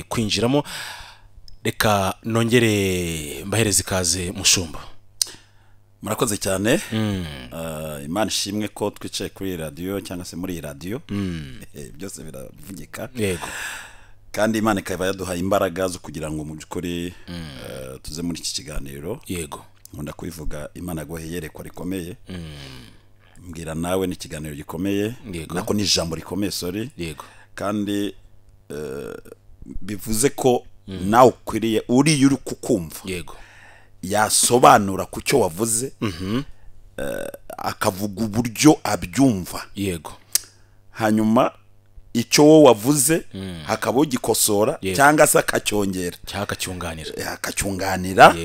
Kwinjiramo, reka nongere mbahereze ikaze, mushumba. Murakoze cyane. Imana ishimwe ko twicaye kuri iyi radiyo cyangwa se muri iyi radiyo. Byose biravugika. Kandi Imana ikaba yaduhaye imbaraga zo kugira ngo mu by'ukuri tuze muri iki kiganiro. Nkunda kubivuga, Imana yaguhaye iyerekwa rikomeye. Mbwira nawe, ni ikiganiro gikomeye. Nako ni ijambo rikomeye, sorry. Kandi bivuze ko nawe ukwiriye, uriya uri kukumva yasobanura ku cyo wavuze, akavuga uburyo abyumva. Hanyuma icyo wowe wavuze hakaba ugikosora cyangwa se akacyongera cyangwa akacyunganira. Akacyunganira.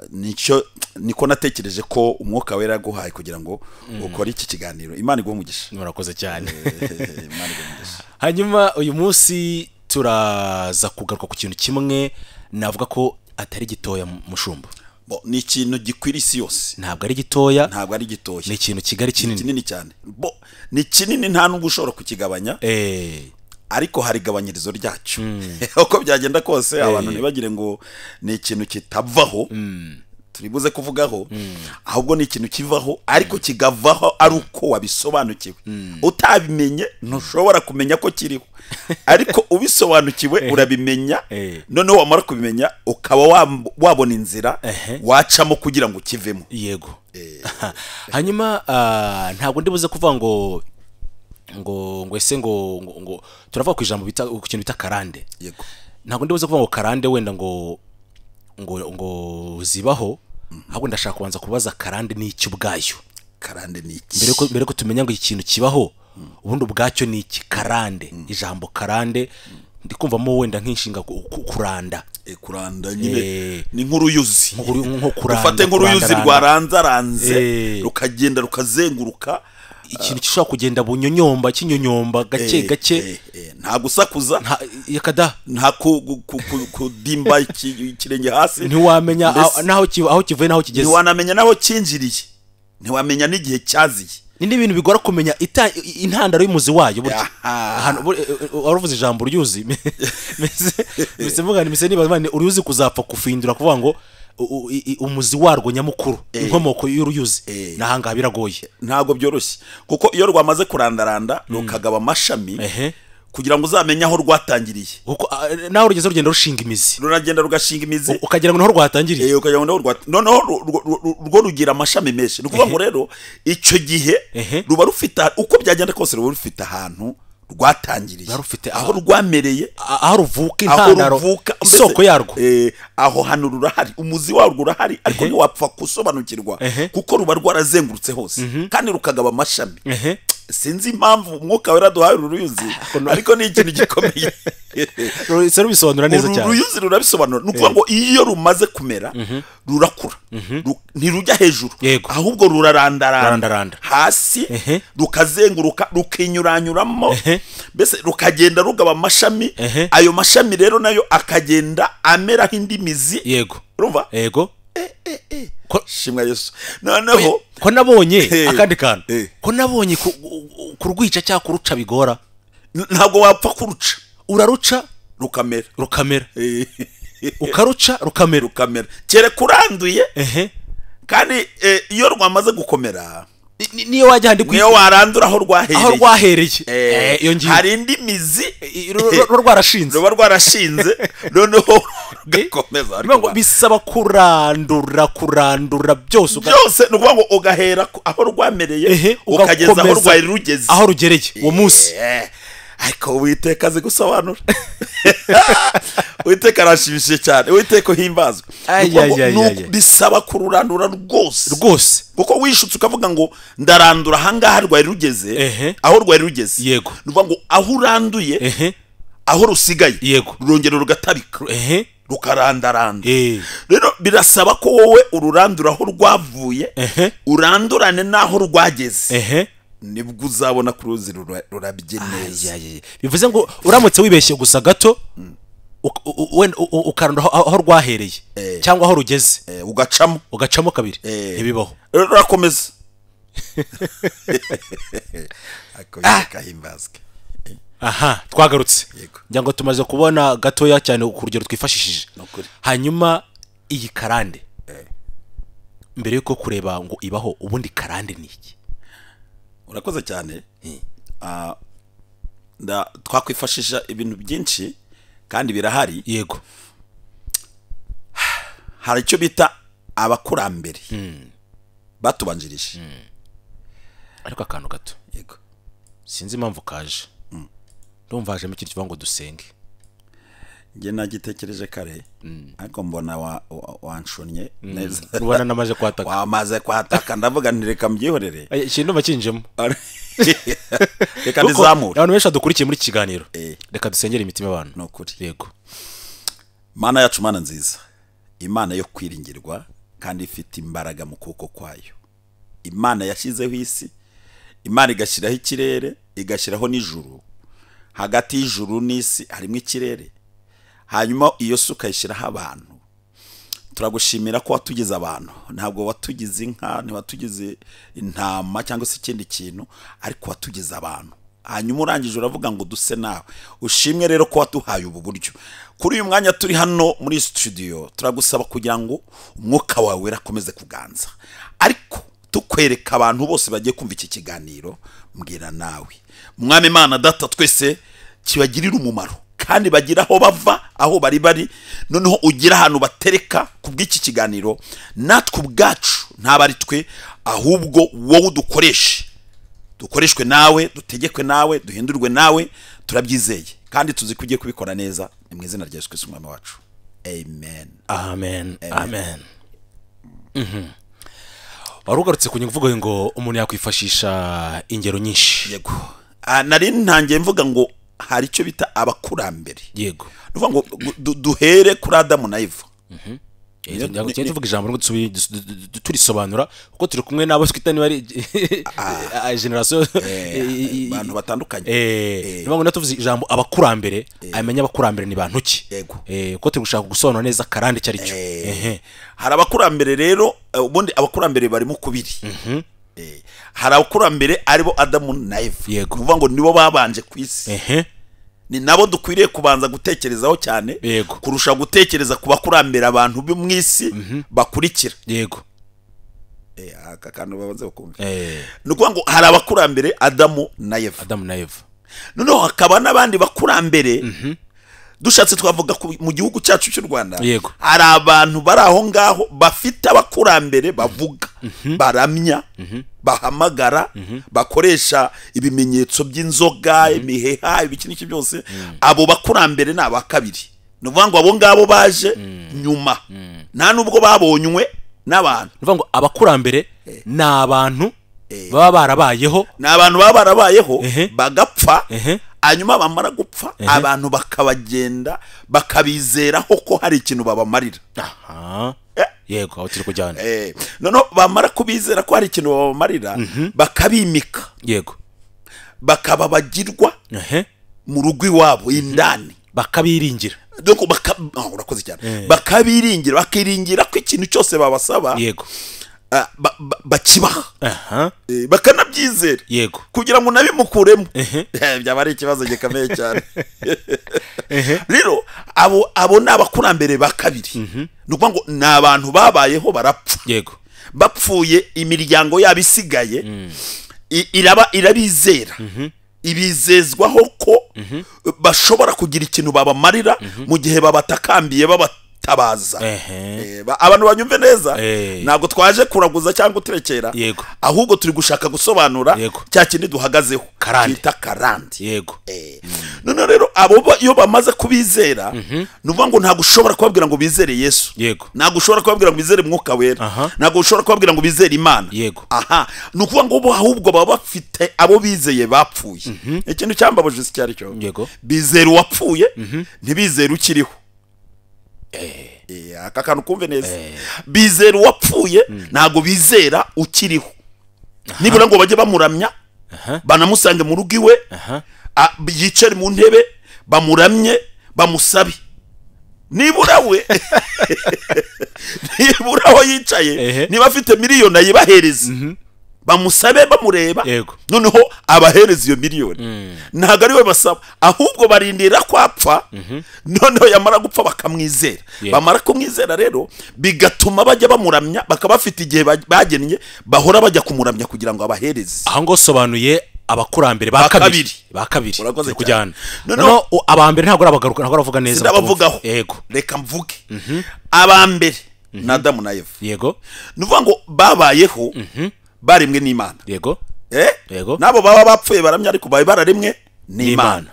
Nicyo niko natekereje ko Umwuka Wera yaguhaye kugira ngo ukore iki kiganiro. Imana iguhe umugisha. Murakoze cyane. Imana iguhe umugisha. Hanyuma uyu munsi turaza kugaruka ku kintu kimwe navuga ko atari gitoya, mushumba. Bo, ni ikintu gikwira isi yose. Ntabwo ari gitoya. Ntabwo ari gitoya. Ni ikintu kigari, ni kinini. Kinini cyane. Bo, ni kinini, nta nubwo ushobora kukigabanya, ariko hari igabanyirizo ryacyo. Uko byagenda kose, abantu ntibagire ngo ni ikintu kitavaho turibuze kuvugaho, ahubwo ni ikintu kivaho, ariko kigavaho ari uko wabisobanukiwe. Utabimenye ntushobora kumenya ko kiriho, ariko ubisobanukiwe urabimenya. Noneho wamara kubimenya ukaba wabona inzira wacamo kugira ngo ukivemo. Yego. Hanyuma ntabwo ndibuze kuvuga ngo ese ngo turavuga ku ijambo bita, ku kintu bita karande. Ntabwo ndibuze kuvuga ngo karande wenda ngo zibaho, ahubwo ndashaka kubanza kubaza: karande ni iki ubwayo? Karande ni iki? Mbere ko tumenya ngo iki kintu kibaho, ubundi ubwacyo ni iki? Karande, ijambo karande ndi kumvamo wenda nk'inshinga kuranda. Kuranda nyine ni nk'uruyuzi. Nko kuranda. Ufate nk'uruyuzi kurandaranda. Rwaranzaranze, rukagenda rukazenguruka. Ikintu gishobora kugenda bunyonyomba, kinyonyomba gake gake. Nta gusakuza. Nta yakada. Nta kudimba ikirenge hasi. Ntiwamenya Mbese n'aho aho kivuye n'aho kigeze. Ntiwanamenya n'aho cyinjiriye, ntiwamenya n'igihe cyaziye. Ni n'ibintu bigora kumenya intandaro y'umuzi wayo burya. Aha. Ahantu wari uvuze ijambo uruyuzi, mbese mvuga ni niba ni uruyuzi kuzapfa kufindura, kuvuga ngo umuzi warwo nyamukuru, inkomoko y'uruyuzi n'ahangaha biragoye. Ntabwo byoroshye, kuko iyo rwamaze kurandaranda rukagaba amashami, kugira ngo uzamenye aho rwatangiriye. Kuko naho rugeze rugenda rushinga imizi. Ruragenda rugashinga imizi. Ukagira ngo niho rwatangiriye. Ukagira ngo niho noneho rwo rugira amashami menshi. Ni ukuvuga ngo rero icyo gihe ruba rufite, uko byagenda kose, ruba rufite ahantu rwatangiriye. Ruba rufite aho rwamereye. Aho ruvuka, aho intandaro, ruvuka mbese, isoko yarwo. Aho hantu rurahari, umuzi warwo urahari, ariko ntiwapfa gusobanukirwa kuko ruba rwarazengurutse hose kandi rukagaba amashami. Sinzi impamvu Umwuka Wera duhaye uru ruyuzi, ariko ni ikintu gikomeye. Ruhise rubisobanura neza Uru cyane. ruyuzi rurabisobanura. Ni ukuvuga ngo iyo rumaze kumera rurakura. Ntirujya hejuru, ahubwo rurarandaranda Rurandaranda. hasi, rukazenguruka, rukinyuranyuramo, mbese rukagenda rugaba amashami. Ayo mashami rero nayo akagenda ameraho indi mizi. Urumva? Yego. Shimwa Yesu. Noneho ko nabonye akandi kantu, ko nabonye kurwica cyangwa kuruca bigora. Ntabwo wapfa kuruca. Uraruca, rukamera. Rukamera. Ukaruca rukamera. Rukamera kereka uranduye. Kandi iyo rwamaze gukomera, Niyo wajya ahandi niyo warandura aho rwahereye, aho rwahereye. Iyo ngiyo hari indi mizi ruba rwarashinze. Ruba rwarashinze, noneho rugakomeza. Niyo ngo bisaba kurandura, kurandura byose Byose. Ni ukuvuga ngo ugahera aho rwamereye, ukageza aho ugakomeza rwari rugeze, aho rugereye uwo munsi. Ariko Uwiteka azi gusobanura. Uwiteka arashimishije cyane. Uwiteka uhimbazwe. Ay, Ni ukuvuga ngo ay, ay, ay, ay. bisaba kururandura rwose. Rwose. Kuko wishutse ukavuga ngo ndarandura ahangaha rwari rugeze, aho rwari rugeze, ni ukuvuga ngo aho uranduye, aho rusigaye, rurongera rugatabika, rukarandaranda. Rero birasaba ko wowe ururandura aho rwavuye, urandurane n'aho rwageze, nibwo uzabona ko uruzi rurabye neza. Ay, ay, ay. Bivuze ngo uramutse wibeshye gusa gato, wenda ukarandura aho rwahereye cyangwa aho rugeze, ugacamo, ugacamo kabiri, ntibibaho. Rurakomeza. Ariko kahimbazwe. Aha twagarutse ngira ngo tumaze kubona gatoya cyane ku rugero twifashishije. Hanyuma iyi karande mbere yuko kureba ngo ibaho, ubundi karande ni iki? Urakoze cyane. Twakwifashisha ibintu byinshi kandi birahari. Yego. Hari icyo bita abakurambere batubanjirije. Ariko akantu gato. Yego. Sinzi impamvu kaje. Ndumva hajemo ikintu kivuga ngo dusenge. Njye nagitekereje kare ariko mbona wanshonye neza. Ubona namaze kwataka. Wamaze kwataka ndavuga nti reka mbyihorere. Ikintu ndumva kinjemo. Reka ndizamure. Abantu benshi badukurikiye muri kiganiro. Reka dusengere imitima y'abantu. Nukuri. Yego. Mana yacu, Mana nziza, Imana yo kwiringirwa kandi ifite imbaraga mu kuboko kwayo. Imana yashyizeho isi, Imana igashyiraho ikirere, igashyiraho n'ijuru. Hagati y'ijuru n'isi harimo ikirere. Hanyuma iyo suka ishyiraho abantu. Turagushimira ko watugize abantu. Ntabwo watugize inka, ntiwatugize intama cyangwa se ikindi kintu, ariko watugize abantu. Hanyuma urangije uravuga ngo duse nawe. Ushimwe rero ko watuhaye ubu buryo. Kuri uyu mwanya turi hano muri studio, turagusaba kugira ngo umwuka wawe werakomeze kuganza. Ariko tukwereka abantu bose bagiye kumva iki kiganiro, mbwira nawe. Mwami Imana Data, twese kibagirira umumaro kandi bagira aho bava, aho bari bari, noneho ugira ahantu batereka kubw'iki kiganiro. Natwe ubwacu ntabari twe, ahubwo wowe udukoreshe, dukoreshwe nawe, dutegekwe nawe, duhindurwe nawe. Turabyizeye kandi tuzi ko ugiye kubikora neza. Ni mu izina rya Yesu Kristo Umwami wacu, amen. Amen. Amen. Warugarutse ku mvugo ngo umuntu yakwifashisha ingero nyinshi. Yego. Nari ntangiye mvuga ngo hari icyo bita abakurambere. Yego. Nuvuga ngo duhere kuri Adamu na Eva. Ngiye tuvuga ijambo ngo turisobanura kuko turi kumwe nabo twita niba ari generation abantu batandukanye. Niba ngo natuvuze ijambo abakurambere, amenya abakurambere ni bantu ki? Yego. Kuko turi gushaka gusobanura neza karande cyari cyo. Hari abakurambere rero, ubundi abakurambere barimo kubiri. Hari abakurambere aribo Adamu na Eva. Kuvuga ngo nibo babanje ku isi. Ni nabo dukwiriye kubanza gutekerezaho cyane kurusha gutekereza ku bakurambere abantu bo mu isi bakurikira. Yego. Aka kantu babanze bakumva. Ni ukuvuga ngo hari abakurambere Adamu na Eva. Adamu na Eva. Noneho hakaba n'abandi bakurambere. Dushatse twavuga mu gihugu cyacu cy'u Rwanda. Hari abantu bari aho ngaho bafite abakurambere bavuga, baramya, bahamagara, bakoresha ibimenyetso by'inzoga, imiheha, ibiki n'iki byose. Abo bakurambere ni aba kabiri. Ni ukuvuga ngo abo ngabo baje nyuma. Nta nubwo babonywe n'abantu. Ni ukuvuga ngo abakurambere ni abantu baba barabayeho. Ni abantu baba barabayeho bagapfa. Hanyuma bamara gupfa abantu bakabagenda bakabizeraho ko hari ikintu babamarira. Aha. Yego, aho turi kujyana. Noneho bamara kubizera ko hari ikintu babamarira, bakabimika. Yego. Bakababagirwa mu rugo iwabo indani. Bakabiringira. Donc urakoze cyane. Bakabiringira, bakiringira ko ikintu cyose babasaba. Yego. Bakibaha. Bakanabyizera. Yego. Kugira ngo nabimukuremo. Byaba ari ikibazo gikomeye cyane. Rero abo ni abakurambere ba kabiri. Ni ukuvuga ngo ni abantu babayeho barapfa. Yego. Bapfuye imiryango yabo isigaye irabizera. Ibizezwaho ko bashobora kugira ikintu babamarira mu gihe babatakambiye babatabaza. Abantu banyumve neza, ntabwo twaje kuraguza cyangwa guterekera, ahubwo turi gushaka gusobanura cya kindi duhagazeho cyita karande. Yego. None rero abo iyo bamaze kubizera, nuvuga ngo ntabwo ushobora kubabwira ngo bizere Yesu. Ntabwo ushobora kubabwira ngo bizere Mwuka Wera. Ntabwo ushobora kubabwira ngo bizere Imana. Aha, ni ukuvuga ngo bo ahubwo baba bafite abo bizeye bapfuye. Ikintu cyambabuje si cyari cyo. Bizera uwapfuye, ntibizere ukiriho. Aka kantu kumve neza. Bizera uwapfuye, ntabwo bizera ukiriho. Nibura ngo bajye bamuramya, banamusange mu rugo iwe, yicare mu ntebe, bamuramye, bamusabe. Nibura we nibura aho yicaye, niba afite miliyoni ayibahereze. Bamusabe bamureba, noneho abahereza iyo miliyoni. Ntabwo ari we basaba, ahubwo barindira ko apfa, noneho yamara gupfa bakamwizera. Bamara kumwizera rero bigatuma bajya bamuramya, bakaba bafite igihe bagennye bahora bajya kumuramya kugira ngo abahereze. Aho ngo sobanuye abakurambere ba kabiri, ba kabiri kujyana. Noneho abambere ntabwo arabagaruka, ntabwo aravuga neza. Ndabavugaho. Yego. Reka mvuge. Abambere na Adamu na Eva. Yego. Nuvuga ngo babayeho baremwe n'Imana. Yego. Yego. Nabo baba bapfuye baramya, ariko babe bararemwe n'Imana.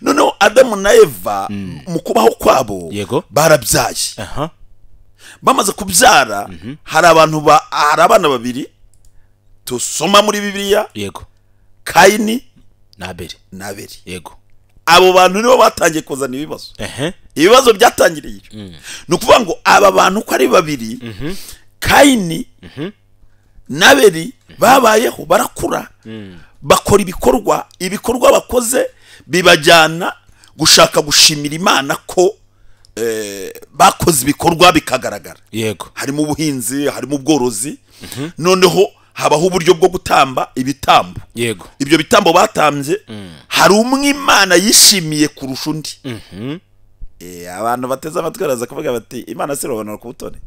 Noneho Adamu na Eva mu kubaho kwabo barabyaye. Bamaze kubyara hari abantu hari abana babiri tusoma muri Bibiliya. Yego. Kaini na Abeli. Na Abeli. Yego. Abo bantu nibo batangiye kuzana ibibazo. Ibibazo byatangiriye. Ni ukuvuga ngo aba bantu uko ari babiri, Kaini na Abeli babayeho barakura, bakora ibikorwa, ibikorwa bakoze bibajyana gushaka gushimira Imana ko bakoze ibikorwa bikagaragara. Yego. Harimo ubuhinzi, harimo ubworozi. Noneho habaho uburyo bwo gutamba ibitambo. Yego. Ibyo bitambo batambye hari umwe Imana yishimiye kurusha undi. Abantu bateze amatwi baraza kuvuga bati Imana sirobanura ku butone.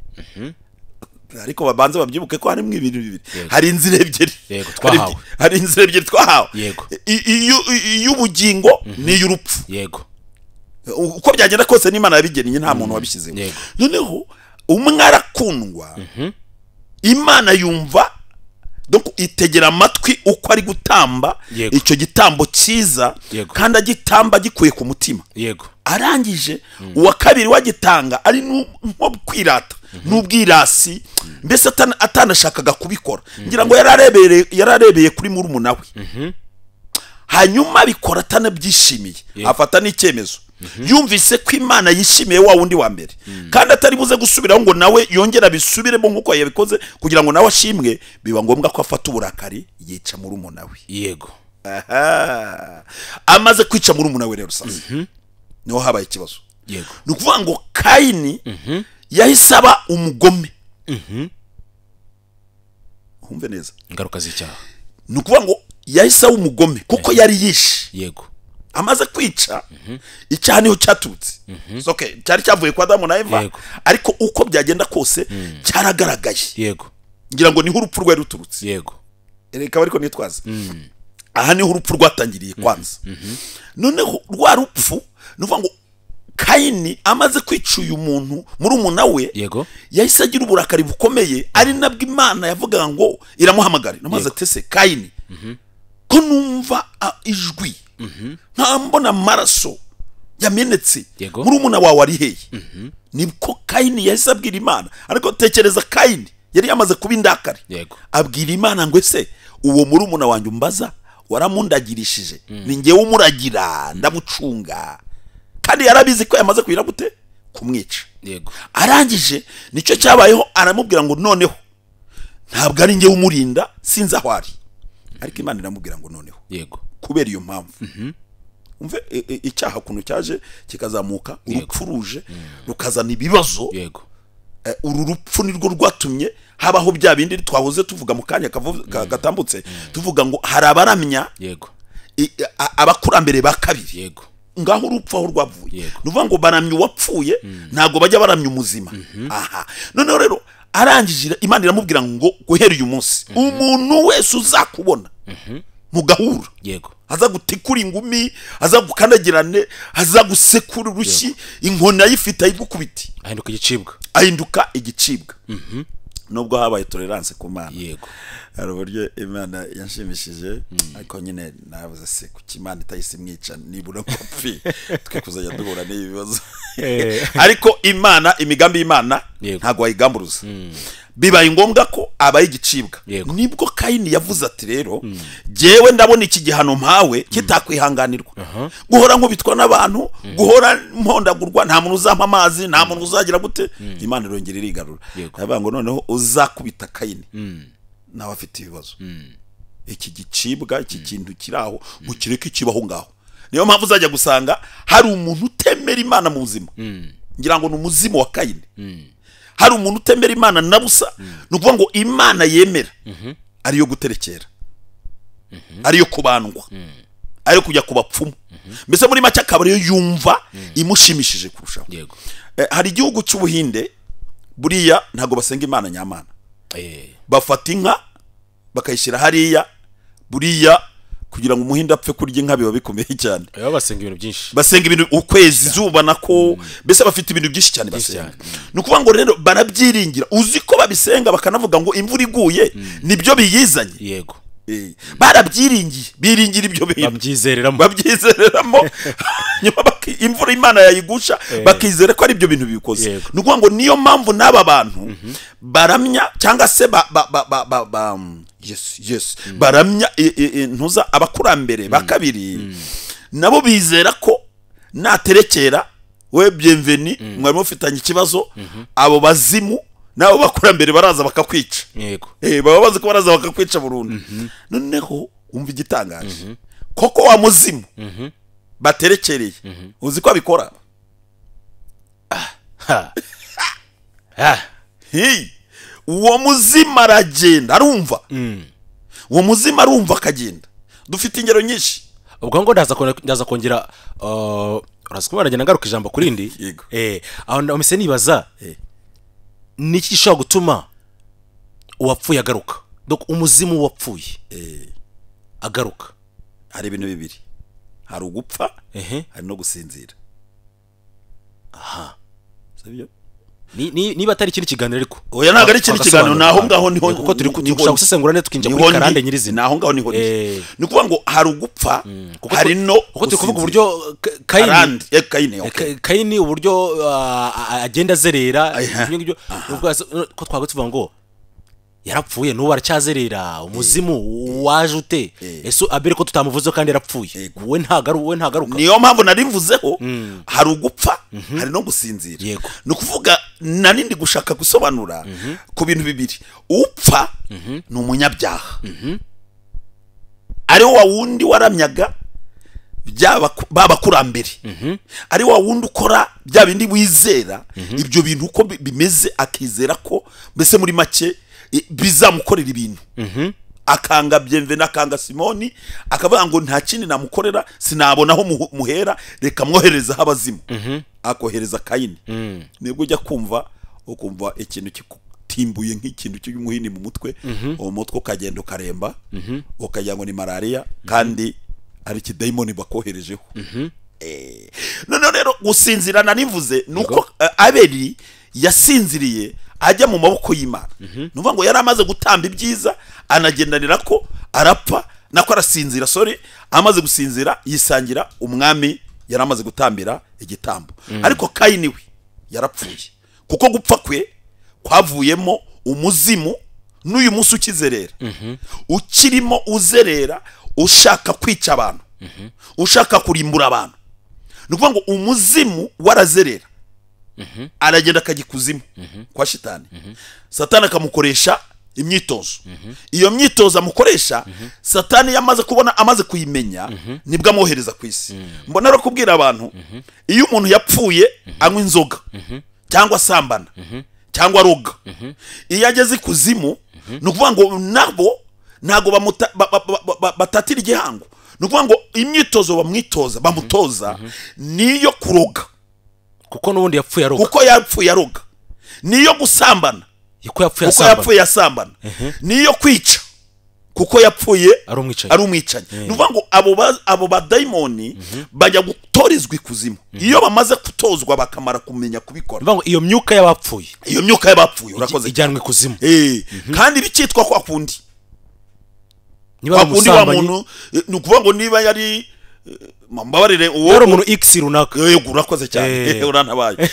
Ariko babanze babyibuke ko harimo ibintu bibiri. Hari inzira ebyiri. Yego, twahawe. Hari inzira ebyiri twahawe. Yego. Iy'ubugingo n'iy'urupfu. Yego. Uko byagenda kose n'Imana yabigennye, nta muntu wabishyizeho. Noneho umwe arakundwa, Imana yumva, donc itegera amatwi uko ari gutamba icyo gitambo cyiza, kandi agitamba gikuye ku mutima. Yego. Arangije uwa kabiri wagitanga ari nko kwirata n'ubwirasi, mbese atanashakaga kubikora. Ngira ngo yararebeye kuri murumuna we. Hanyuma bikora atanabyishimiye, afata n'icyemezo. Yumvise ko Imana yishimiye wa wundi wa mbere, kandi atari buze gusubiraho ngo nawe yongera bisubiremo nkuko yabikoze kugira ngo nawe ashimwe, biba ngombwa ko afata uburakari yica murumuna we. Yego. Amaze kwica murumuna we rero sasa niho habaye ikibazo. Yego. Ni ukuvuga ngo Kaini yahise aba umugome. Humve neza. Ingaruka z'icyaha. Ni ukuvuga ngo yahise aba umugome kuko yari yishe. Yego. Amaze kwica icyaha niho cyaturutse. Okay, cyari cyavuye kwa Adamu na Eva, ariko uko byagenda kose cyaragaragaye. Yego. Ngira ngo niho urupfu rwari ruturutse. Yego. Reka ariko nitwaza. Aha niho urupfu rwatangiriye kwanza. Noneho rwa rupfu nuvuga ngo Kaini amaze kwica uyu muntu murumuna we, yahise agira uburakari bukomeye, ari nabwo Imana yavugaga ngo iramuhamagara. Namaze atese Kaini, ko numva ijwi nta mbona amaraso yamenetse murumuna wawe ari hehe? Nibwo Kaini yahise abwira Imana. Ariko tekereza, Kaini yari yamaze kuba indakare. Abwira Imana ngo ese uwo murumuna wanjye umbaza waramundagirishije, ni njyewe umuragira ndamucunga. Kandi yarabizi ko yamaze kugira gute kumwica. Yego. Arangije nicyo cyabayeho, aramubwira ngo noneho ntabwo ari njyewe umurinda, sinzi aho ari. Ariko Imana iramubwira ngo noneho. Yego. Kubera iyo mpamvu. Umve icyaha kuntu cyaje kikazamuka, urupfu ruje rukazana ibibazo. Yego. Uru rupfu nirwo rwatumye habaho bya bindi twahoze tuvuga mu kanya gatambutse, tuvuga ngo hari abaramya. Yego. Abakurambere ba kabiri. Yego. Ngaho urupfu aho rwavuye. Nuvuga ngo baramya uwapfuye, ntago bajya baramya umuzima. Aha. Noneho rero arangije Imana iramubwira ngo guhera uyu munsi umuntu wese uzakubona mugahura, Yego, aza gutikura ingumi, aza gukandagirane, aza gusekura urushyi, inkoni ayifite ayigukubiti, ahinduka igicibwa. Ahinduka igicibwa. Nubwo habaye tolerance ku Mana. Yego. Hari uburyo Imana yanshimishije, ariko nyine navuze se kuki Imana itahise imwica nibura ko twe kuzajya duhura n'ibi bibazo. Ariko Imana, imigambi y'Imana ntabwo wayigamburuza. Bibaye ngombwa ko abaye igicibwa. Nibwo Kaini yavuze ati rero jewe ndabona iki gihano mpawe kitakwihanganirwa. Guhora nkubitwa n'abantu, guhora mpondagurwa, nta muntu uzampa amazi, nta muntu uzagira gute. Imana irongera irigarura. Yavuga ngo noneho uzakubita Kaini nawe afite ibibazo. Iki gicibwa, iki kintu kiraho, mukireke kibaho ngaho. Niyo mpamvu uzajya gusanga hari umuntu utemera Imana mu buzima. Ngira ngo ni umuzimu wa Kaini. Hari umuntu utemera Imana na busa, ni ukuvuga ngo Imana yemera Ariyo guterekera, ariyo kubandwa, ariyo kujya ku bapfumu, mbese muri make akaba ariyo yumva imushimishije kurushaho. Hari igihugu cy'Ubuhinde buriya ntabwo basenga Imana nyamana, bafata inka bakayishyira hariya. Buriya kugira ngo umuhinde apfe kurya inka biba bikomeye cyane. Basenga ibintu byinshi, basenga ibintu, ukwezi, izuba, nako mbese bafite ibintu byinshi cyane basenga. Ni ukuvuga ngo rero barabyiringira, uzi ko babisenga bakanavuga ngo imvura iguye nibyo biyizanye. Yego. Barabyiringiye, biringira ibyo bintu, babyizereramo. Nyuma imvura Imana yayigusha bakizera ko ari ibyo bintu bibikoze. Ni ukuvuga ngo niyo mpamvu n'aba bantu baramya cyangwa se ba yes baramya ntuza abakurambere ba kabiri, nabo bizera ko naterekera we Bienveni mwari mufitanye ikibazo, abo bazimu nabo bakurambere baraza bakakwica. Yego. Baba bazi ko baraza bakakwica burundu. Noneho umva igitangaje, koko wa muzimu baterekereye, uzi ko abikora? Uwo muzimu aragenda arumva, uwo muzimu arumva akagenda. Dufite ingero nyinshi. Ubwo ngo ndaza kongera uraza kuba aragenda ngaruka ijambo kuri ndi. Aho ndamse nibaza niki gishobora gutuma uwapfuye agaruka? Donc umuzimu wapfuye agaruka. Hari ibintu bibiri, hari ugupfa, hari no gusinzira. Aha, sibyo? Niba atari ikindi kiganiro ariko. Oya, ntabwo ari ikindi kiganiro, naho ngaho niho, kuko turi gushaka gusesengura neza tukinjira kuri karande nyirizina. Naho ngaho niho. Ni ukuvuga ngo hari ugupfa, hari no kuko turi kuvuga uburyo Kayini, Kayini uburyo agenda azerera, ibyo ko twago tuvuga ngo yarapfuye n'ubu aracyazerera, umuzimu waje ute? Ese Abeli ko tutamuvuze kandi yarapfuye, wowe ntagaruka. Niyo mpamvu nari mvuzeho hari ugupfa, hari no gusinzira. Ni ukuvuga nari ndi gushaka gusobanura ku bintu bibiri. Upfa ni umunyabyaha, ari wa wundi waramyaga babakurambere, ari wa wundi ukora bya bindi wizera ibyo bintu uko bimeze, akizera ko mbese muri make bizamukorera ibintu, akanga Bienveni, akanga Simoni, akavuga ngo nta kindi namukorera, sinabona aho muhera, reka mwohereza abazimu. Akohereza Kayini. Nibwo ujya kumva ukumva ikintu kikutimbuye nk'ikintu cy'umuhini mu mutwe, uwo mutwe ukagenda ukaremba, ukagira ngo ni malaria kandi ari kidayimoni bakoherejeho. None rero gusinzira nanivuze nuko Abeli yasinziriye ajya mu maboko y'Imana. Nuvuga ngo yari amaze gutamba ibyiza, anagendanira ko arapfa, nako arasinzira, sorry, amaze gusinzira yisangira umwami yari amaze gutambira igitambo. Ariko Kayini we yarapfuye, kuko gupfa kwe kwavuyemo umuzimu n'uyu munsi ukizerera, ukirimo uzerera, ushaka kwica abantu, ushaka kurimbura abantu. Nukuvuga ngo umuzimu warazerera, aragenda akajya ikuzimu kwa shitani. Satani akamukoresha imyitozo. Iyo myitozo amukoresha, Satani yamaze kubona, amaze kuyimenya, nibwo amwohereza ku isi. Mbona rero kubwira abantu, iyo umuntu yapfuye anywa inzoga cyangwa asambana cyangwa aroga, iyo ageze ikuzimu, ni ukuvuga ngo nabo ntago batatira igihango. Ni ukuvuga ngo imyitozo bamwitoza, bamutoza niyo kuroga, kuko n'ubundi yapfuye aroga, kuko yapfuye aroga, niyo gusambana, kuko yapfuye asambana, niyo kwica, kuko yapfuye ari umwicanyi. Ni ukuvuga ngo abo badayimoni bajya gutorezwa ikuzimu. Iyo bamaze kutozwa bakamara kumenya kubikora, ni ukuvuga ngo iyo myuka y'abapfuye, iyo myuka y'abapfuye urakoze, ijyanwe ikuzimu. Kandi bikitwa kwa kundi, niba wa muntu, ni ukuvuga ngo niba yari mbabarire uwo yari umuntu X runaka, yego urakoze cyane, urantabaye.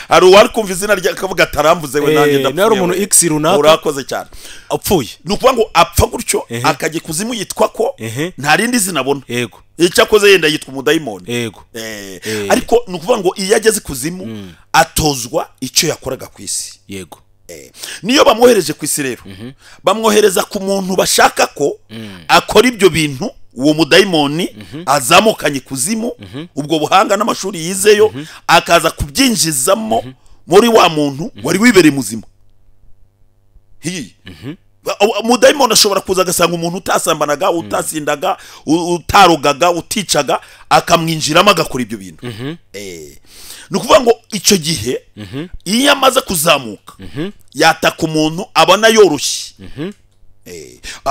Hari uwari kumva izina rye akavuga ataramvuze we nanjye ndapfuye. Yari umuntu X runaka, urakoze cyane, apfuye. Ni ukuvuga ngo apfa gutyo akajya ikuzimu yitwa ko nta rindi zina abona. Yego. Icyo akoze yenda yitwa umudayimoni. Yego. Ariko ni ukuvuga ngo iyo ageze ikuzimu atozwa icyo yakoraga ku isi. Yego. Niyo bamwohereje ku isi rero, bamwohereza ku muntu bashaka ko akora ibyo bintu, uwo mudayimoni azamukanye kuzimu, ubwo buhanga n'amashuri yizeyo, akaza kubyinjizamo muri wa muntu wari wibereye muzima. Umudayimoni ashobora kuza agasanga umuntu utasambanaga, utasindaga, utarogaga, uticaga, akamwinjiramo agakora ibyo bintu. Ni ukuvuga ngo icyo gihe iyo amaze kuzamuka yataka umuntu abona yoroshye.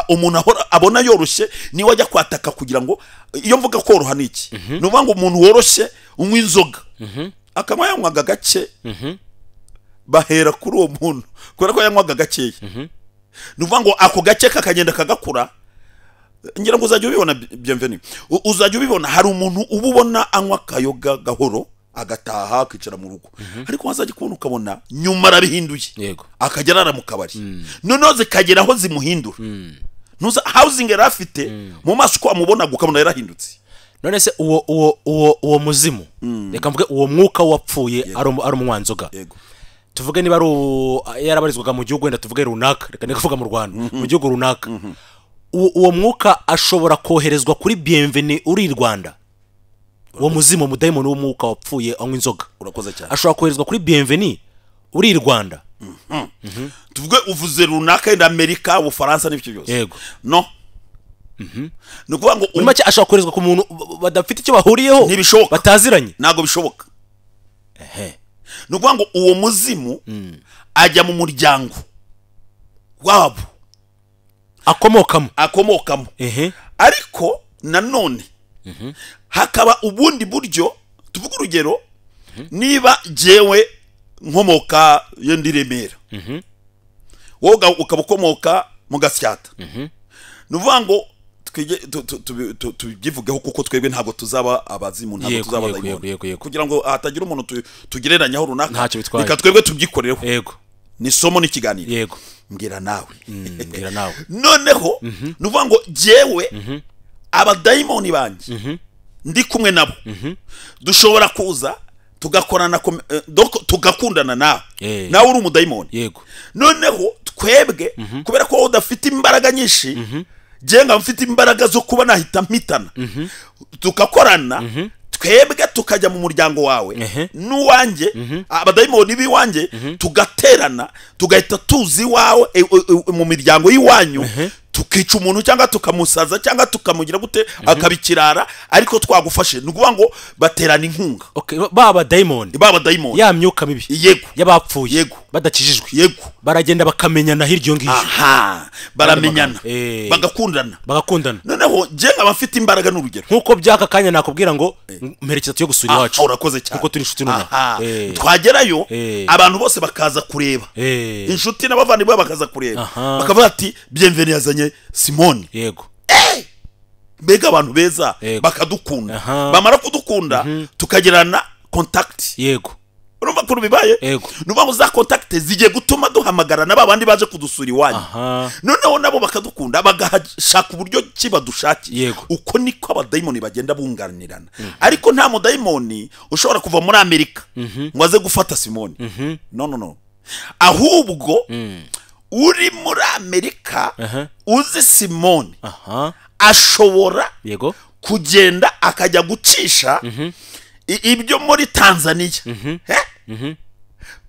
Umuntu abona yoroshye niwe ajya kwataka, kugira ngo iyo mvuga koroha ni iki? Ni ukuvuga ngo umuntu woroshye unywa inzoga akanywa yanywaga gake, bahera kuri uwo muntu kubera ko yanywaga gakeya. Ni ukuvuga ngo ako gake kakagenda kagakura. Ngira ngo uzajya ubibona Bienvenue, uzajya ubibona hari umuntu uba ubona anywa akayoga gahoro agataha akicara mu rugo, ariko wazajya kubona ukabona nyuma arabihinduye akajya arara mu kabari, noneho zikagera aho zimuhindura. Ntuza housing yari afite mu maso uko amubonaga ukabona yarahindutse. None se uwo uwo uwo uwo muzimu, reka mvuge uwo mwuka wapfuye ari umunywanzoga, tuvuge niba ari yarabarizwaga mu gihugu wenda tuvuge runaka, reka nikuvuga mu Rwanda, mu gihugu runaka, uwo mwuka ashobora koherezwa kuri Bienvenue uri i Rwanda. Uwo muzimu mudayimoni w'umwuka wapfuye anywa inzoga urakoze cyane, ashobora koherezwa kuri Bienvenue uri i Rwanda. Tuvuge uvuze runaka yenda Amerika, Ubufaransa n'ibyo byose. Yego. No. Ni ukuvuga ngo muri make ashobora koherezwa ku muntu badafite icyo bahuriyeho, bataziranye, ntabwo bishoboka. Ni ukuvuga ngo uwo muzimu ajya mu muryango wabo akomokamo. Ariko nanone hakaba ubundi buryo. Tuvuge urugero, niba jewe nkomoka yendi Remera, wowe ukaba ukomoka mu Gasyata, ni ukuvuga ngo tubyivugeho kuko twebwe ntabwo tuzaba abazimu, ntabwo tuzaba abadayimoni, kugira ngo hatagira umuntu tugereranyaho runaka, reka twebwe tubyikorereho. Yego. Ni somo n'ikiganiro. Yego. Mbwira nawe. Mbwira nawe. Noneho ni ukuvuga ngo jewe abadayimoni banjye ndi kumwe nabo, dushobora kuza tugakorana, tugakundana nawe, nawe uri umudayimoni. Yego. Noneho twebwe kubera ko udafite imbaraga nyinshi, je nga mfite imbaraga zo kuba nahita mpitana, tugakorana, twebwe tukajya mu muryango wawe n'uwanjye, abadayimoni b'iwanjye, tugaterana, tugahita tuzi iwawe mu miryango y'iwanyu, tukica umuntu cyangwa tukamusaza cyangwa tukamugira gute akabikirara, ariko twagufashe. Ni ukuvuga ngo baterana inkunga. Okay, baba dayimoni ya myuka mibi. Yego. Y'abapfuye. Yego. Badakijijwe. Yego. Baragenda bakamenyana hirya ngiyo. Aha, baramenyana. Bagakundana. Noneho je nkaba mfite imbaraga n'urugero. Nkuko byaka kanya nakubwira ngo mperekeza tuyo gusura iwacu. Urakoze cyane. Kuko turi inshuti nuna. Twagerayo abantu bose bakaza kureba. Inshuti n'abavandimwe bakaza kureba. Bakavuga ati Bienvenue yazanye Simoni. Yego. Mbega abantu beza bakadukunda. Bamara kudukunda tukagirana contact. Yego. Urumva ko bibaye? Yego. Nuba ngo za contact zigiye gutuma duhamagara naba bandi baje kudusura iwanyu. Noneho nabo bakadukunda bagashaka uburyo kibadushakiye. Uko niko abadayimoni bagenda bunganirana. Ariko nta mudayimoni ushobora kuva muri Amerika ngo aze gufata Simoni. No no no. Ahubwo uri muri Amerika uzi Simoni ashobora kugenda akajya gucisha ibyo muri Tanzania.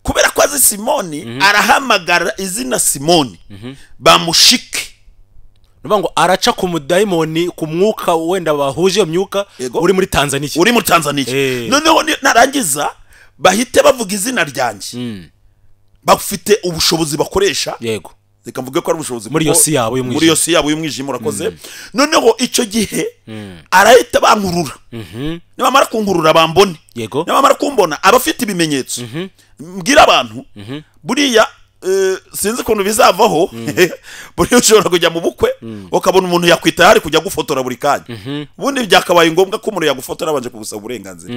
Kubera ko azi Simoni arahamagara izina Simoni bamushike. Nuvuga ngo araca ku mudayimoni ku mwuka wenda bahuje myuka uri muri Tanzania. Uri muri Tanzania. Noneho narangiza bahite bavuga izina ryanjye. Bafite ubushobozi bakoresha. Yego. Reka mvuge ko ari ubushobozi muri yosi yabo y'umwijima. Muri yosi yabo y'umwijima urakoze. Noneho icyo gihe arahita bankurura. Nibamara kunkurura bambone. Yego. Nibamara kumbona abafite ibimenyetso. Mbwira abantu buriya sinzi ukuntu bizavaho. Buriya ushobora kujya mu bukwe ukabona umuntu yakwita hari kujya gufotora buri kanya. Ubundi byakabaye ngombwa ko umuntu yagufotora abanje kugusaba uburenganzira.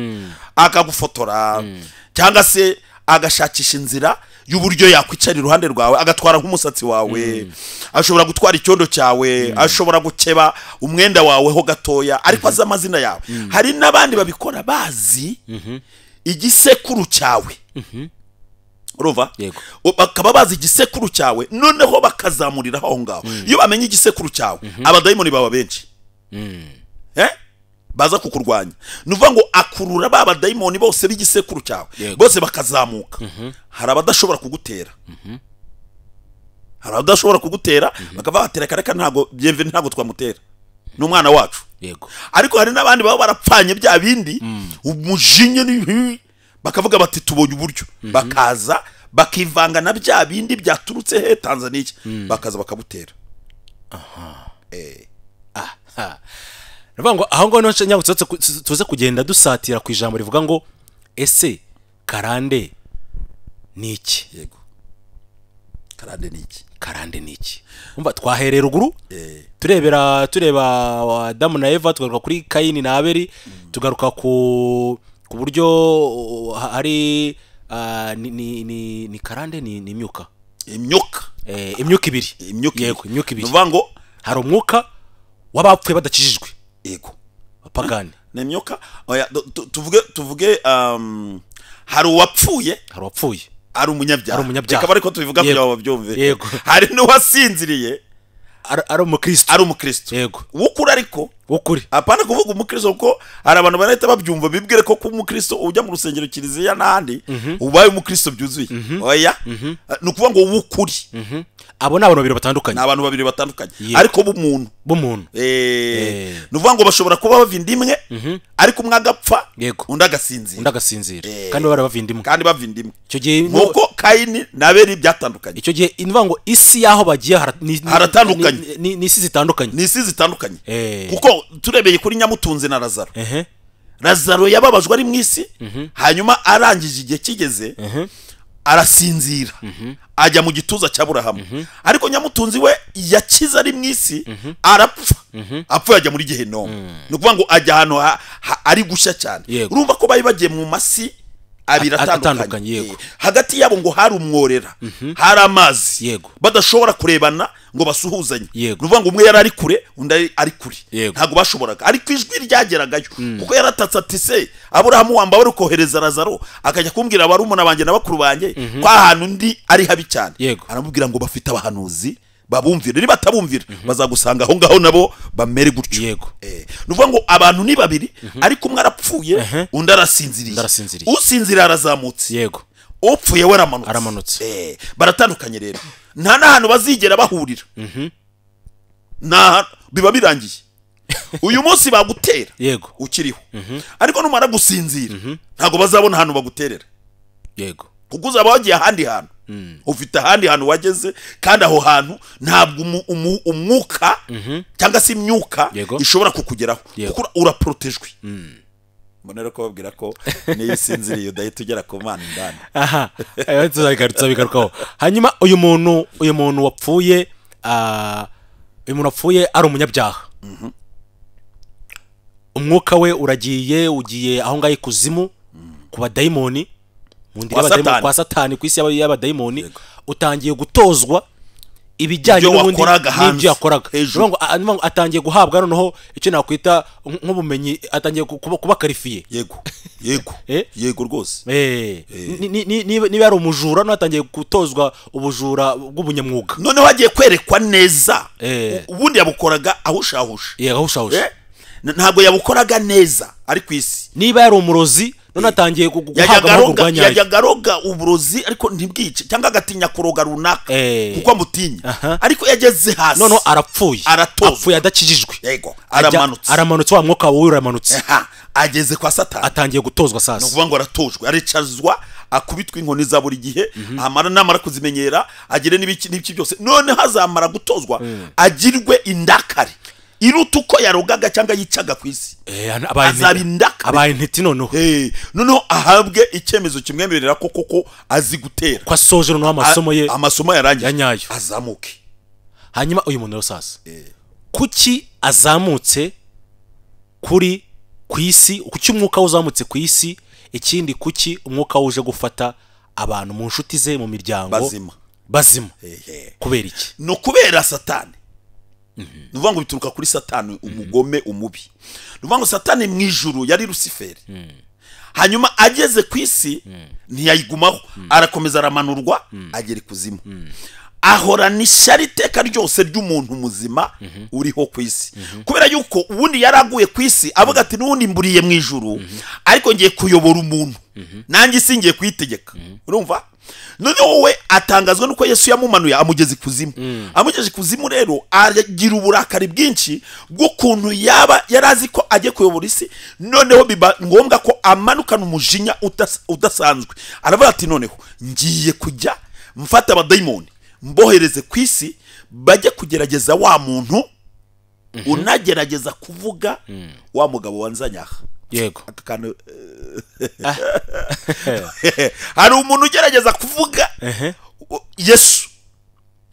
Akagufotora cyangwa se agashakisha inzira y'uburyo yakwicara iruhande rwawe, agatwara nk'umusatsi wawe, ashobora gutwara icyondo cyawe, ashobora gukeba umwenda wawe ho gatoya, ariko azi amazina yawe. Hari n'abandi babikora bazi igisekuru cyawe. Urumva? Bakaba bazi igisekuru cyawe, noneho bakazamurira aho ngaho. Iyo bamenye igisekuru cyawe, abadayimoni baba benshi. Baza kukurwanya. Nuvuga ngo akurura ba badayimoni bose b'igisekuru cyawe, bose bakazamuka. Hari abadashobora kugutera. Hari abadashobora kugutera bakava batera kareka, ntago byemve, ntago twamutera, ni umwana wacu. Yego. Ariko hari n'abandi baba barapfanye bya bindi umujinya bakavuga bati tubonye uburyo, bakaza bakivanga na bya bindi byaturutse he Tanzania, bakaza bakabutera. Aha. Ngo aho ngaho nyabutse tuze kugenda dusatira ku ijambo rivuga ngo ese karande ni iki? Yego. Karande ni iki? Karande ni iki? Umva twaherera ruguru turebera tureba Adamu na Eva, tugaruka kuri Kayini na Abeli, tugaruka ku buryo hari ni karande ni imyuka. Imyuka. Imyuka ibiri. Yego, imyuka ibiri. Nuvuga ngo hari umwuka w'abapfuye badakijijwe. Yego. Abapagani. Ni imyuka. Oya, tuvuge hari uwapfuye, ari umunyabyaha. Reka ariko tubivuga kugira ngo babyumve. Hari n'uwasinziriye ari umukristo. Ari umukristo. Yego. Wukuri ariko. Wukuri. Apana kuvuga umukristo kuko hari abantu barahita babyumva bibwire ko kuba umukristo ujya mu rusengero kiliziya n'ahandi ubaye umukristo byuzuye. Oya. Ni ukuvuga ngo wukuri. Abo ni abantu babiri batandukanye. Ni abantu babiri batandukanye. Ariko b'umuntu. B'umuntu. Ni ukuvuga ngo bashobora kuba bava inda imwe ariko umwe agapfa undi agasinzira. Undi agasinzira. Kandi bari bava inda imwe. Kandi bava inda imwe. Icyo gihe nkuko Kayini na Abeli byatandukanye. Icyo gihe ni ukuvuga ngo isi yaho bagiye haratandukanye. Ni isi zitandukanye. Ni isi zitandukanye. Kuko turebeye kuri Nyamutunzi na Lazaro. Lazaro yababajwe ari mu isi, hanyuma arangije igihe kigeze arasinzira ajya mu gituza cya Aburahamu. Ariko Nyamutunzi we yakize ari mu isi arapfa, apfa ajya muri Gehinomu. Ni ukuvuga ngo ajya ahantu ari gushya cyane. Urumva ko bari bagiye mu masi abiri atandukanye. Hagati yabo ngo hari umworera, hari amazi, badashobora kurebana ngo basuhuzanye. Ni ukuvuga ngo umwe yari ari kure undi ari kure, ntabwo bashoboraga. Ariko ijwi ryageragayo kuko yaratatse ati se Aburahamu wamba wari kohereza Lazaro akajya kumbwira barumuna banjye na bakuru banjye ko ahantu ndi ari habi cyane. Aramubwira ngo bafite abahanuzi babumvira, niba batabumvira bazagusanga aho ngaho nabo bamere gutyo. Ni ukuvuga ngo abantu ni babiri ariko umwe arapfuye undi arasinziriye. Usinziriye arazamutse. Yego. Upfuye we aramanutse. Baratandukanye rero. Nta n'ahantu bazigera bahurira. Nta biba birangiye. Uyu munsi bagutera. Yego. Ukiriho. Ariko numara gusinzira ntago bazabona ahantu baguterera. Yego. Kuko uzaba wagiye ahandi hantu. Ufite ahandi hantu wageze, kandi aho hantu ntabwo umwuka cyangwa se imyuka ishobora kukugeraho kuko uraprotejwe. Mbonera ko babwira ko niyo usinziriye udahita ugera ku Mana indani. Aha, tuzabigarukaho. Hanyuma uyu muntu wapfuye, uyu muntu wapfuye ari umunyabyaha. Umwuka we uragiye, ugiye aho ngaho ikuzimu ku badayimoni, mu ndiri y'abadayimoni kwa Satani, ku isi y'abadayimoni, utangiye gutozwa ibijyanye n'ubundi n'ibyo yakoraga. Atangiye guhabwa noneho icyo nakwita nk'ubumenyi, atangiye kuba karifiye. Yego. Yego. Yego rwose. Niba ari umujura noneho atangiye gutozwa ubujura bw'ubunyamwuga. Noneho agiye kwerekwa neza. Ubundi yabukoraga ahushahusha. Yego, ahushahusha. Ntabwo yabukoraga neza ari ku isi. Niba yari umurozi none atangiye guhabwa amahugurwa nyayo. Yajyaga aroga uburozi ariko ntibwice cyangwa agatinya kuroga runaka kuko amutinya. Ariko yageze hasi none arapfuye, apfuye adakijijwe. Yego, aramanutse. Aramanutse, wa mwuka wowe uramanutse. Ageze kwa Satani atangiye gutozwa sasa. Ni ukuvuga ngo aratojwe, aricazwa, akubitwa inkoni za buri gihe, amara namara kuzimenyera, agire n'ibiki n'ibiki byose. None hazamara gutozwa agirwe indakare iruta uko yarogaga cyangwa yicaga ku isi. Azaba indakare, abaye intiti noneho. Noneho ahabwe icyemezo kimwemerera ko koko azi gutera, ko asoje noneho amasomo ye, amasomo yarangiye, azamuke. Hanyuma uyu muntu rero sasa, kuki azamutse kuri ku isi? Kuki umwuka uzamutse ku isi? Ikindi kuki umwuka uje gufata abantu mu nshuti ze, mu miryango bazima? Kubera iki? No kubera Satani. Ni ukuvuga ngo bituruka kuri Satani, umugome umubi. Ni ukuvuga ngo Satani mu ijuru yari Rusiferi. Hanyuma ageze ku isi ntiyayigumaho, arakomeza aramanurwa agera ikuzimu. Ahorana ishyari iteka ryose ry'umuntu muzima uriho ku isi, kubera yuko ubundi yaraguye ku isi avuga ati n'ubundi mburiye mu ijuru, ariko ngiye kuyobora umuntu nanjye isi ngiye kuyitegeka. Urumva? Noneho we atangazwa nuko Yesu yamumanuye amugeze ikuzimu. Amugeze ikuzimu rero agira uburakari bwinshi bw'ukuntu yaba yarazi ko agiye kuyobora isi, noneho biba ngombwa ko amanukana umujinya udasanzwe. Aravuga ati noneho ngiye kujya mfata abadayimoni mbohereze ku isi bajye kugerageza wa muntu unagerageza kuvuga wa mugabo wanzanye aha. Yego. Hari umuntu ugerageza kuvuga Yesu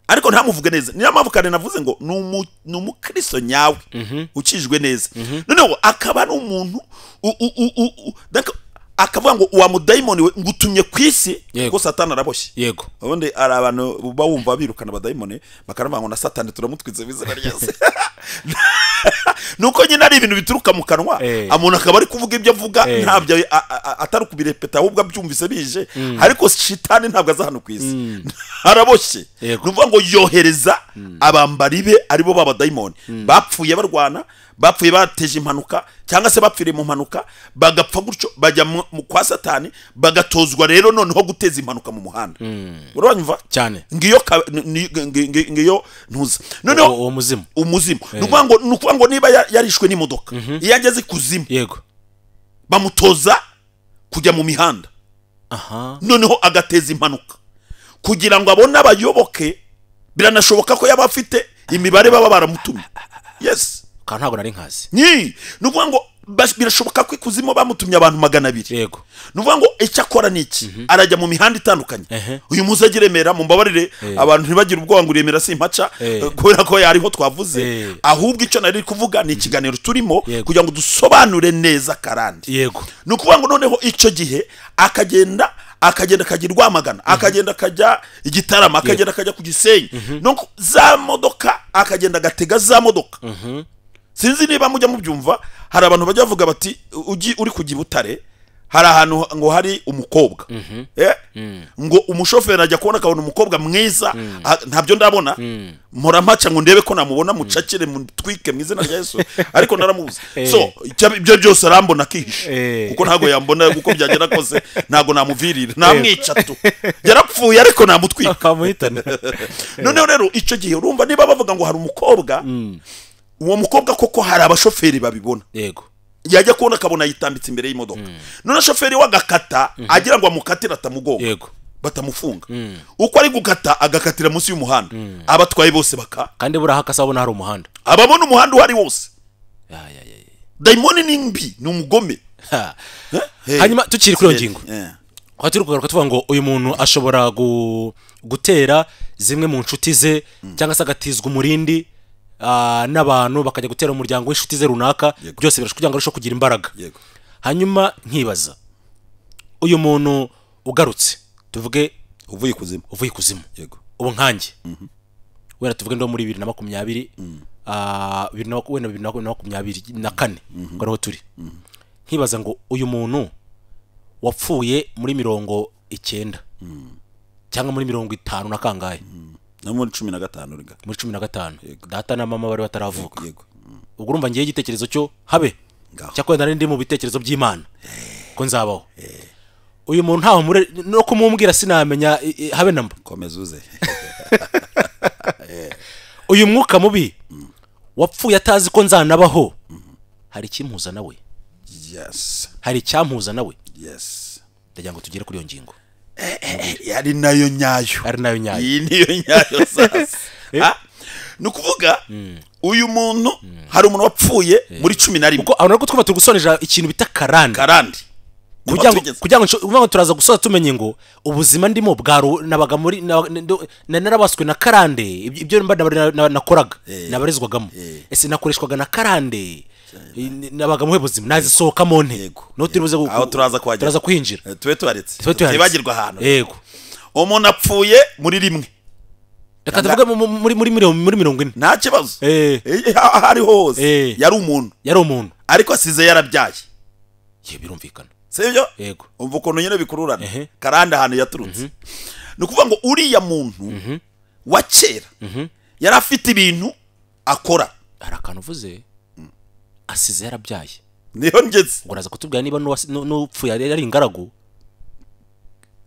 ariko ntamuvuge neza. Niyo mpamvu kandi navuze ngo ni umukristo nyawe ukijwe neza. Noneho akaba ari umuntu akavuga ngo wa mudayimoni we ngutumye ku isi kuko Satani araboshye. Yego. Ubundi ari abantu bawumva birukana abadayimoni bakaravuga ngo na Satani turamutwitse bizina ryose. Nuko nyine ari ibintu bituruka mu kanwa, umuntu akaba ari kuvuga ibyo avuga ntabyo atari kubirepeta ahubwo abyumvise bije, ariko shitani ntabwo aza hano ku isi. Araboshye. Nuvuga ngo yohereza abambari be aribo b'abadayimoni bapfuye barwana, bapfuye bateje impanuka cyangwa se bapfiriye mu mpanuka, bagapfa gutyo bajya kwa Satani bagatozwa rero noneho guteza impanuka mu muhanda. Uranyumva cyane? Ngiyo ngiyo ntuza. Noneho uwo muzimu nukuvuga ngo niba yarishwe n'imodoka iyo ageze kuzimu, yego, bamutoza kujya mu mihanda. Noneho agateza impanuka kugira ngo abone abayoboke. Biranashoboka ko yaba afite imibare baba baramutumye. Yes. Ka ntabwo nari nkazi. Ni nukuvuga ngo birashoboka ko ikuzimu bamutumye abantu 200. Yego. Nukuvuga ngo icyo akora niki? Arajya mu mihanda itandukanye. Uyu muze agiremera, mumbabarire abantu ntibagire ubwoba ngo uremera simpaca kubera ko yariho twavuze. Ahubwo icyo nari kuvuga ni ikiganiro turimo kugira ngo dusobanure neza karande. Yego. Nukuvuga ngo noneho icyo gihe akagenda akajya Rwamagana, akagenda akajya Igitarama, akagenda akajya ku Gisenyi. Nuko za modoka akagenda agatega za modoka. Sinzi niba mujya mubyumva, hari abantu bajya bavuga bati ugi uri kujya Butare hari ahantu ngo hari umukobwa. Ngo umushoferi ajya kubona akabona umukobwa mwiza, ntabyo ndabona. Mpora mpaca ngo ndebe ko namubona mucakire mutwike mu izina rya Yesu, ariko naramubuze. So ibyo byose arambona akihisha kuko ntago yambona uko byagera kose, ntago namuvirira namwica tu. Yarapfuye ariko namutwika akamuhitana. Noneho rero icyo gihe urumva niba bavuga ngo hari umukobwa, uwo mukobwa koko hari abashoferi babibona. Yego. Yajya kubona akabona yitambitse imbere y'imodoka. None shoferi wagakata agira ngo amukatire atamugonga. Yego. Batamufunga. Uko ari gukata agakatira munsi y'umuhanda. Abatwaye bose baka. Kandi buraha akasabona hari umuhanda. Ababona umuhanda uhari wose. Ya. Daimoni ni mbi, ni umugome. Hanyuma tukiri kuri iyo ngingo. Kwa turi kugaruka tuvuga ngo uyu muntu ashobora gutera zimwe mu nshuti ze cyangwa se agatizwa umurindi n'abantu bakajya gutera umuryango w'inshuti ze runaka, byose birashoboka kugira ngo arusheho kugira imbaraga. Hanyuma nkibaza uyu muntu ugarutse tuvuge uvuye ikuzimu, yego, ubu nkanjye wenda tuvuge ndo muri 2020 2024 ngo ariho turi, nkibaza ngo uyu muntu wapfuye muri 90 cyangwa muri 50 na kangahe, no muri 15 rega, muri 15 data na mama bari bataravuka. Ubwo urumva ngiye igitekerezo cyo habe cyakora nari ndi mu bitekerezo by'Imana ko nzabaho. Uyu muntu ntaho no kumumbwira sinamenya habe namba. Komeza uze. Uyu mwuka mubi wapfuye atazi ko nzanabaho, hari ikimpuza nawe? Yes. Hari icyampuza nawe? Yes. Ndagira ngo tugere kuri iyo ngingo. Ari nayo nyayo. Ari nayo nyayo. Iyi niyo nyayo sasa. Nukuvuga uyu muntu hari umuntu wapfuye muri 11. Kuko abantu ariko twumva turi gusoneja ikintu bita karande. Karande. Kugira ngo turaza gusoza tumenye ngo ubuzima ndimo bwa nabaga muri narabaswe na karande, ibyo mba nakoraga nabarizwagamo, ese nakoreshwaga na karande, nabaga mu buzima nazisohokamo nte? No turibuze aho turaza kwagera, turaza kuhinjira, tube tubaretse tibagirwa ahantu. Yego. Umuntu apfuye muri rimwe, reka tuvuge muri 40, nta kibazo, hariho hose yari umuntu ariko asize yarabyaye. Ye birumvikana. Sibyo? Yego. Umva ukuntu nyine bikururana. Karande ahantu yaturutse. Ni ukuvuga ngo uriya muntu wa kera yari afite ibintu akora. Hari akantu uvuze asize yarabyaye, niyo ngeze ngo uraza kutubwira niba n'upfuye yari ingaragu,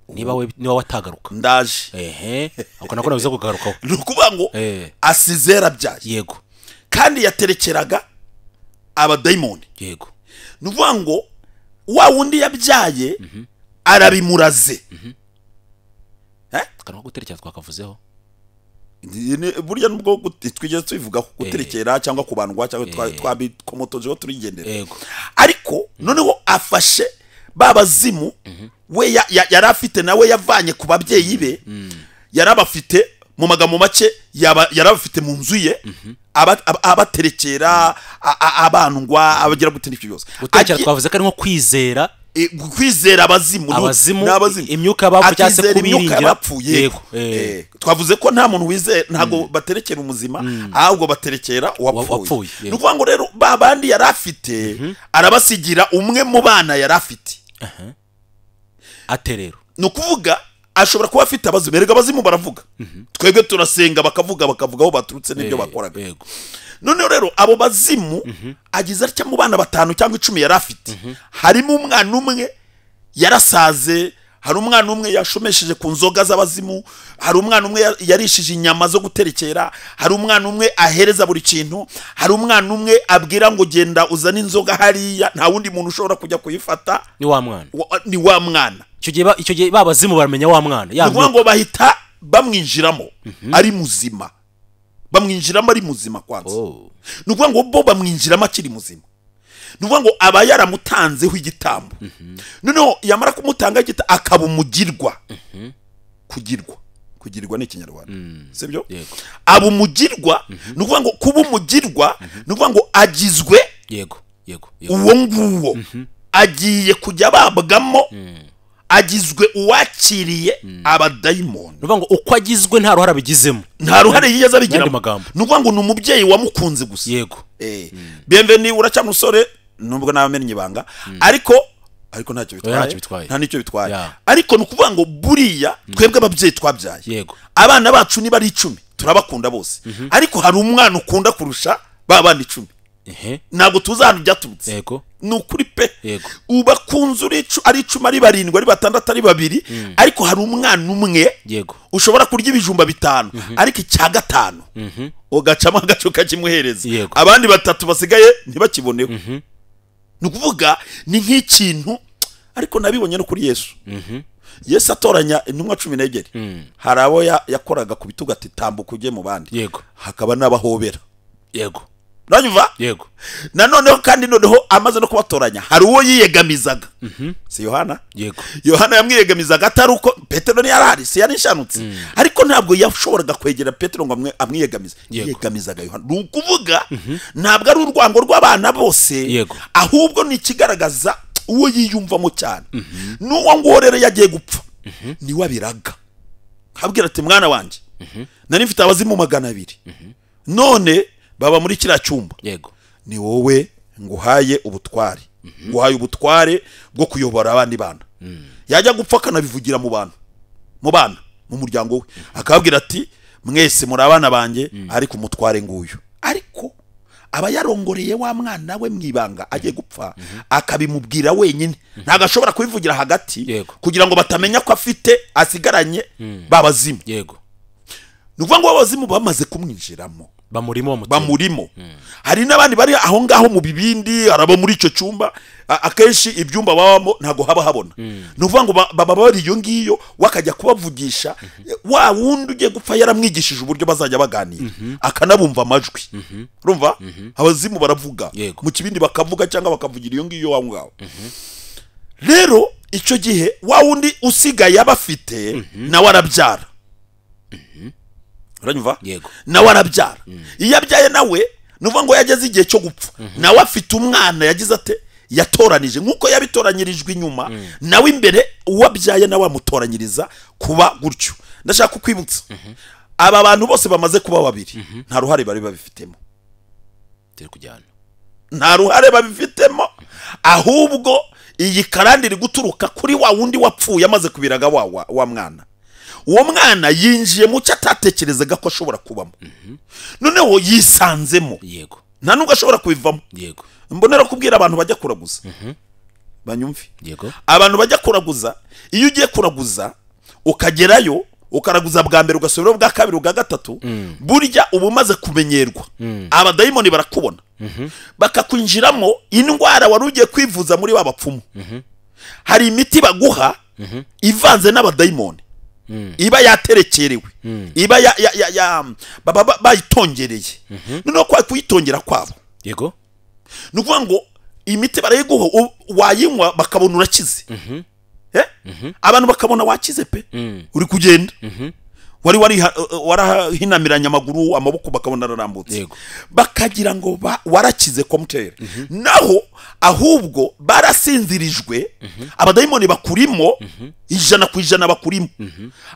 niba we niba watagaruka. Ndaje ehe, ako nako nabiza kugarukaho. Ni ukuvuga ngo asize yarabyaye, yego, kandi yaterekeraga abadayimoni, yego. Ni ukuvuga ngo wa wundi yabyaye arabimuraze. Akantu ko guterekera twakavuzeho burya nubwo twigeze tubivugaho, guterekera cyangwa kubandwa cyangwa twabikomotojeho turigendera, ariko noneho afashe babazimu we yari afite nawe yavanye ku babyeyi be, yarabafite mu magambo make, yarabafite mu nzu ye, abaterekera, abandwa, abagira gute n'ibyo byose. Guterekera twavuze ko ari nko kwizera, kwizera abazimu, imyuka bapfuye cyangwa se kubiringira. Yego, twavuze ko nta muntu wizera, ntago baterekera umuzima, ahubwo baterekera uwapfuye. Ni ukuvuga ngo rero babandi yari afite arabasigira umwe mu bana yari afite. Ate rero ni ukuvuga ashobora kuba afite abazimu, erega abazimu baravuga, twebwe turasenga bakavuga, bakavuga aho baturutse n'ibyo bakoraga. Noneho rero abo bazimu agize atya mu bana 5 cyangwa 10 yari afite, harimo umwana umwe yarasaze, hari umwana umwe yashomesheje ku nzoga z'abazimu, hari umwana umwe yarishije inyama zo guterekera, hari umwana umwe ahereza buri kintu, hari umwana umwe abwira ngo genda uzane inzoga hariya, nta wundi muntu ushobora kujya kuyifata, ni wa mwana, ni wa mwana. Icyo gihe babazimu baramenya wa mwana, ya ngo bahita bamwinjiramo ari muzima, bamwinjiramo ari muzima kwanza. Ni ukuvuga ngo bo bamwinjiramo akiri muzima, ni ukuvuga ngo aba yaramutanzeho igitambo. Noneho yamara kumutanga igitambo akaba umugirwa. Kugirwa ni Ikinyarwanda, sibyo? Aba umugirwa, ni ukuvuga ngo kuba umugirwa ni ukuvuga ngo agizwe, yego yego, uwo nguwo agiye kujya babwamo, agizwe uwakiriye abadayimoni. Ni ukuvuga ngo uko agizwe nta ruhare abigizemo, nta ruhare yigeze abigiramo. Ni ukuvuga ngo ni umubyeyi wamukunze gusa. Yego. Bienvenue uraca musore, nubwo nabamenye ibanga, ariko ntacyo bitwaye, nta nicyo bitwaye. Ariko ni ukuvuga ngo buriya twebwe ababyeyi twabyaye, yego, abana bacu niba ari 10 turabakunda bose, ariko hari umwana ukunda kurusha ba bandi 10. Ntabwo tuzi ahantu byaturutse. Yego, ni ukuri pe. Ubakunze ari 10 ari 7 ari 6 ari 2, ariko hari umwana umwe, yego, ushobora kurya ibijumba 5 ariko icya 5 ugacamo agace ukakimuhereza, abandi 3 basigaye ntibakiboneho. Ni ukuvuga ni nk'ikintu, ariko nabibonye no kuri Yesu. Yesu atoranya intumwa 12, hari abo yakoraga ku bitugu ati tambuka ujye mu bandi, hakaba n'abahobera. Yego, uranyumva? Yego. Nanoneho kandi noneho amaze no kubatoranya hari uwo yiyegamizaga. Si Yohana? Yego. Yohana yamwiyegamizaga atari uko Petero ntiyarahari, si yari inshanutse, ariko ntabwo yashoboraga kwegera Petero ngo amwiyegamize, yiyegamizaga Yohana. Ni ukuvuga ntabwo ari urwango rw'abana bose, ahubwo ni ikigaragaza uwo yiyumvamo cyane. N'uwo nguwo rero yagiye gupfa niwe abiraga, abwira ati mwana wanjye nari mfite abazimu 200, none baba muri kiriya cyumba, yego, ni wowe nguhaye ubutware, nguhaye ubutware bwo kuyobora abandi bana. Yajya gupfa akanabivugira mu bantu, mu bana, mu muryango we, akababwira ati mwese muri abana banjye, ariko umutware nguyu. Ariko aba yarongoreye wa mwana we mwibanga agiye gupfa, akabimubwira wenyine, ntabwo ashobora kubivugira hagati kugira ngo batamenya ko afite asigaranye babazimu. Yego. Ni ukuvuga ngo abazimu bamaze kumwinjiramo, bamurimo. Hari n'abandi bari aho ngaho mu bibindi, arabo muri icyo cyumba, akenshi ibyumba babamo ntago haba habona. Ni ukuvuga ngo baba bari iyo ngiyo, wakajya kubavugisha, wa wundi ugiye gupfa yaramwigishije uburyo bazajya baganira, akanabumva amajwi. Urumva? Abazimu baravuga mu kibindi bakavuga cyangwa bakavugira iyo ngiyo aho ngaho. Rero icyo gihe wa wundi usigaye abafite nawe arabyara. Uranyumva? Nawe arabyara. Iyo abyaye nawe nuvuga ngo yageze igihe cyo gupfa, nawe afite umwana yagize ate, yatoranije nkuko yabitoranyirijwe inyuma, nawe imbere uwabyaye nawe amutoranyiriza kuba gutyo. Ndashaka kukwibutsa aba bantu bose bamaze kuba babiri nta ruhare bari babifitemo, nta ruhare babifitemo, ahubwo iyi karande iri guturuka kuri wa wundi wapfuye amaze kubiraga wa mwana. Uwo mwana yinjiye mu cyo atatekerezaga ko ashobora kubamo, noneho yisanzemo. Yego. Nta nubwo ashobora kubivamo. Yego. Mbonera kubwira abantu bajya kuraguza, banyumve. Yego. Abantu bajya kuraguza, iyo ugiye kuraguza ukagerayo ukaraguza bwa mbere, ugasubirayo bwa kabiri, ubwa gatatu, burya uba umaze kumenyerwa. Abadayimoni barakubona, bakakwinjiramo. Indwara wari ugiye kwivuza muri ba bapfumu, hari imiti baguha ivanze n'abadayimoni, iba yaterekerewe, iba bayitongereye. Noneho kwa kuyitongera kwabo, yego, ni ukuvuga ngo imiti barayiguha, wayinywa bakabona urakize. Abantu bakabona wakize pe, uri kugenda, wari warahinamiranye amaguru, amaboko, bakabona ararambutse, bakagira ngo warakize komutere. Naho ahubwo barasinzirijwe, abadayimoni bakurimo 100% bakurimo,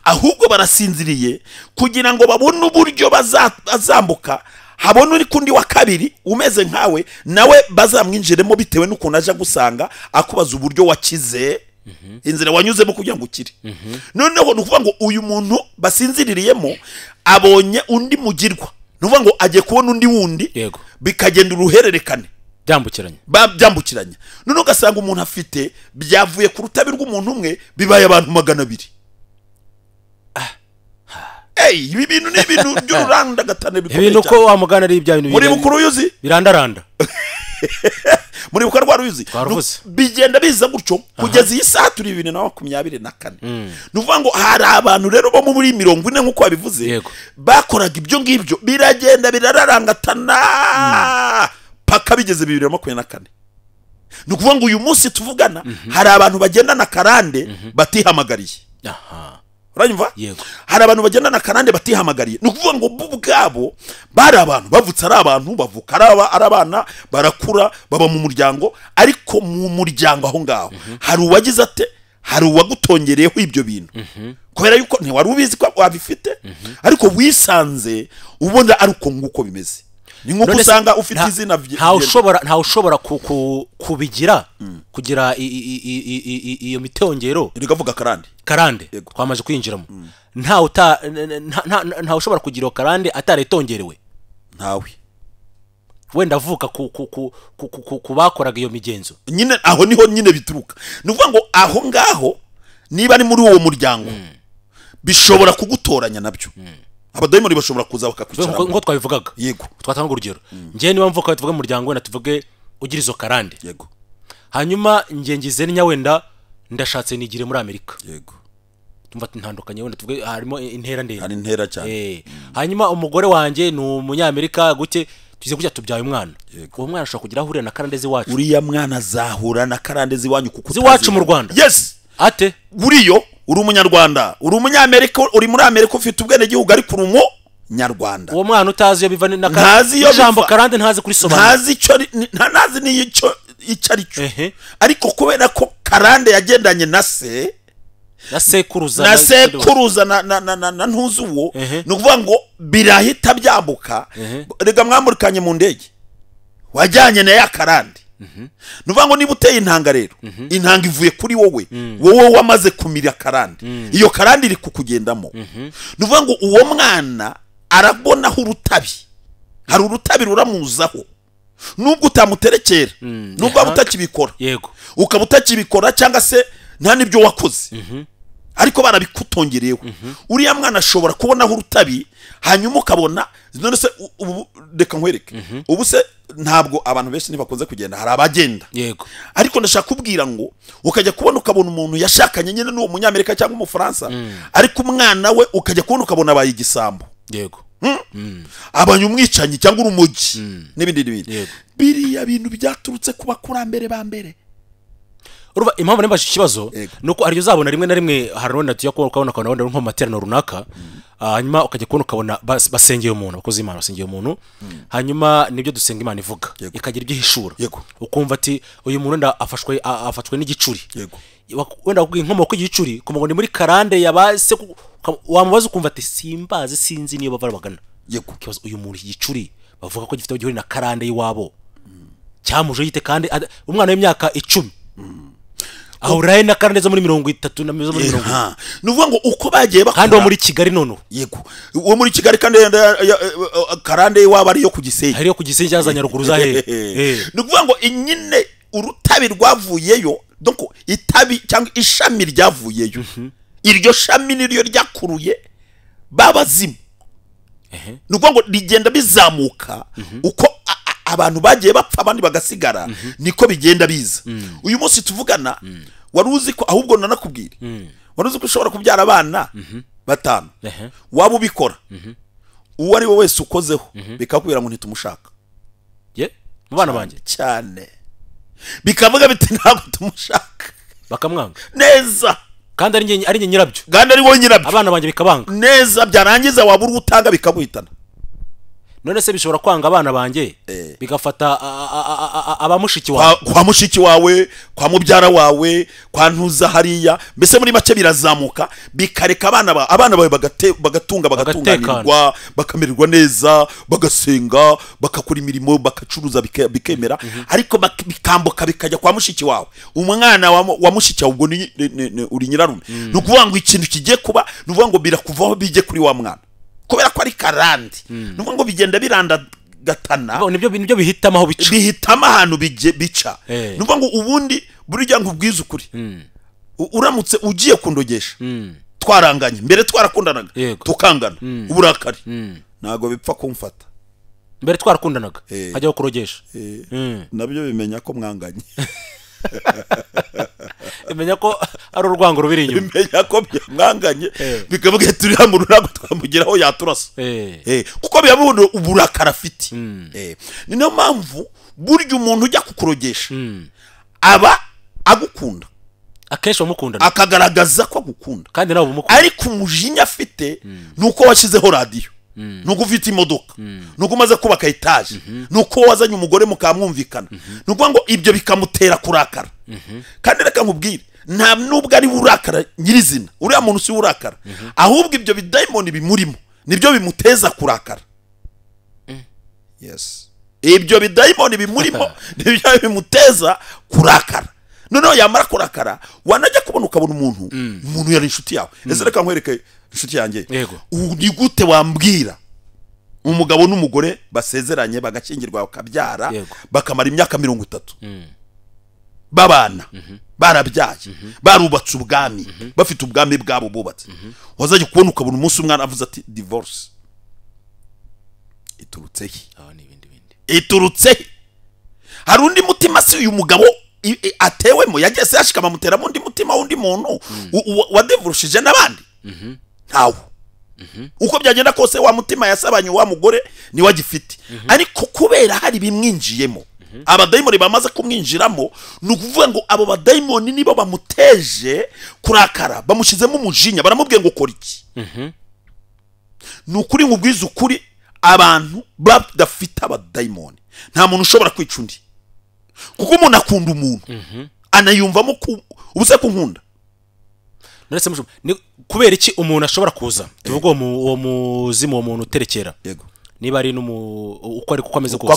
ahubwo barasinziriye kugira ngo babone uburyo bazambuka, habone uri kundi wa kabiri umeze nkawe, nawe bazamwinjiremo bitewe n'ukuntu aje gusanga akubaza uburyo wakize, inzira wanyuzemo kugira ngo ukire. Noneho ni ukuvuga ngo uyu muntu basinziririyemo abonye undi mugirwa, ni ukuvuga ngo agiye kubona undi wundi, bikagenda uruhererekane byambukiranye. Noneho ugasanga umuntu afite byavuye ku rutabi rw'umuntu umwe bibaye abantu 200. Ibi bintu ni ibintu by'ururandagatane bikomeye cyane. Ibintu ko wamugana ari ibya bintu muri bukuru yuzi birandaranda muri bukuru rwa ruyuzi bigenda biza gutyo kugeza iyi saha turi 2024. Ni ukuvuga ngo hari abantu rero bo muri 40 nkuko babivuze bakoraga ibyo ngibyo, biragenda birararangatana paka bigeze 2024. Ni ukuvuga ngo uyu munsi tuvugana hari abantu bagendana karande batihamagariye. Uranyumva? Hari abantu bagendana karande batihamagariye. Ni ukuvuga ngo bo ubwabo bari abantu bavutse ari abantu, bavuka ari abana, barakura, baba mu muryango, ariko mu muryango aho ngaho hari uwagize ate, hari uwagutongereyeho ibyo bintu, kubera yuko ntiwari ubizi ko wabifite, ariko wisanze ubona ari uko nguko bimeze. Ni nkuko usanga ufite izina, nta ushobora kubigira kugira iyo mitongero rikavuga karande. Karande twamaze kwinjiramo, nta ushobora kugira karande ataritongerewe, ntawe wenda avuka ku bakoraga iyo migenzo nyine. Aho niho nyine bituruka. Ni ukuvuga ngo aho ngaho niba ari muri uwo muryango bishobora kugutoranya nabyo. Abadayimoni bashobora kuza bakakwicara nko twabivugaga. Yego. Twatanga urugero, ngiye niba mvuka tuvuge muryango wenda tuvuge ugira izo karande. Yego. Hanyuma ngiye ngize nya wenda ndashatse nigire muri Amerika. Yego. Tumva ntandukanye wenda tuvuge harimo intera ndende. Hari intera cyane. Hanyuma umugore wanjye ni umunyamerika gute, tuze kujya tubyaye umwana. Uwo mwana ashobora kugira ahurira na karande ziwacu. Uriya mwana azahura na karande ziwanyu kuko ziwacu mu Rwanda. Yes. Ate buriyo uri umunyarwanda, uri umunyamerika, uri muri Amerika ufite ubwenegihugu ariko uri umunyarwanda. Uwo mwana utazi iyo biva na karande, ijambo karande ntazi kurisobanura, ntazi icyo, ntazi n'icyo icyo ari cyo, ariko kubera ko karande yagendanye na se na sekuruza na ntuzi uwo, ni ukuvuga ngo birahita byambuka. Rega mwamurikanye mu ndege wajyanye na ya karande. Ni ukuvuga ngo niba uteye intanga rero, intanga ivuye kuri wowe, wowe wamaze kumira karande, iyo karande iri kukugendamo. Ni ukuvuga ngo uwo mwana arabonaho urutabi, hari urutabi ruramuzaho, nubwo utamuterekera, nubwo waba utakibikora, ukaba utakibikora cyangwa se nta n'ibyo wakoze, ariko barabikutongereyeho. Uriya mwana ashobora kubonaho urutabi, hanyuma ukabona none se ubu reka nkwereke, ubu se ntabwo abantu benshi ntibakunze kugenda, hari abagenda. Yego. Ariko ndashaka kubwira ngo ukajya kubona ukabona umuntu yashakanye nyine n'uwo munyamerika cyangwa umufaransa, ariko umwana we ukajya kubona ukabona abaye igisambo. Yego. Abanye umwicanyi cyangwa urumogi n'ibindi n'ibindi. Biriya bintu byaturutse ku bakurambere ba mbere. Urumva impamvu nembaje ikibazo nuko ariyo uzabona rimwe na rimwe harona tuya ko ukabona ukabona wenda nko materaniro runaka, hanyuma ukajya kubona ukabona basengeye umuntu, abakozi Imana basengeye umuntu, hanyuma nibyo dusenga Imana ivuga ikagira ibyo ihishura, ukumva ati uyu muntu nda afashwe n'igicuri, wenda akubwiye inkomoko y'igicuri kumva ngo ni muri karande yabase, wamubaza ukumva ati simbazi sinzi niyo bava bagana. Kibazo uyu muntu igicuri bavuga ko gifite aho gihurira na karande y'iwabo cyamuje yite, kandi umwana w'imyaka 10 Aho uraye na karande zo muri 30 na zo muri 40. Ni ukuvuga ngo uko bagiye bakura kandi uwo muri Kigali noneho. Yego, uwo muri Kigali kandi karande iwabo ariyo ku Gisenyi. Ariyo ku Gisenyi cyaza Nyaruguru za hehe. Ni ukuvuga ngo nyine urutabi rwavuyeyo, donc itabi cyangwa ishami ryavuyeyo, iryo shami niryo ryakuruye babazimu. Ni ukuvuga ngo rigenda bizamuka uko abantu bagiye bapfa abandi bagasigara, niko bigenda biza. Uyu munsi tuvugana wari uzi ko, ahubwo nanakubwira, wari uzi ko ushobora kubyara abana 5, waba ubikora uwo ari we wese ukozeho bikakubwira ngo ntitumushaka. Ye mu bana banjye cyane bikavuga biti ntabwo tumushaka, bakamwanga neza, kandi ari njye nyirabyo, kandi ari wowe nyirabyo, abana banjye bikabanga neza, byarangiza wabura utanga bikaguhitana. None se bishobora kwanga abana banjye bigafata abamushiki wawe, kwa mushiki wawe, kwa mubyara wawe, kwa ntuza hariya, mbese muri make birazamuka bikareka abana bawe bagatunga, bagatunganirwa, bakamererwa neza, bagasenga, bakakora imirimo, bakacuruza, bikemera. Ariko bikambuka bikajya kwa mushiki wawe, umwana wa mushiki wawe ubwo ni uri nyirarume. Ni ukuvuga ngo ikintu kigiye kuba, ni ukuvuga ngo birakuvaho bijye kuri wa mwana kubera ko ari karande. Nuko ngo bigenda birandagatana, nibyo bihitamo aho bica, bihitamo ahantu bica. Nuko ngo ubundi burya ngo ubwize ukuri, uramutse ugiye kundogesha twaranganye mbere, twarakundanaga tukangana uburakari, ntago bipfa kumfata. Mbere twarakundanaga hajyaho kurogesha, nabyo bimenya ko mwanganye, imenya ko ari urwango rubiri inyuma, imenya ko mwanganye, bikavuga turi hamwe ntabwo twamugeraho yaturasa, kuko biyabona uburakara afite. Ni nayo mpamvu burya umuntu ujya kukurogesha aba agukunda, akenshi bamukundana, akagaragaza ko agukunda kandi nawe umukunda, ariko umujinya afite nuko washyizeho radiyo, nuko ufite imodoka, nuko umaze kubaka etaje, nuko wazanye umugore mukamwumvikana, nuko ngo ibyo bikamutera kurakara. Kandi reka nkubwire, nta nubwo ari urakara nyirizina, uriya muntu si urakara, ahubwo ibyo bidayimoni bimurimo nibyo bimuteza kurakara. Yes, ibyo bidayimoni bimurimo nibyo bimuteza kurakara. Noneho yamara kurakara, wanajya kubona ukabona umuntu yari inshuti yawe. Ese reka nkwereke inshuti yanjye, ni gute wambwira umugabo n'umugore basezeranye bagashyingirwa bakabyara bakamara imyaka 30 babana, barabyaye, barubatse ubwami, bafite ubwami bwabo bubatse, wazajya kubona ukabona umunsi umwana avuze ati divorce iturutse he? Iturutse he? Hari undi mutima si uyu mugabo atewemo, yageze yashikama muteramo undi mutima wundi muntu wadevurushije n'abandi ntawo. Uko byagenda kose wa mutima yasabanye wa mugore ni wagifite, ariko kubera hari bimwinjiyemo, abadayimoni bamaze kumwinjiramo, ni ukuvuga ngo abo badayimoni nibo bamuteje kurakara, bamushyizemo umujinya, baramubwiye ngo kora iki. Ni ukuri nkubwiza ukuri, abantu badafite abadayimoni nta muntu ushobora kwica undi, kuko umuntu akunda umuntu anayumvamo ubuse kunkunda. Ni kubera iki umuntu ashobora kuza tuvuga uwo muzimu, uwo muntu uterekera, niba ari uko ari kuko ameze kose,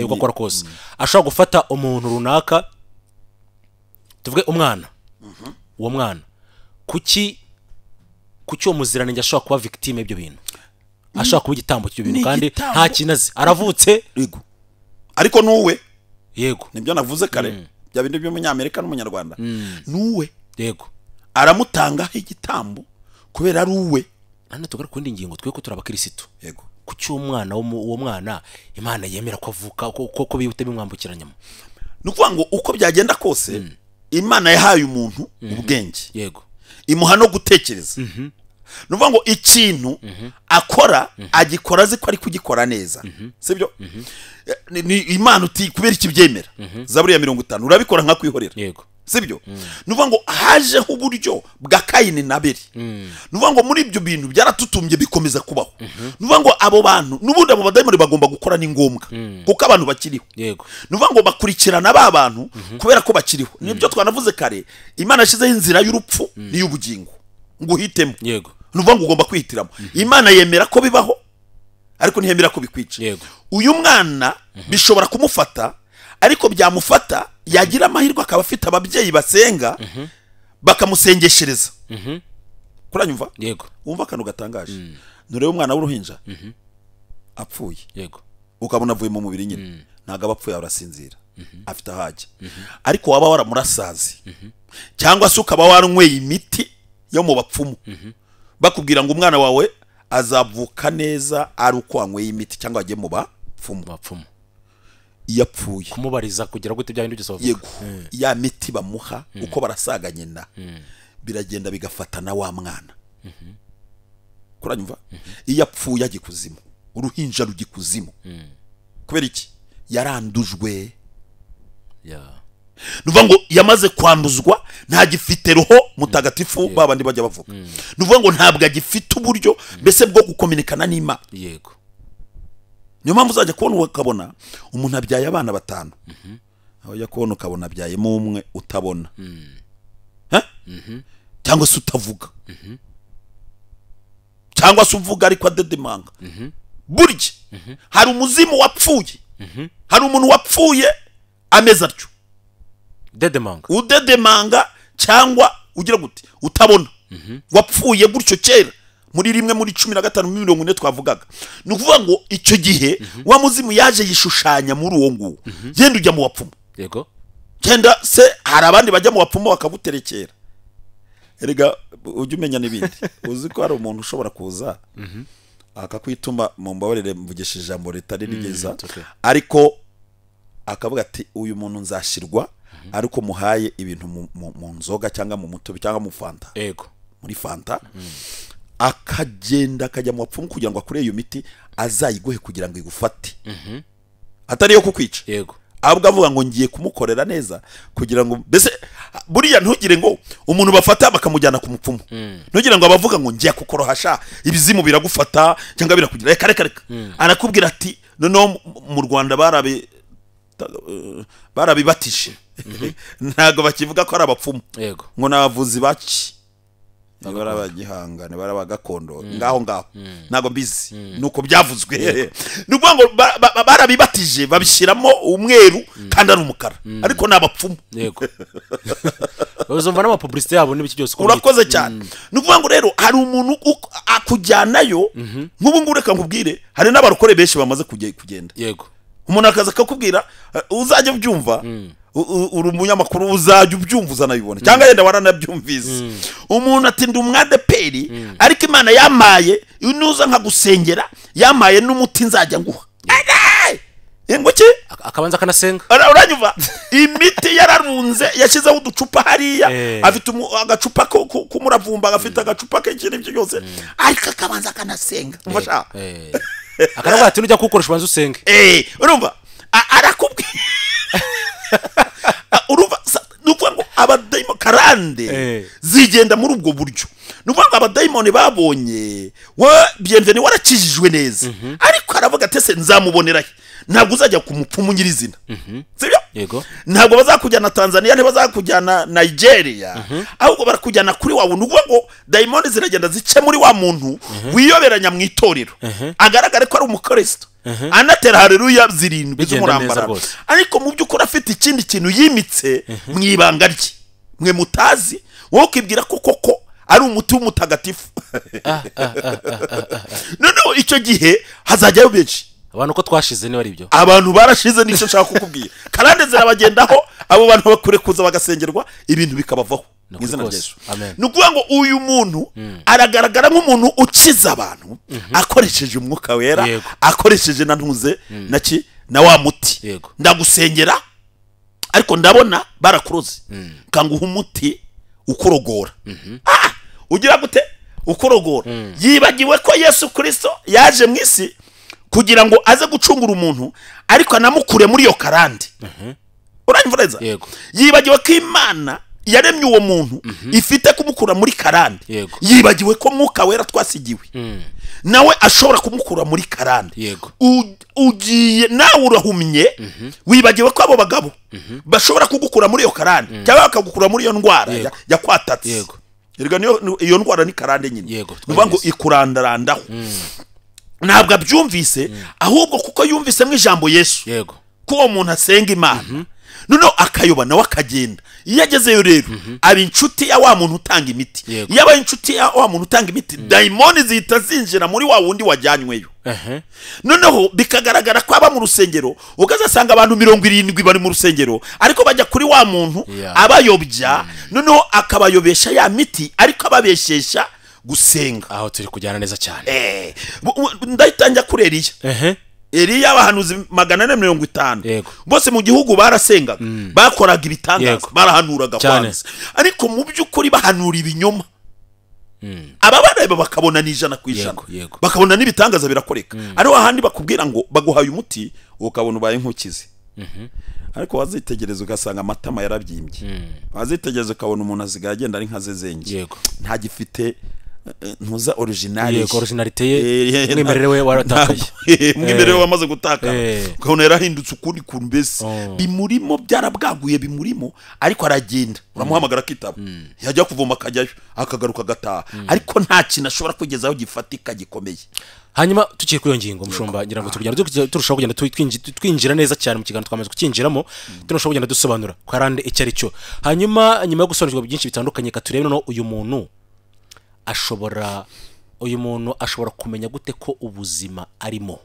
uko akora kose, ashobora gufata umuntu runaka, tuvuge umwana, uwo mwana kuki uwo muziranenge ashobora kuba victime y'ibyo bintu, ashobora kuba igitambo cy'ibyo bintu kandi nta kinazi, aravutse ariko nuwe. Yego, nibyo navuze kare, bya bindi by'umunyamerika n'umunyarwanda, nuwe. Yego, aramutangaho igitambo kubera ari uwe. None tugaruka ku ngingo twe ko turabakirisitu. Yego, kuki umwana uwo mwana Imana yemera ko avuka ko bihute bimwambukiranyamo? Ni ukuvuga ngo uko byagenda kose Imana yahaye umuntu ubwenge, yego, imuha no gutekereza. Ni ukuvuga ngo ikintu akora agikora azi ko ari kugikora neza, sibyo? Ni Imana uti kubera iki byemera Zaburi ya 50 urabikora nka kwihorera, yego, sibyo? Ni ukuvuga ngo hajeho uburyo bwa Kayini na Abeli. Ni ukuvuga ngo muri ibyo bintu byaratutumbye bikomeza kubaho. Ni ukuvuga ngo abo bantu n'ubundi abo badayimoni bagomba gukora ni ngombwa kuko abantu bakiriho. Yego, ni ukuvuga ngo bakurikirana ba bantu kubera ko bakiriho. Nibyo twanavuze kare, Imana yashyizeho inzira y'urupfu n'iy'ubugingo ngo uhitemo. Yego, ni ukuvuga ngo ugomba kwihitiramo. Imana yemera ko bibaho ariko ntiyemera ko bikwica. Uyu mwana bishobora kumufata Ariko byamufata yagira amahirwe akaba afite ababyeyi basenga bakamusengeshereza. Kuranyumva? Yego. Wumva akantu gatangaje. Nurebe umwana w'uruhinja apfuye. Yego. Ukabona avuye mu mubiri nyine. Ntago aba apfuye, arasinzira. Afite ahajya. Ariko waba waramurasazi. Cyangwa se ukaba waranyweye imiti yo mu bapfumu. Bakubwira ngo umwana wawe azavuka neza ari uko wanyweye imiti cyangwa agiye mu bapfumu. Iyo apfuye kumubariza kugira gute bya bintu byose bavuga. Yego. Ya miti bamuha uko barasaga nyina. Biragenda bigafata na wa mwana. Kuranyumva? Iyo apfuye ajya ikuzimu. Uruhinja rujya ikuzimu. Kubera iki? Yarandujwe. Nuvuga ngo yamaze kwanduzwa, ntagifite roho mutagatifu babandi bajya bavuga. Nuvuga ngo ntabwo agifite uburyo mbese bwo gukominikana n'Imana. Yego. Niyo mpamvu uzajya kubona ukabona umuntu abyaye abana 5. Aho ujya kubona ukabona abyayemo umwe utabona. Cyangwa se utavuga. Cyangwa se uvuga ariko adedemanga. Burya hari umuzimu wapfuye. Hari umuntu wapfuye ameze atyo. Dedemanga. Udedemanga cyangwa ugira gute utabona. Wapfuye gutyo kera muri 1 muri 15 muri 40 twavugaga. Ni ukuvuga ngo icyo gihe wa muzimu yaje yishushanya muri uwo nguwo. Genda ujya mu bapfumu. Yego. Genda se hari abandi bajya mu bapfumu bakaguterekera. Erega ujye umenya n'ibindi. Uzi ko hari umuntu ushobora kuza akakwituma, mumbabarire mvugisha ijambo ritari rigeza, ariko akavuga ati uyu muntu nzashirwa ariko muhaye ibintu mu nzoga cyangwa mu mutobe cyangwa mu fanta. Yego. Muri fanta. Akagenda akajya mu bapfumu kugira ngo akure iyo miti azayiguhe kugira ngo igufate. Atari yo kukwica. Yego. Ahubwo avuga ngo ngiye kumukorera neza kugira ngo mbese buriya ntugire ngo umuntu bafata bakamujyana ku mupfumu. Ntugire ngo abavuga ngo ngiye kukorohasha ibizimu biragufata cyangwa birakugira reka reka reka. Arakubwira ati noneho mu Rwanda barabibatije. Ntago bakivuga ko ari abapfumu. Yego. Ngo nabavuzi baki. Barabagihangane barabagakondo ngaho ngaho. Ntago mbizi nuko byavuzwe. Nukuvuga ngo barabibatije babishiramo umweru kandi ari umukara. Ariko nabapfumu. Yego. Uzumva n'ama publicité yabo n'ibiki byose. Urakoze cyane. Nukuvuga ngo rero hari umuntu akujyanayo nk'ubu ngubu reka nkubwire hari n'abarokore benshi bamaze kugenda. Yego. Umuntu akaza akakubwira uzajya ubyumva. Uri umunyamakuru uzajya ubyumva uzanabibona cyangwa yenda waranabyumvise. Umuntu ati ndi umwadeperi ariko Imana yamaye nuza nkagusengera yamaye n'umuti nzajya nguha. Ngo ki? Akabanza akanasenga. Uranyumva? Imiti yararunze yashyizeho uducupa hariya, afite agacupa k'umuravumba, afite agacupa k'ikintu ibyo byose, ariko akabanza akanasenga. Umva sha. Akaravuga ati nujya kuwukoresha ubanza usenge. Urumva? Arakubwira. Urumva nukuvuga ngo abadayimoni karande zigenda muri ubwo buryo. Nukuvuga ngo abadayimoni babonye wa Bienvenu warakijijwe neza, ariko aravuga ati se nzamubonera he? Ntabwo uzajya ku mupfumu nyirizina. Sibyo? Yego. Ntabwo bazakujyana Tanzania, ntibazakujyana Nigeria, ahubwo barakujyana kuri wa wundi. Nukuvuga ngo dayimoni ziragenda zice muri wa muntu wiyoberanya mu itorero, agaragare ko ari umukristo, anatera haleluya 7 z'umurambara, ariko mu by'ukuri afite ikindi kintu yimitse mu ibanga rye mwe mutazi, wowe ukibwira ko koko ari umuti w'umutagatifu. Noneho icyo gihe hazajyayo benshi. Abantu ko twashize niba ari ibyo. Abantu barashize nicyo nshaka kukubwira. Karande zirabagendaho, abo bantu bakure kuza bagasengerwa ibintu bikabavaho. Mu izina rya Yesu. Nukuvuga ngo uyu muntu aragaragara nk'umuntu ukiza abantu akoresheje umwuka wera, akoresheje na ntuze naki na wa muti. Ndagusengera ariko ndabona barakuroze. Kanguha umuti ukorogora. Ugira gute? Ukorogora. Yibagiwe ko Yesu Kristo yaje mu isi kugira ngo aze gucungura umuntu ariko anamukure muri iyo karande. Uranyumva neza? Yibagiwe ko Imana yaremye uwo muntu ifite kumukura muri karande. Yibagiwe ko mwuka wera twasigiwe nawe ashobora kumukura muri karande. Ugiye nawe urahumye, wibagiwe ko abo bagabo bashobora kugukura muri iyo karande cyangwa bakagukura muri iyo ndwara yakwatatse. Erega iyo ndwara ni karande nyine. Nuvuga ngo ikurandarandaho. Ntabwo abyumvise, ahubwo kuko yumvise mu ijambo Yesu. Yego. Ko uwo muntu asenga Imana, noneho akayoba nawe akagenda. Iyo agezeyo rero aba inshuti ya wa muntu utanga imiti. Iyo aba inshuti ya wa muntu utanga imiti, dayimoni zihita zinjira muri wa wundi wajyanyweyo. Noneho bikagaragara ko aba mu rusengero, ukazasanga abantu 70 bari mu rusengero, ariko bajya kuri wa muntu abayobya, noneho akabayobesha ya miti, ariko ababeshesha gusenga. Aho turi kujyana neza cyane. Ndahita njya kuri Eliya. Eliya abahanuzi 450 bose mu gihugu barasengaga, bakoraga ibitangaza, barahanuraga kwanza, ariko mu by'ukuri bahanura ibinyoma. Aba bareba bakabona ni 100%, bakabona n'ibitangaza birakoreka. Ari ahandi bakubwira ngo baguhaye umuti ukabona ubaye nkukize, ariko wazitegereza ugasanga amatama yarabyimbye, wazitegereza ukabona umuntu asigaye agenda ari nka zezenge, ntagifite ntuza original. Yego, originalité ye, umwimerere we waratakaye, umwimerere we wamaze gutaka, ukabona yarahindutse ukundi kuntu mbese bimurimo byarabwaguye bimurimo, ariko aragenda uramuhamagara akitaba, yajya kuvoma akajyayo akagaruka agataha, ariko nta kintu ashobora kugezaho gifatika gikomeye. Hanyuma tukiri kuri iyo ngingo mushumba, ngira ngo tugenda turushaho kugenda twinjira neza cyane mu kiganiro twamaze kukinjiramo, turushaho kugenda dusobanura karande icyo ari cyo. Hanyuma nyuma yo gusobanukirwa byinshi bitandukanye, ka turebe noneho uyu muntu ashobora kumenya gute ko ubuzima arimo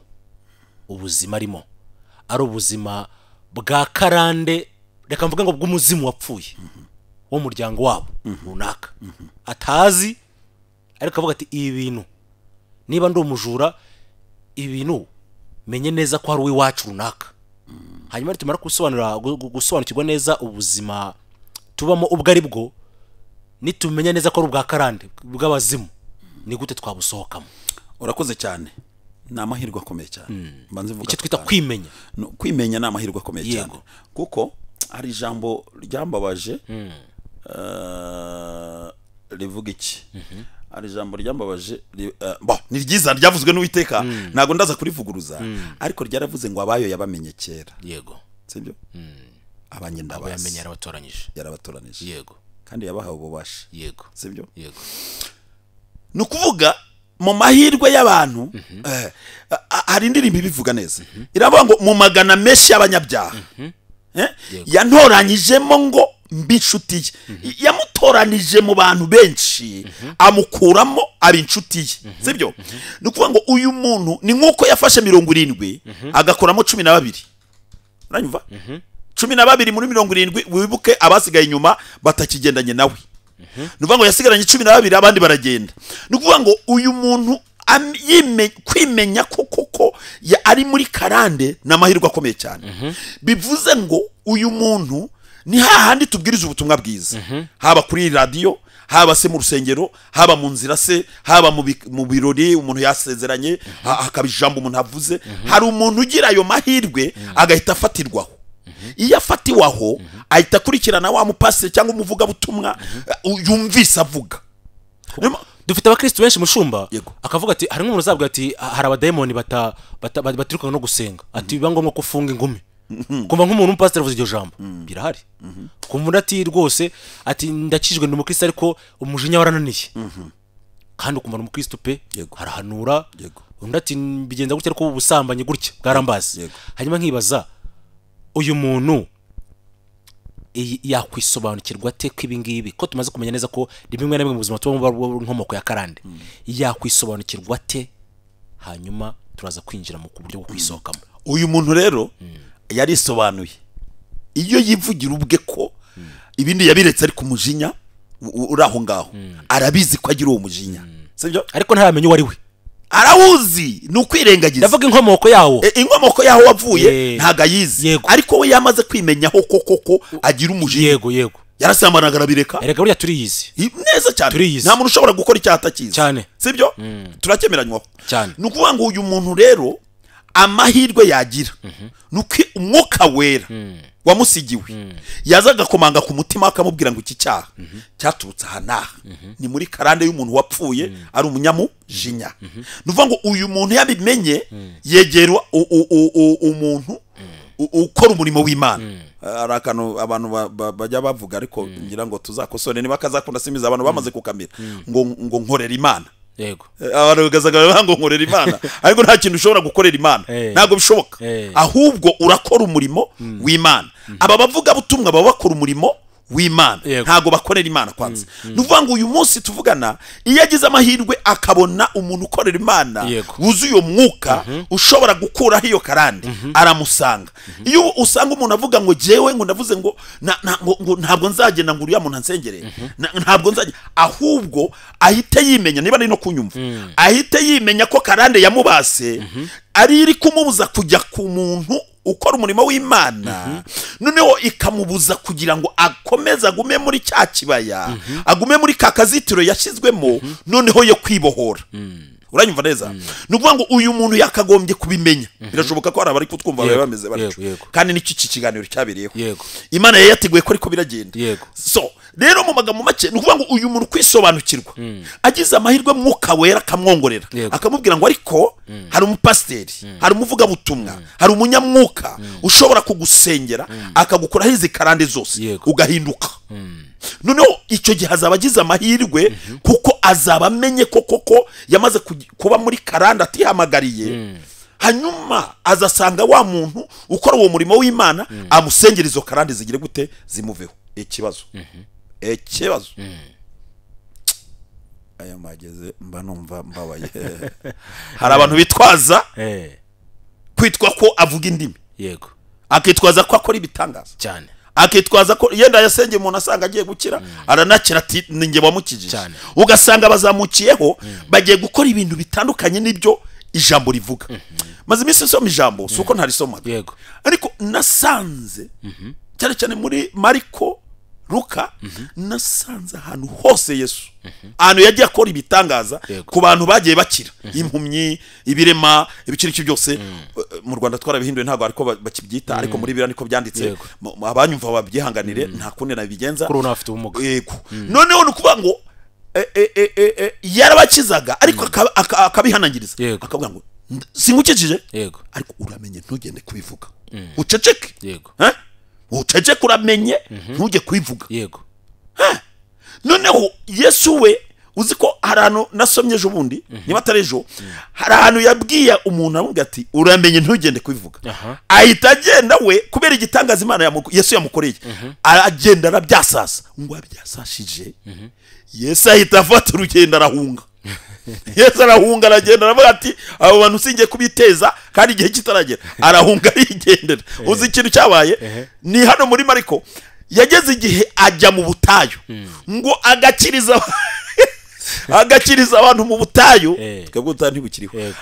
ari ubuzima bwa karande, reka mvuge ngo bw'umuzimu wapfuye wo muryango wabo runaka atazi, ariko avuga ati ibi bintu niba ndi umujura, ibi bintu menye neza ko hari uw'iwacu runaka. Hanyuma nitumara gusobanukirwa neza ubuzima tubamo ubwo ari bwo, nitumenya neza ko ari ubwa karande bw'abazimu, ni gute twabusohokamo? Urakoze cyane, ni amahirwe akomeye cyane. Mbanze mvuga icyo twita kwimenya. Kwimenya ni amahirwe akomeye cyane, kuko hari ijambo ryambabaje rivuga iki? Hari ijambo ryambabaje, ni ryiza ryavuzwe n'Uwiteka, ntago ndaza kurivuguruza, ariko ryaravuze ngo abayo yabamenye kera. Yego, sibyo? Abanye ndabazi yamenye, yarabatoranyije, yarabatoranije. Yego, kandi yabahawe ububasha. Yego, sibyo? Yego. Nukuvuga mu mahirwe y'abantu, hari indirimbo ibivuga neza, iravuga ngo mu magana menshi y'abanyabyaha yantoranyijemo ngo mbe inshuti ye. Yamutoranije mu bantu benshi, amukuramo aba inshuti ye, sibyo? Nukuvuga ngo uyu muntu ni nkuko yafashe 70 agakuramo 12. Uranyumva? 12 muri 70, wibuke abasigaye inyuma batakigendanye nawe. Nukuvuga ngo yasigaranye 12 abandi baragenda. Nukuvuga ngo uyu muntu kwimenya koko ari muri karande ni amahirwe akomeye cyane. Bivuze ngo uyu muntu ni hahandi tubwiriza ubutumwa bwiza, haba kuri radio, haba se mu rusengero, haba mu nzira se, haba mu birori umuntu yasezeranye, hakaba ijambo umuntu avuze. Hari umuntu ugira ayo mahirwe agahita afatirwaho. Iyo afatiwaho ahita akurikirana wa mupasiteri cyangwa umuvugabutumwa yumvise avuga. Dufite abakristo benshi mushumba, akavuga ati hari nk'umuntu uzabwira ati hari abadayimoni batirukanka no gusenga, ati biba ngombwa ko ufunga ingumi. Kumva nk'umuntu umupasiteri avuze iryo jambo birahari, kumva undi ati rwose ati ndakijwe ndi umukristo ariko umujinya warananiye, kandi ukumva umukristo pe harahanura. Undi ati bigenza gutya ariko ubusambanyi gutya bwarambazi. Hanyuma nkibaza uyu muntu yakwisobanukirwa ate ko ibi ngibi, ko tumaze kumenya neza ko rimwe na rimwe mu buzima tubamo inkomoko ya karande, yakwisobanukirwa ate? Hanyuma turaza kwinjira mu buryo bwo kwisohokamo. Uyu muntu rero yarisobanuye, iyo yivugira ubwe ko ibindi yabiretse ariko umujinya uri aho ngaho, arabizi ko agira uwo mujinya, sibyo? Ariko ntaramenya uwo ari we, arawuzi, ni ukwirengagiza. Ndavuga inkomoko yawo, inkomoko yaho wavuye ntago ayizi, ariko we yamaze kwimenyaho koko agira umujinya. Yego, yego, yarasambanaga arabireka. Erega burya turiyizi neza cyane, nta muntu ushobora gukora icyaha atakizi cyane, sibyo? Turakemeranywaho cyane. Ni ukuvuga ngo uyu muntu rero amahirwe yagira nuko umwuka wera wamusigiwe yaza agakomanga ku mutima akamubwira ngo iki cyaha cyaturutse aha n'aha, ni muri karande y'umuntu wapfuye ari umunyamujinya. Ni ukuvuga ngo uyu muntu yabimenye yegera umuntu ukora umurimo w'Imana. Hari akantu abantu bajya bavuga, ariko ngira ngo tuzakosore niba kazakunda simiza abantu bamaze kukamira, ngo nkorera Imana. Yego. Abantu bagazaga ngo nkorera Imana, ariko nta kintu ushobora gukorera Imana, ntabwo bishoboka. Ahubwo urakora umurimo w'Imana. Aba bavuga butumwa baba bakora umurimo w'Imana, ntago bakorera Imana kwanza. Nuvuga ngo uyu munsi tuvugana, iyo agize amahirwe akabona umuntu ukorera Imana wuzuye uyo mwuka ushobora gukuraho iyo karande, aramusanga. Iyo usanga umuntu avuga ngo jewe ngo ndavuze ngo ngo ntabwo nzagenda ngo uriya muntu ansengere, ntabwo nzagenda, ahubwo ahite yimenya, niba ari no kunyumva, ahite yimenya ko karande yamubase ari iri kumubuza kujya ku muntu ukora umurimo w'Imana, noneho ikamubuza kugira ngo akomeze agume muri cya kibaya, agume muri ka kazitiro yashyizwemo, noneho yo kwibohora. Uranyumva neza? Ni ukuvuga ngo uyu muntu yakagombye kubimenya. Birashoboka ko hari abari kutwumva baba bameze batyo, kandi n'iki kiganiro cyabereyeho Imana yari yateguye ko ariko biragenda. So rero mu magambo make, ni ukuvuga ngo uyu muntu kwisobanukirwa, agize amahirwe Mwuka Wera akamwongorera, akamubwira ngo ariko hari umupasiteri, hari umuvugabutumwa, hari umunyamwuka ushobora kugusengera akagukuraho izi karande zose ugahinduka. Noneho icyo gihe azaba agize amahirwe, kuko azaba amenye ko koko yamaze kuba muri karande atihamagariye. Hanyuma azasanga wa muntu ukora uwo murimo w'Imana, amusengera izo karande zigire gute, zimuveho. Ikibazo ikibazo aya mageze mba numva mbabaye. Hari abantu bitwaza kwitwa ko avuga indimi, yego, akitwaza ko akora ibitangaza cyane, akitwaza ko yenda yasengeye umuntu asanga agiye gukira, aranakira ati ninjye wamukijije. Ugasanga bazamukiyeho bagiye gukora ibintu bitandukanye n'ibyo ijambo rivuga. Maze iminsi nsoma ijambo, si uko ntarisomaga, yego, ariko nasanze cyane cyane muri Mariko, Luka, nasanze ahantu hose Yesu ahantu yagiye akora ibitangaza ku bantu bagiye bakira, impumyi, ibirema, ibiciriki byose. Mu Rwanda twarabihinduye ntabwo ariko bakibyita, ariko muri Bibiliya niko byanditse. Abanyumva babyihanganire, nta kundi nabigenza. Kuri unafite ubumuga. Yego. Noneho ni ukuvuga ngo yarabakizaga, ariko akabihanangiriza, akavuga ngo singukijije, ariko uramenye ntugende kubivuga, uceceke. Yego. Uceceke, uramenye ntujye kubivuga. Yego. Noneho Yesu we, uzi ko hari ahantu nasomye ejo bundi, niba atari ejo, hari ahantu yabwiye umuntu aramubwira ati uramenye ntugende kubivuga. Ahita agenda we, kubera igitangaza Imana Yesu yamukoreye, aragenda arabyasasa. Ngo abyasashije, Yesu ahita afata urugendo arahunga. Yesu arahunga aragenda, aravuga ati abo bantu singiye kubiteza kandi igihe kitaragera. Arahunga arigendera. Uzi ikintu cyabaye? Ni hano muri Mariko, yageze igihe ajya mu butayu, ngo agakiriza abantu mu butayu. Twebwe ubutayu ntibukiriho.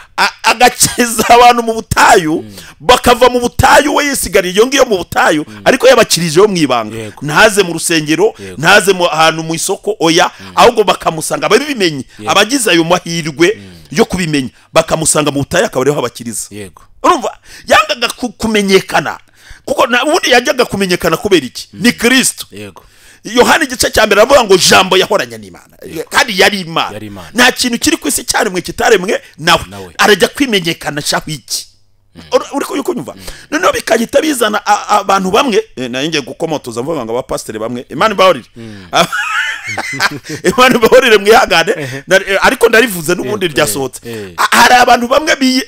Agakiriza abantu mu butayu, bakava mu butayu, we yisigariye iyo ngiyo mu butayu, ariko yabakirijeho mu ibanga, ntaze mu rusengero, ntaze mu ahantu mu isoko, oya, ahubwo bakamusanga ababimenye, abagize ayo mahirwe yo kubimenya, bakamusanga mu butayu akaba ariho abakiriza. Urumva yangaga kumenyekana, kuko ubundi yajyaga kumenyekana kubera iki? Ni Kristo. Yego. Yohana igice cya mbere aravuga ngo jambo yahoranye n'Imana, kandi yari Imana. Nta kintu kiri ku isi cyaremwe kitaremwe nawe. Arajya kwimenyekana shaho iki? Uri kunyumva? Noneho bikagita bizana abantu bamwe, nayo ngiye gukomotoza mvuga ngo abapasiteri bamwe, Imana ibahorire, Imana ibahorire mwihangane, ariko ndarivuze n'ubundi ryasohotse. Hari abantu bamwe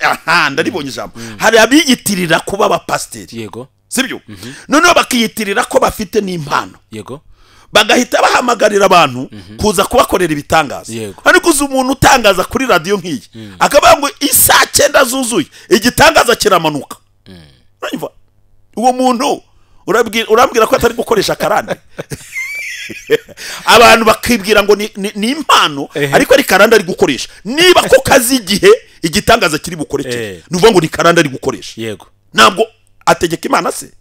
ndaribonye ijambo, hari abiyitirira kuba abapasiteri. Yego. Sibyo? Noneho bakiyitirira ko bafite n'impano. Yego. Bagahita bahamagarira abantu kuza kubakorera ibitangaza. Ariko uzi umuntu utangaza kuri radio nk'iyi, akavuga ngo isaa 9 zuzuye igitangaza kiramanuka. Urumva? Uwo muntu urambwira ko atari gukoresha karande. Abantu bakibwira ngo ni impano, ariko ari karande ari gukoresha. Niba ko kazi igihe igitangaza kiri bukorekere, nuvuga ngo ni karande ari gukoresha. Yego. Ntabwo ategeka Imana se.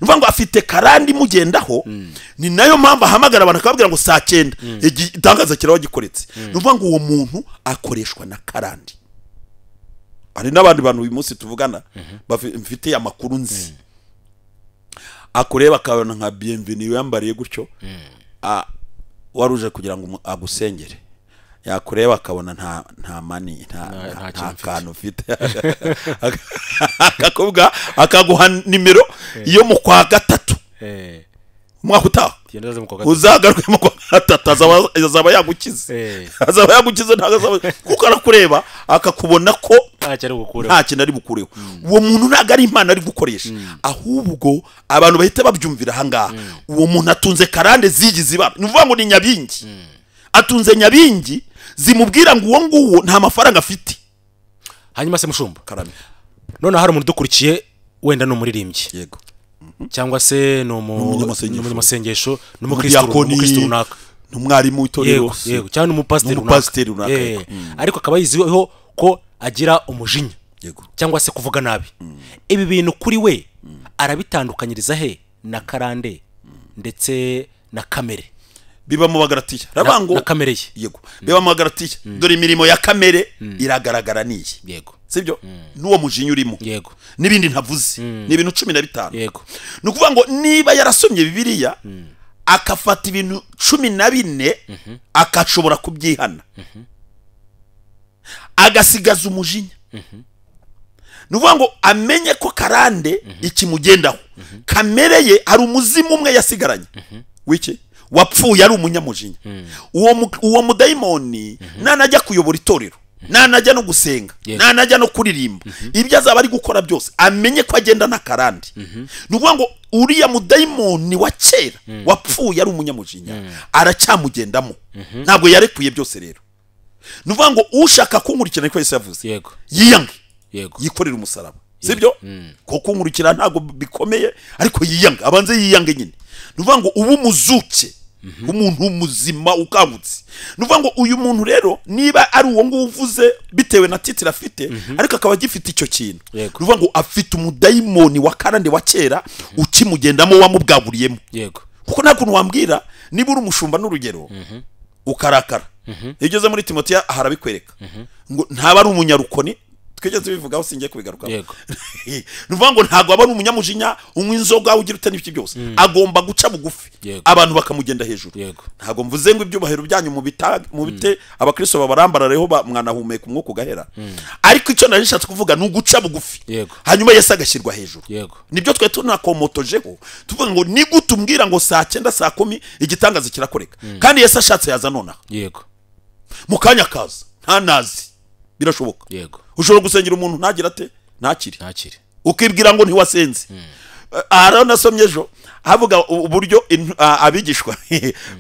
Nuvuga ngo afite karandi mugendaho, ni nayo mpamvu ahamagara abantu akababwira ngo saa 9 igitangaza kiraba gikoretse. Nuvuga ngo uwo muntu akoreshwa na karandi. Hari n'abandi bantu uyu munsi tuvugana bafite amakuru nzi, akureba akabona nka Bienvenue yambariye gutyo, waruje kugira ngo agusengere, yakureba akabona nta mani, nta kantu ufite, akakubwa akaguha nimero yo mu kwa 3. Umwaka utaha uzagaruke mu kwa gatatu, azaba yagukize, azaba yagukize, ntabwo azaba, kuko arakureba akakubona ko nta kintu ari bukureho. Uwo muntu ntabwo ari Imana ari gukoresha, ahubwo abantu bahita babyumvira aha ngaha. Uwo muntu atunze karande zigize ibara, ni ukuvuga ngo ni nyabingi, atunze nyabingi zimubwira ngo uwo nguwo nta mafaranga afite. Hanyuma se mushumba, none hari umuntu udukurikiye wenda ni umuririmbyi, yego, cyangwa se ni umunyamasengesho, ni umukristo runaka, ni umwarimu w'itorero, yego, cyangwa ni umupasiteri runaka, ariko akaba yiziho ko agira umujinya, yego, cyangwa se kuvuga nabi. Ibi bintu kuri we arabitandukanyiriza he na karande ndetse na kamere? Biba mu Bagalatiya, rabango na kamere ye, yego, biba mu Bagalatiya. Dore imirimo ya kamere iragaragara niyi, yego, sibyo? N'uwo mujinya urimo, yego, n'ibindi ntavuze, ni ibintu 15, yego. Ni ukuvuga ngo niba yarasomye Bibiliya akafata ibintu 14 akashobora kubyihana, agasigaza umujinya, ni ukuvuga ngo amenye ko karande ikimugendaho, kamere ye hari umuzimu umwe yasigaranye wiki wapfuye ari umunyamujinya. Uwo mudayimoni nanajya kuyobora itorero, nanajya no gusenga, nanajya no kuririmba, ibyo azaba ari gukora byose amenye ko agenda na karande. Ni ukuvuga ngo uriya mudayimoni wa kera wapfuye ari umunyamujinya aracyamugendamo, ntabwo yarekuye byose. Rero ni ukuvuga ngo ushaka kunkurikira, niko Yesu yavuze, yiyange, yikorere umusaraba, sibyo? Ko kunkurikira ntabwo bikomeye, ariko yiyange, abanze yiyange nyine. Ni ukuvuga ngo ubu muzuke, umuntu muzima ukangutse. Ni ukuvuga ngo uyu muntu rero niba ari uwo nguwo uvuze bitewe na titire afite, ariko akaba agifite icyo kintu, ni ukuvuga ngo afite umudayimoni wa karande wa kera ukimugendamo, wamubwaguriyemo. Kuko nta kuntu wambwira niba uri umushumba n'urugero ukarakara. Iyo ugeze muri Timoteyo harabikwereka ngo ntaba ari umunyarukoni, twigeze bivugaho singiye kubigarukaho. Ni ukuvuga ngo ntabwo aba ari umunyamujinya unywa inzoga ugira ute n'ibiki byose, agomba guca bugufi abantu bakamugenda hejuru. Ntabwo mvuze ngo ibyubahiro byanyu mubite abakristo babarambarareho mwanahumeka umwuka ugahera, ariko icyo nari nshatse kuvuga ni uguca bugufi, hanyuma Yesu agashyirwa hejuru. Nibyo twe tunakomotojeho tuvuga ngo ni gute umbwira ngo saa 9 saa 10 igitangaza kirakoreka, kandi Yesu ashatse yaza nonaha, mu kanya kaza ntanazi, birashoboka. Ushobora gusengera umuntu ntagira ate, ntakire, ukibwira ngo ntiwasenze. Aha nasomye ejo havuga uburyo abigishwa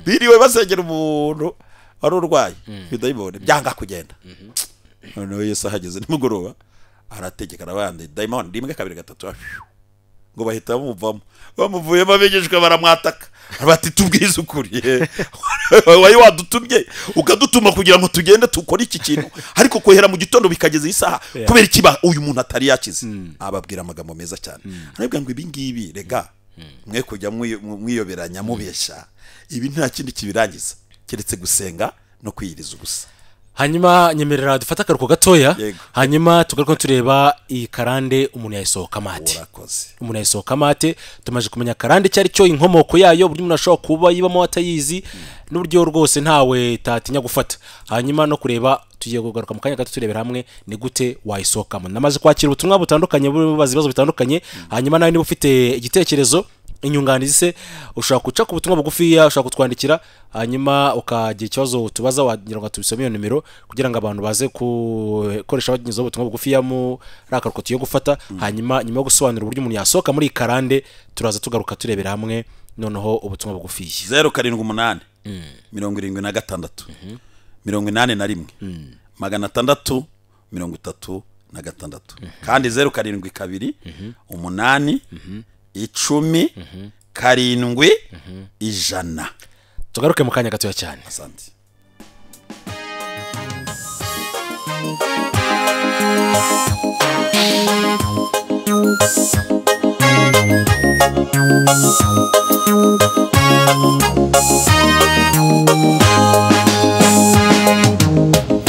biriwe basengera umuntu wari urwaye bidayimoni byanga kugenda. Noneho Yesu ahageze nimugoroba arategeka arabandi, dayimoni 1 2 3, ngo bahita bamuvamo. Bamuvuyemo abigishwa baramwataka bati tubwize ukuri, wayi wadutumye ukadutuma kugira ngo tugende tukore iki kintu, ariko kohera mu gitondo bikageza isaha kubera ikiba uyu muntu atari yakize. Ababwira amagambo meza cyane, arabwira ngo ibi ngibi rega mwe kujya mwiyoberanya mubeshya, ibi nta kindi kibirangiza keretse gusenga no kwiyiriza ubusa. Hanyuma nyemerera dufata akaruhuko gatoya, hanyuma tugaruke tureba iyi karande umuntu yayisohoka amate. Umuntu yayisohoka amate, tumaze kumenya karande cyari cyo, inkomoko yayo, uburyo umuntu ashobora kuba yibamo atayizi, n'uburyo rwose ntawe tatinya gufata. Hanyuma no kureba, tugiye kugaruka mu kanya gato turebera hamwe ni gute wayisohokamo. Namaze kwakira ubutumwa butandukanye bubaza ibibazo bitandukanye, hanyuma nawe niba ufite igitekerezo, inyunganizi se, ushobora guca ku butumwa bugufiya, ushobora kutwandikira, hanyuma ukagira ikibazo utubaza, wagira ngo tubisome iyo nimero kugira ngo abantu baze gukoresha bagezaho ubutumwa bugufiya mu rakaruko tuyo gufata. Hanyuma nyuma yo gusobanura uburyo umuntu yasohoka muri karande, turaza tugaruka turebera hamwe noneho ubutumwa bugufiya. 078 76 81 636, kandi 072 8 10 7 100. Tugaruke mu kanya gatoya cyane. Asante.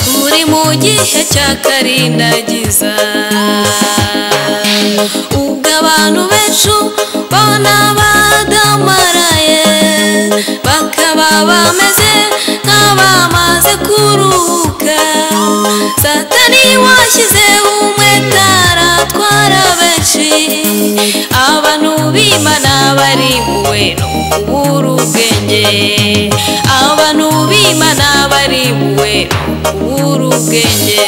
Turi mu gihe cya karindagiza, ubwo abantu benshi bona badamaraye, bakaba bameze nk'abamaze kuruhuka. Satani washyize umwete aratwara benshi, abantu b'Imana barimbuwe no kubura ubwenge. Abantu b'Imana barimbuwe no kubura ubwenge.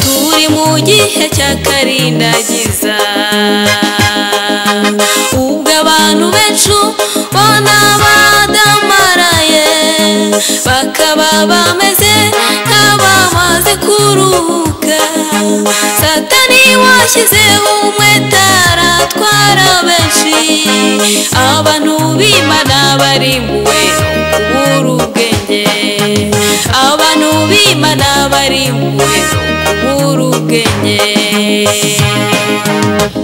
Turi mu gihe cy'akarindagiza, ubwo abantu benshi bona badamaraye, bakaba bameze nk'abamaze kuruhuka. Satani washyizeho umwete aratwara benshi, abantu b'Imana barimbuwe no kubura ubwenge. Abantu b'Imana barimbuwe no kubura ubwenge.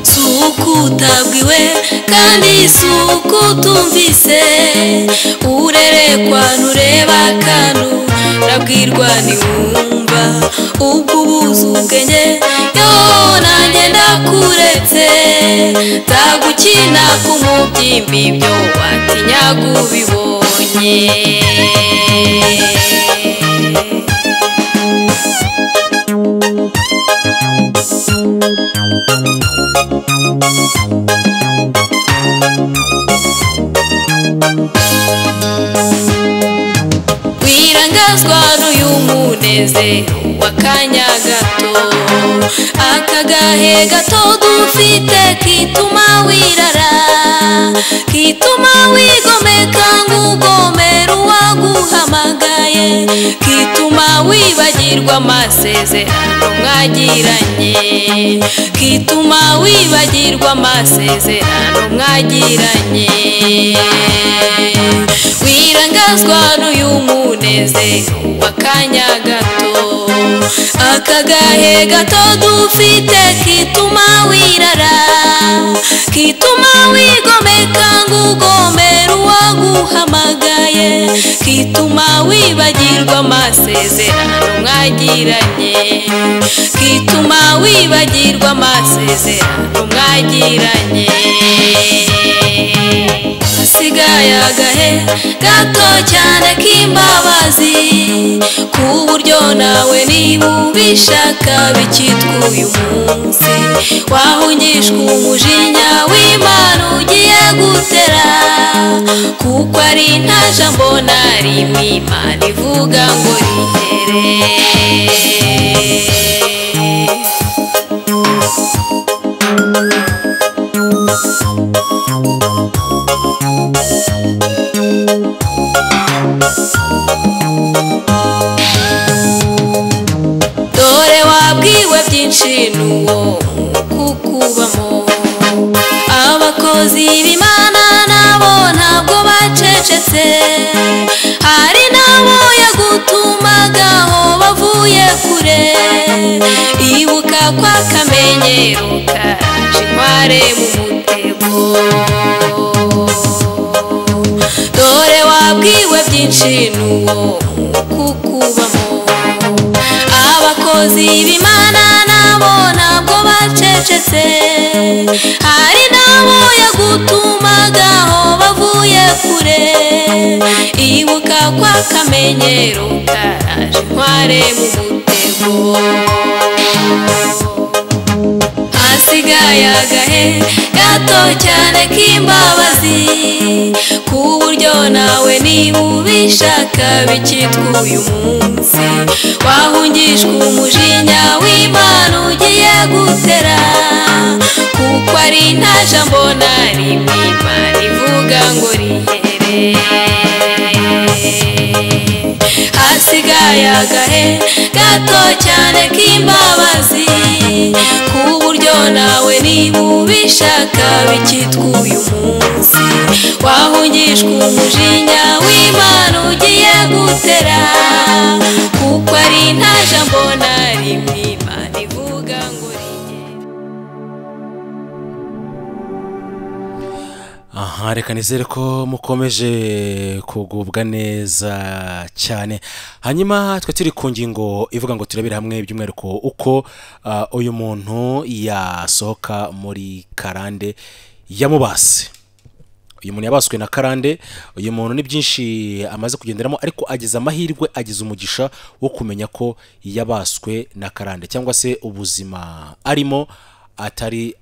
Si uko utabwiwe kandi si uko utumvise, urerekwa ntureba akantu, urabwirwa ntiwumva. Ubwo ubuze ubwenge yo nanjye ndakuretse, nzagukina ku mubyimba ibyo watinyaga ubibonye. Wirangazwa n'uyu munezero w'akanya gato, akagahe gato dufite kituma wirara, kituma wigomeka ngo ugomere uwaguhamagaye, kituma wibagirwa amasezerano mwagiranye, kituma wibagirwa amasezerano mwagiranye. Wirangazwa n'uyu munezero w'akanya gato, akagahe gato dufite kituma wirara, kituma wigomeka ngo ugomere uwaguhamagaye, kituma wibagirwa amasezerano mwagiranye, kituma wibagirwa amasezerano mwagiranye. Hasigaye agahe gato cyane k'imbabazi, ku buryo nawe niba ubishaka bikitwa uyu munsi, wahungishwa umujinya w'Imana ugiye gutera, kuko ari nta jambo na rimwe Imana ivuga ngo rihere. Dore wabwiwe byinshi n'uwo kukubamo, abakozi b'Imana nabo ntabwo bacecetse, hari nabo yagutumagaho bavuye kure. Ibuka kwa kamenyero karaje inkware mu mutego. Dore wabwiwe byinshi n'uwo kukubamo, abakozi b'Imana nabo ntabwo bacecetse, hari nabo yagutumagaho bavuye kure. Ibuka kwa kamenyero karaje inkware mu mutego. Hasigaye agahe gato cyane k'imbabazi, ku buryo nawe niba ubishaka bikitwa uyu munsi, wahungishwa umujinya w'Imana ugiye gutera, kuko ari nta jambo na rimwe Imana ivuga ngo rihere. Hasigaye agahe gato cyane k'imbabazi, ku buryo nawe niba ubishaka bikitwa uyu munsi, wahungishwa umujinya w'Imana ugiye gutera, kuko ari nta jambo na rimwe Imana ivuga ngo rihere. Aha, reka nizere ko mukomeje kugubwa neza cyane. Hanyuma twe turi ku ngingo ivuga ngo turebere hamwe by'umwihariko uko uyu muntu yasohoka muri karande yamubase. Uyu muntu yabaswe na karande, uyu muntu ni byinshi amaze kugenderamo, ariko ageze amahirwe, ageze umugisha wo kumenya ko yabaswe na karande, cyangwa se ubuzima arimo atari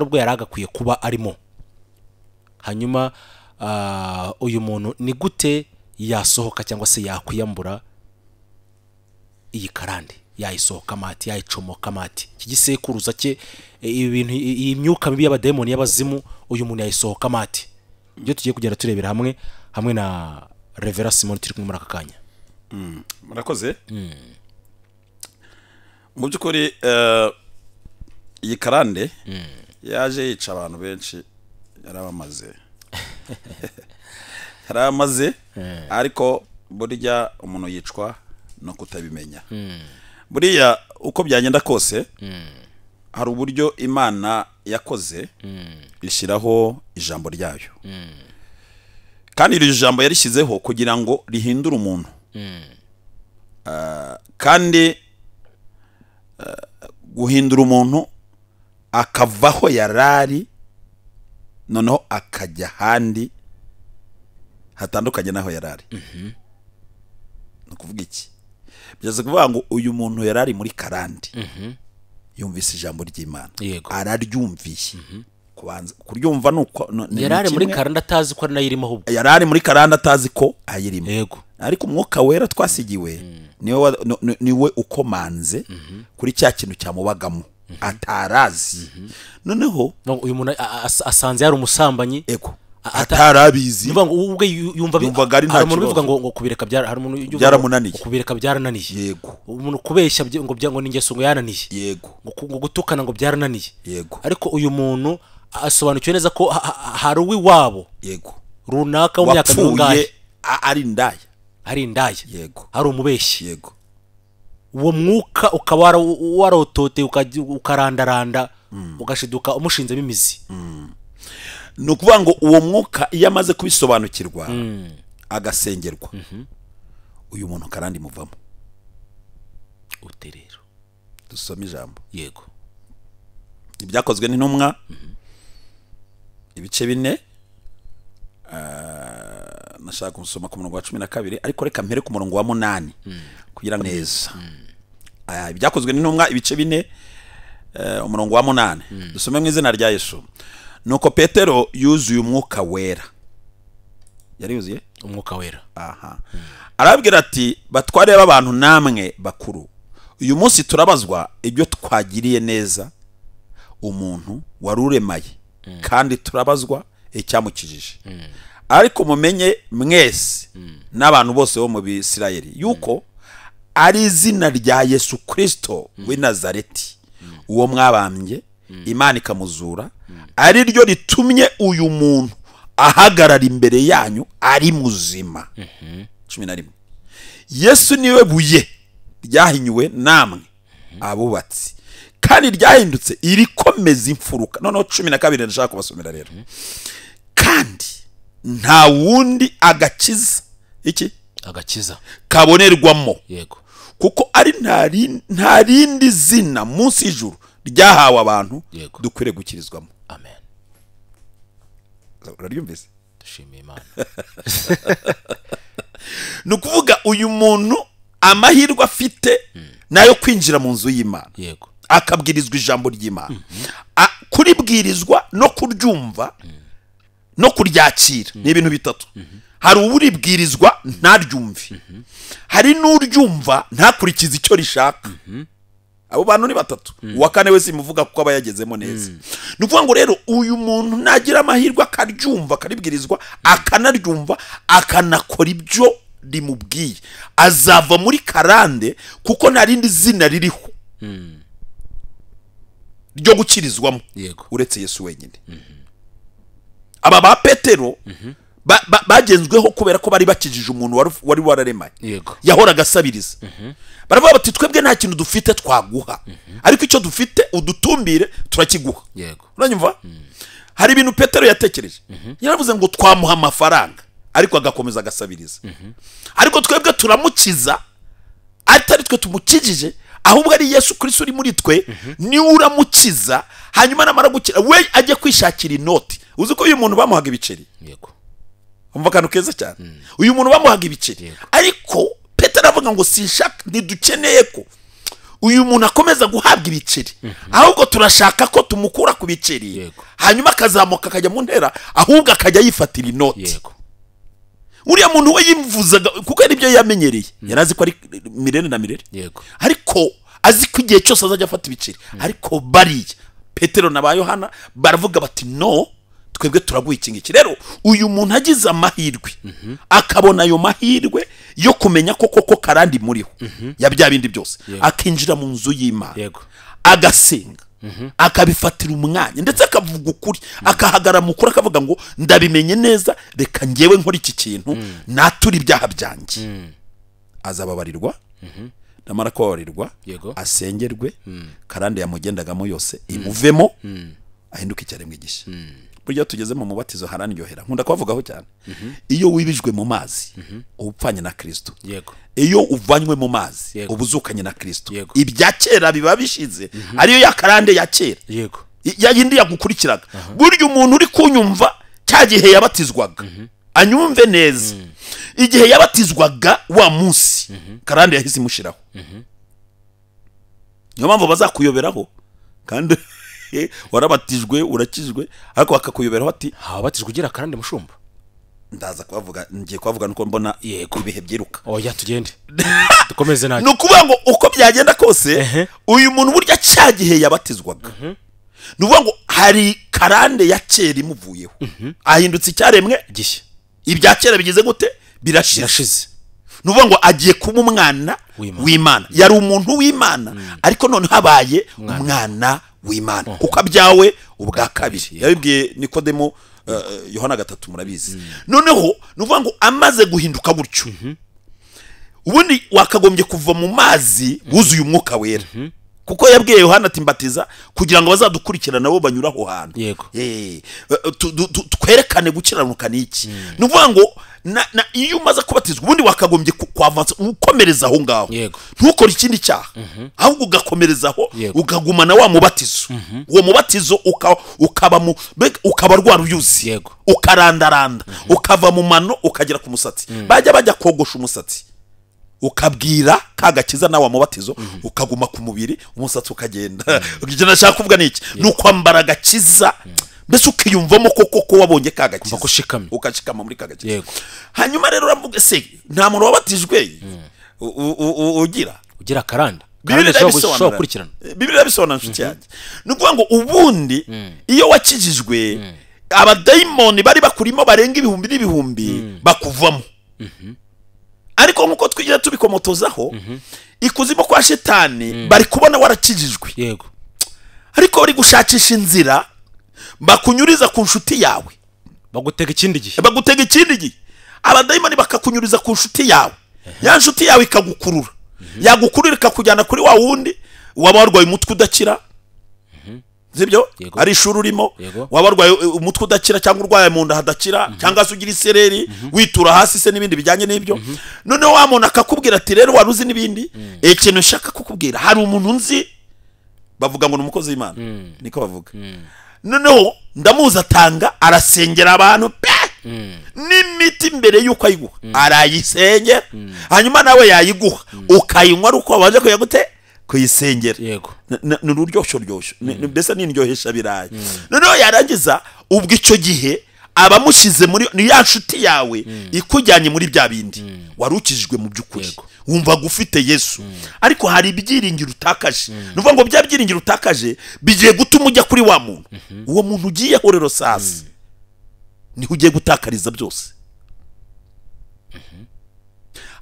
ubwo yari agakwiye kuba arimo. Hanyuma uyu muntu ni gute yasohoka cyangwa se yakwiyambura iyi karande, yayisohoka mati, yayicomoka mati, iki gisekuruza cye, ibintu, iyi myuka mibi y'abademoni y'abazimu, uyu muntu yayisohoka mati? Ibyo tugiye kugenda turebera hamwe na Reverend Simon turi kumwe muri aka kanya. Murakoze. Mu by'ukuri iyi karande yaje yica abantu benshi, yarabamaze ariko burya umuntu yicwa no kutabimenya. Buriya uko byagenda kose hari uburyo Imana yakoze ishyiraho ijambo ryayo, kandi iri jambo yarishyizeho kugira ngo rihindure umuntu, kandi guhindura umuntu akavaho yarari noneho akajya ahandi hatandukanye naho yarari. Ni ukuvuga iki? Byaze kuvuga ngo uyu muntu yarari muri karande, yumvise ijambo ry'Imana, araryumviye. Kubanza kuryumva nuko yarari muri karande atazi ko anayirimo, ahubwo yarari muri karande atazi ko ayirimo. Yego. Ariko umwuka wera twasigiwe niwe ukomanze kuri cya kintu cyamubagamo atarazi. Noneho uyu muntu asanze yari umusambanyi, ego, atarabizi. Nivuga ngo ubwe yumva hari umuntu bivuga ngo kubireka byara, hari umuntu byaramunaniye, kubireka byarananiye. Yego. Umuntu kubeshya ngo n'ingeso ngo yananiye. Yego. Ngo gutukana ngo byarananiye. Yego. Ariko uyu muntu asobanukiwe neza ko hari uwiwabo, yego, runaka mu myaka mingahe ari indaya, ari indaya. Yego. Hari umubeshyi. Yego. Uwo mwuka ukaba warotote ukarandaranda ugashiduka umushinzemo imizi. Ni ukuvuga ngo uwo mwuka iyo amaze kubisobanukirwa agasengerwa, uyu muntu karandi muvamo. Ute rero dusome ijambo. Yego. Ibyakozwe n'intumwa ibice 4, nashaka gusoma ku murongo wa 12, ariko reka mpere ku murongo wa 8 kugira ngo neza. Ibyakozwe n'intumwa ibice 4, umurongo wa 8, dusome mu izina rya Yesu. Nuko Petero yuzuye umwuka wera. Yari yuzuye umwuka wera. Aha. Arabwira ati batware b'abantu namwe bakuru, uyu munsi turabazwa ibyo twagiriye neza umuntu waruremaye, kandi turabazwa icyamukijije. Ariko mumenye mwese n'abantu bose bo mu Bisirayeli yuko ari izina rya Yesu Kristo w'i Nazareti, uwo mwabambye Imana ikamuzura, ari ryo ritumye uyu muntu ahagarara imbere yanyu ari muzima. 11. Yesu niwe buye ryahinyuwe namwe abubatsi, kandi ryahindutse irikomeza imfuruka. Noneho 12 ndashaka kubasomera rero. Kandi nta wundi agakiza, iki agakiza kabonerwamo. Yego. Kuko ari nta rindi zina munsi y'ijuru ryahawe abantu dukwiriye gukirizwamo. Amen. Uraryumvise? Dushimiye Imana. Ni ukuvuga uyu muntu amahirwe afite nayo kwinjira mu nzu y'Imana. Yego. Akabwirizwa ijambo ry'Imana. Kuribwirizwa no kuryumva no kuryakira ni ibintu bitatu. Hari uburibwirizwa ntaryumve, hari n'uryumva ntakurikize icyo rishaka. Abo bantu ni batatu. Uwa kane we simuvuga kuko aba yagezemo neza. Ni ukuvuga ngo rero uyu muntu nagira amahirwe akaryumva, akaribwirizwa, akanaryumva, akanakora ibyo rimubwiye, azava muri karande, kuko nta rindi zina ririho ryo gukirizwamo uretse Yesu wenyine. Aba ba Petero bagenzweho kubera ko bari bakijije umuntu wari wararemaye, yahoraga asabiriza. Baravuga bati twebwe nta kintu dufite twaguha, ariko icyo dufite udutumbire turakiguha. Uranyumva? Hari ibintu Petero yatekereje, yaravuze ngo twamuha amafaranga ariko agakomeza agasabiriza, ariko twebwe turamukiza atari twe tumukijije, ahubwo ari Yesu Kristo uri muri twe, niwe uramukiza. Hanyuma namara gukira we ajye kwishakira inoti. Uzi ko uyu muntu bamuhaga ibiceri? Yego. Umva akantu keza cyane. Uyu muntu bamuhaga ibiceri, ariko Petero avuga ngo sinshaka, ntidukeneye ko uyu muntu akomeza guhabwa ibiceri, ahubwo turashaka ko tumukura ku biceri hanyuma akazamuka akajya mu ntera, ahubwo akajya yifatira inoti. Uriya muntu we yimvuzaga kuko ari byo yamenyereye, yarazi ko ari mirere na mirere, ariko azi ko igihe cyose azajya afata ibiceri. Ariko bariya Petero na ba Yohana baravuga bati no, twebwe turaguha iki ngiki. Rero uyu muntu agize amahirwe akabona ayo mahirwe yo kumenya ko koko karandi muriho ya bya bindi byose, akinjira mu nzu y'Imana agasenga, akabifatira umwanya, ndetse akavuga ukuri, akahagara mu kuri, akavuga ngo ndabimenye neza, reka ngewe nkora iki kintu natura ibyaha byanjye. Azababarirwa, namara kubabarirwa asengerwe, karande yamugendagamo yose imuvemo, ahinduke icyaremwe gishya. Burya tugeze mu mubatizo haranyohera, nkunda kubavugaho cyane. Iyo wibijwe mu mazi ubupfanye na Kristo, iyo uvanywe mu mazi ubuzukanye na Kristo, ibya kera biba bishize, ariyo ya karande ya kera ya yindi yagukurikiraga. Burya umuntu uri kunyumva cya gihe yabatizwaga anyumve neza, igihe yabatizwaga wa munsi karande yahise imushiraho. Niyo mpamvu bazakuyoberaho kandi warabatijwe urakijwe, ariko bakakuyoberaho ati abatijwe ugira karande mushumba. Ndaza kubavuga, ngiye kubavuga nuko mbona ibihe byiruka. Oya tugende dukomeze naje. Nukuvuga ngo uko byagenda kose uyu muntu burya cya gihe yabatizwaga, nukuvuga ngo hari karande ya kera imuvuyeho, ahindutse icyaremwe gishya, ibya kera bigize gute birashize. Nuvuga ngo agiye kuba umwana w'Imana. Yari umuntu w'Imana, ariko none habaye umwana w'Imana kuko abyawe ubwa kabiri. Yabibwiye Nikodemo Yohana 3 murabizi. Noneho nuvuga ngo amaze guhinduka gutyo, ubundi wakagombye kuva mu mazi wuzuye umwuka wera, kuko yabwiye Yohana ati mbatiza kugira ngo bazadukurikira nabo banyura aho hantu, twerekane gukiranuka n'iki. Nuvuga ngo iyo umaze kubatizwa ubundi wakagombye kwavansa ukomereza aho ngaho, ntukore ikindi cyaha, ahubwo ugakomereza aho, ukagumana wa mubatizo. Uwo mubatizo ukaba rwa ruyuzi, ukarandaranda, ukava mu mano ukagera ku musatsi. Bajya kogosha umusatsi, ukabwira kagakiza nawe mubatizo, ukaguma ku mubiri umusatsi ukagenda. Icyo nashaka kuvuga ni iki? Ni ukwambara agakiza, mbese ukiyumvamo koko ko wabonye kagakiza, ukashikama muri kagakiza. Hanyuma rero uravuga se nta muntu wabatijwe ugira karande? Bibiliya bisobanura nshuti yanjye. Ni ukuvuga ngo ubundi iyo wakijijwe abadayimoni bari bakurimo barenga ibihumbi n'ibihumbi bakuvamo. Ariko nkuko twigira tubikomotozaho, ikuzimu kwa shetani bari kubona warakijijwe, ariko bari gushakisha inzira bakunyuriza ku nshuti yawe, bagutega ikindi gihe, bagutega ikindi gihe. Abadayimoni bakakunyuriza ku nshuti yawe, ya nshuti yawe ikagukurura, yagukurura ikakujyana kuri wa wundi waba warwaye umutwe udakira, sibyo? Ari ishuri urimo, waba warwaye umutwe udakira cyangwa urwaye mu nda hadakira, cyangwa se ugira isereri witura hasi se n'ibindi bijyanye n'ibyo. Noneho wa muntu akakubwira ati rero wari uzi n'ibindi, ikintu nshaka kukubwira, hari umuntu nzi bavuga ngo ni umukozi w'Imana, niko bavuga. Noneho ndamuzi atanga arasengera abantu pe, n'imiti mbere yuko ayiguha arayisengera, hanyuma nawe yayiguha ukayinywa ari uko wabanje kuyagute kuyisengera. Ni ururyoshyo ryoshyo, mbese ni indyohesha birayi. Noneho yarangiza ubwo icyo gihe abamushize muri ni ya nshuti yawe ikujyanye muri bya bindi wari ukijijwe mu by'ukuri, wumva gufite Yesu, ariko hari ibyiringiro utakaje. Nuvuga ngo bya byiringiro utakaje bigiye gutuma ujya kuri wa muntu. Uwo muntu ugiyeho rero sasa niho ugiye gutakariza byose,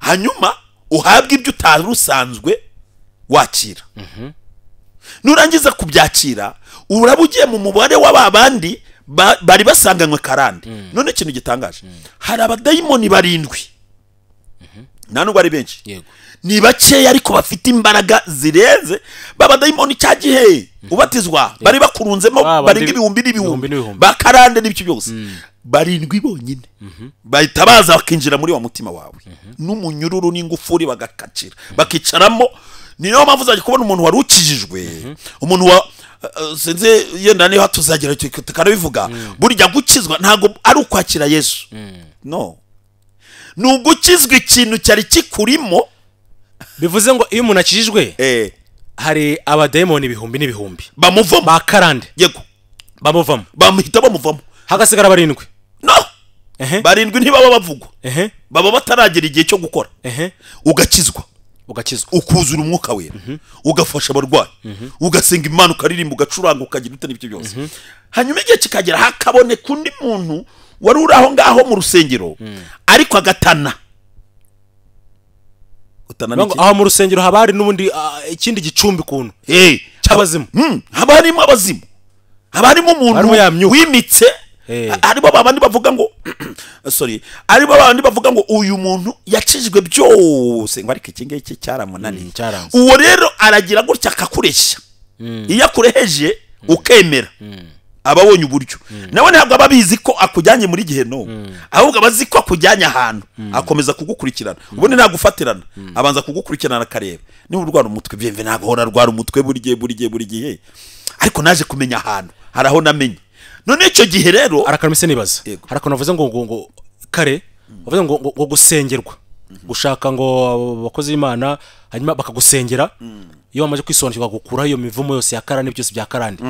hanyuma uhabwe ibyo utari usanzwe wakira. Nurangiza kubyakira uraba ugiye mu mubare w'ababandi bari basanganywe karande. None ikintu gitangaje, hari abadayimoni 7, nta nubwo ari benshi, ni bakeya ariko bafite imbaraga zirenze. Babadayimoni cya gihe ubatizwa bari bakurunzemo barenga ibihumbi n'ibihumbi bakarande n'ibyo byose, 7 bonyine bahita baza bakinjira muri wa mutima wawe n'umunyururu n'ingufuri bagakacira bakicaramo. Niyo mpamvu uzajya kubona umuntu wari ukijijwe, umuntu wa sinzi yenda niho tuzagira tukarabivuga, burya gukizwa ntago ari ukwakira Yesu, no, ni ugukizwa ikintu cyari kikurimo. Bivuze ngo iyo umuntu akijijwe Hari abademoni ibihumbi n'ibihumbi bamuvamo ba karande. Yego, bamuvamo, bamuhita bamuvamo, hagasigara barindwi. No, barindwi ntibaba bavugwa, baba bataragera igihe cyo gukora. Ugakizwa, ukuzura umwuka wera, ugafasha abarwayi, ugasenga Imana, ukaririmba, ugacuranga, ukagira ute n'ibyo byose. Hanyuma igihe kikagera hakaboneka undi muntu wari uri aho ngaho mu rusengero, ariko agatana. Aho mu rusengero haba hari n'ubundi ikindi gicumbi kuntu cy'abazimu. Haba harimo abazimu, haba harimo umuntu wimitse. Harimo babandi bavuga ngo sorry, harimo babandi bavuga ngo uyu muntu yakijwe byose, ngo ariko iki ngiki cyaramunaniye. Uwo rero aragira gutya akakureshya. Iyo akureheje ukemera, ababonye uburyo. Nawe ntabwo ababizi ko akujyanye muri gihe no, ahubwo abazi ko akujyanye ahantu, akomeza kugukurikirana. Ubundi ntagufatirana, abanza kugukurikirana akareba niba urwara umutwe. Byemve ntabwo hora arwara umutwe buri gihe, ariko naje kumenya ahantu hari aho namenye. None icyo gihe rero arakamise nibaza, harakantu bavuze ngo ngo kare bavuze ngo ngo gusengerwa, gushaka ngo abakozi b'Imana hanyuma bakagusengera. Iyo wamaze kwisobanukirwa gukura iyo mivumo yose ya karande, byose bya karande.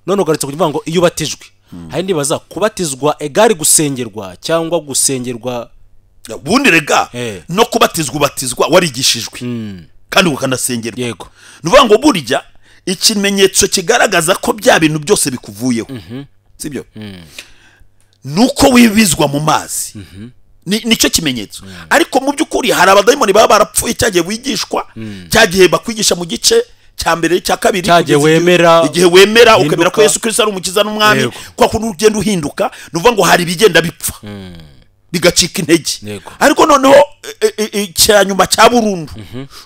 None ugarutse kuvuga ngo iyo ubatijwe, hari ndibaza kubatizwa egari gusengerwa cyangwa gusengerwa. Ubundi rega no kubatizwa ubatizwa warigishijwe kandi ukanasengerwa. Yego, nuvuga ngo burya ikimenyetso kigaragaza ko bya bintu byose bikuvuyeho, sibyo, nuko wibizwa mu mazi. Nicyo kimenyetso. Ariko mu by'ukuri hari abadayimoni baba barapfuye cyagiye wigishwa, cyagiye bakwigisha mu gice cya mbere cya kabiri, igihe wemera ukemera ko Yesu Kristo ari umukiza n'umwami, kwa kuntu ugenda uhinduka, nuvuga ngo hari ibigenda bipfa bigacika intege. Ariko noneho icyanyuma cya burundu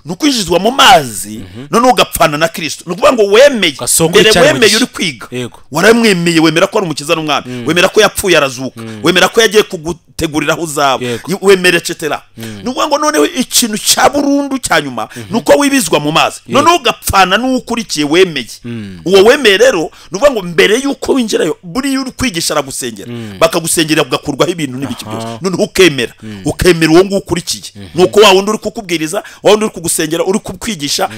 nukwinjizwa mu mazi, noneho ugapfana na Kristo. Nukuvuga ngo wemeye mbere, wemeye uri kwiga, waramwemeye, wemera ko ari umukiza n'umwami, wemera ko yapfuye arazuka, wemera ko yagiye kugutegurira aho uzaba, wemera etc. Nukuvuga ngo noneho ikintu cya burundu cyanyuma nuko wibizwa mu mazi, noneho ugapfana n'ukurikiye wemeye. Uwo wemeye rero nukuvuga ngo mbere yuko winjirayo, buri uri kwigisha aragusengera, bakagusengera ugakurwaho ibintu n'ibiki byose, noneho ukemera, ukemera uwo nguwo ukurikiye. Nuko wa wundi uri kukubwiriza, wa wundi uri kugusengera, uri kukwigisha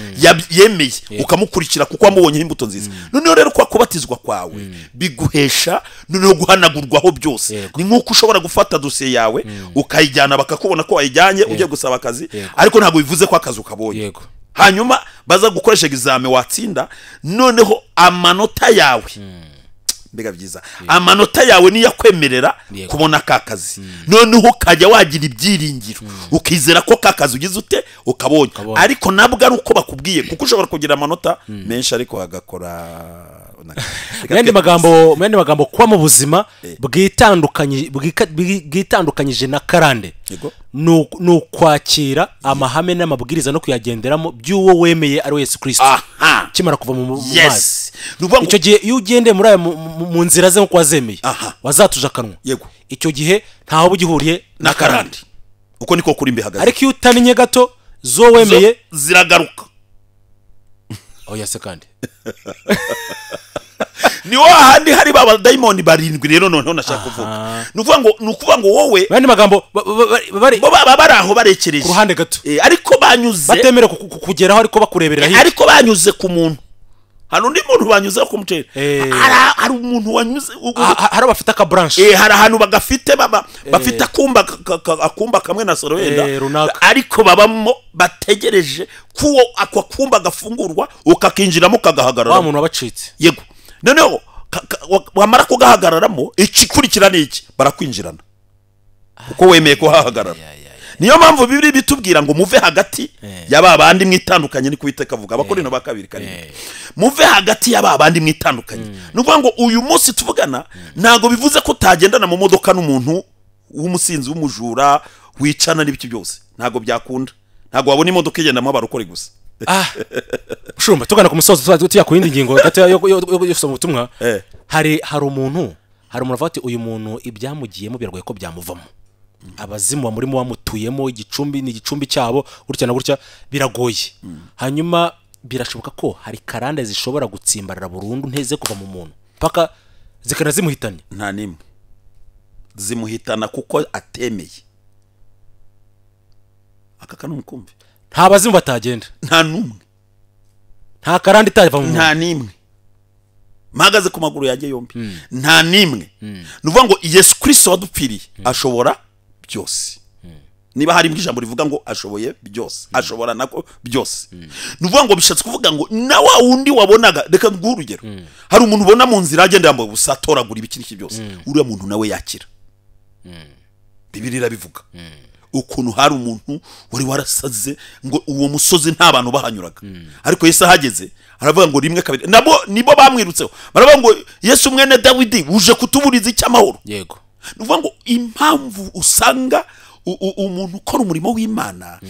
yemeye, ukamukurikira kuko wamubonye imbuto nziza. Noneho rero kwa kubatizwa kwawe biguhesha noneho guhanagurwaho byose. Ni nkuko ushobora gufata dosiye yawe ukayijyana bakakubona ko wayijyanye ugiye gusaba akazi, ariko ntabwo bivuze ko akazi ukabonye. Hanyuma baza gukoresha examen watsinda, noneho amanota yawe, mbega byiza, amanota yawe niyo akwemerera kubona ka kazi. Noneho ukajya wagira ibyiringiro, ukizera ko ka kazi ugize ute ukabonye. Ariko nabwo ari uko bakubwiye, kuko ushobora kugira amanota menshi ariko agakora. Mu yandi magambo kuba mu buzima bwitandukanyije na karande ni ukwakira amahame n'amabwiriza no kuyagenderamo by'uwo wemeye ari we Yesu Kristo. Kimara kuva mu mazi, icyo gihe iyo ugendeye muri aya mu nzira ze nkuko wazemeye, wazatuje akanwa, icyo gihe ntaho ugihuriye na karande. Uko niko kuri mbihagaze. Ariko iyo utamenye gato zo wemeye ziragaruka. Oya se kandi ni wahandi hari baba daimoni barindwi rero noneho nashaka kuvuga. Nukuvuga ngo wowe bandi magambo bari bari aho barekereje ku ruhande gato, ariko banyuze batemera kugeraho, ariko bakureberera hirya, ariko banyuze ku muntu. Hari undi muntu banyuze ku mutera, hari umuntu wanyuze, hari abafite aka branch, hari ahantu bagafite baba bafite akumba kamwe na soro wenda, ariko babamo bategereje kuwo akwa kumba gafungurwa ukakinjiramo kagahagarara. Wa muntu wabacitse. Yego, noneho wamara kugahagararamo, ikikurikira ni iki? Barakwinjirana kuko wemeye kuhahagarara. Niyo mpamvu Bibiliya bitubwira ngo muve hagati ya babandi mwitandukanye, ni kuwiteka avuga Abakorinto ba 2:7, muve hagati ya babandi mwitandukanye. Nuvuga ngo uyu munsi tuvugana ntago bivuze ko utagendana mu modoka n'umuntu w'umusinzi w'umujura wicana n'ibiki byose, ntago byakunda. Ntago wabona imodoka igendamo abarokore gusa. Shumba tugana ku musozo tujya ku yindi ngingo gato yo gusoma ubutumwa. Hari umuntu avuga ati uyu muntu ibyamugiyemo biragoye ko byamuvamo. Abazimu bamurimo bamutuyemo, igicumbi ni igicumbi cyabo, gutya na gutya biragoye. Hanyuma birashoboka ko hari karande zishobora gutsimbarara burundu nteze kuva mu muntu paka zikanazimuhitanye. Nta nimwe zimuhitana kuko atemeye. Aka kantu mukumve, nta bazimu batagenda, nta numwe, Nta karande itava mu muntu. Nta nimwe. Mpagaze ku maguru yanjye yombi. Nta nimwe. Ni ukuvuga ngo Yesu Kristo wadupfiriye ashobora byose. Niba hari ijambo rivuga ngo ashoboye byose, ashobora nako byose. Ni ukuvuga ngo bishatse kuvuga ngo na wa wundi wabonaga, reka nguhe urugero. Hari umuntu ubona mu nzira agenda yambaye ubusa atoragura ibiki n'iki byose. Uriya muntu nawe yakira. Bibiliya irabivuga. Ukuntu hari umuntu wari warasaze ngo uwo musozi nta bantu bahanyuraga. Ariko Yesu ahageze aravuga ngo rimwe kabiri, nabo nibo bamwirutseho baravuga ngo Yesu mwene Dawidi uje kutuburiza icyamahoro. Yego. Ni ukuvuga ngo impamvu usanga umuntu ukora umurimo w'Imana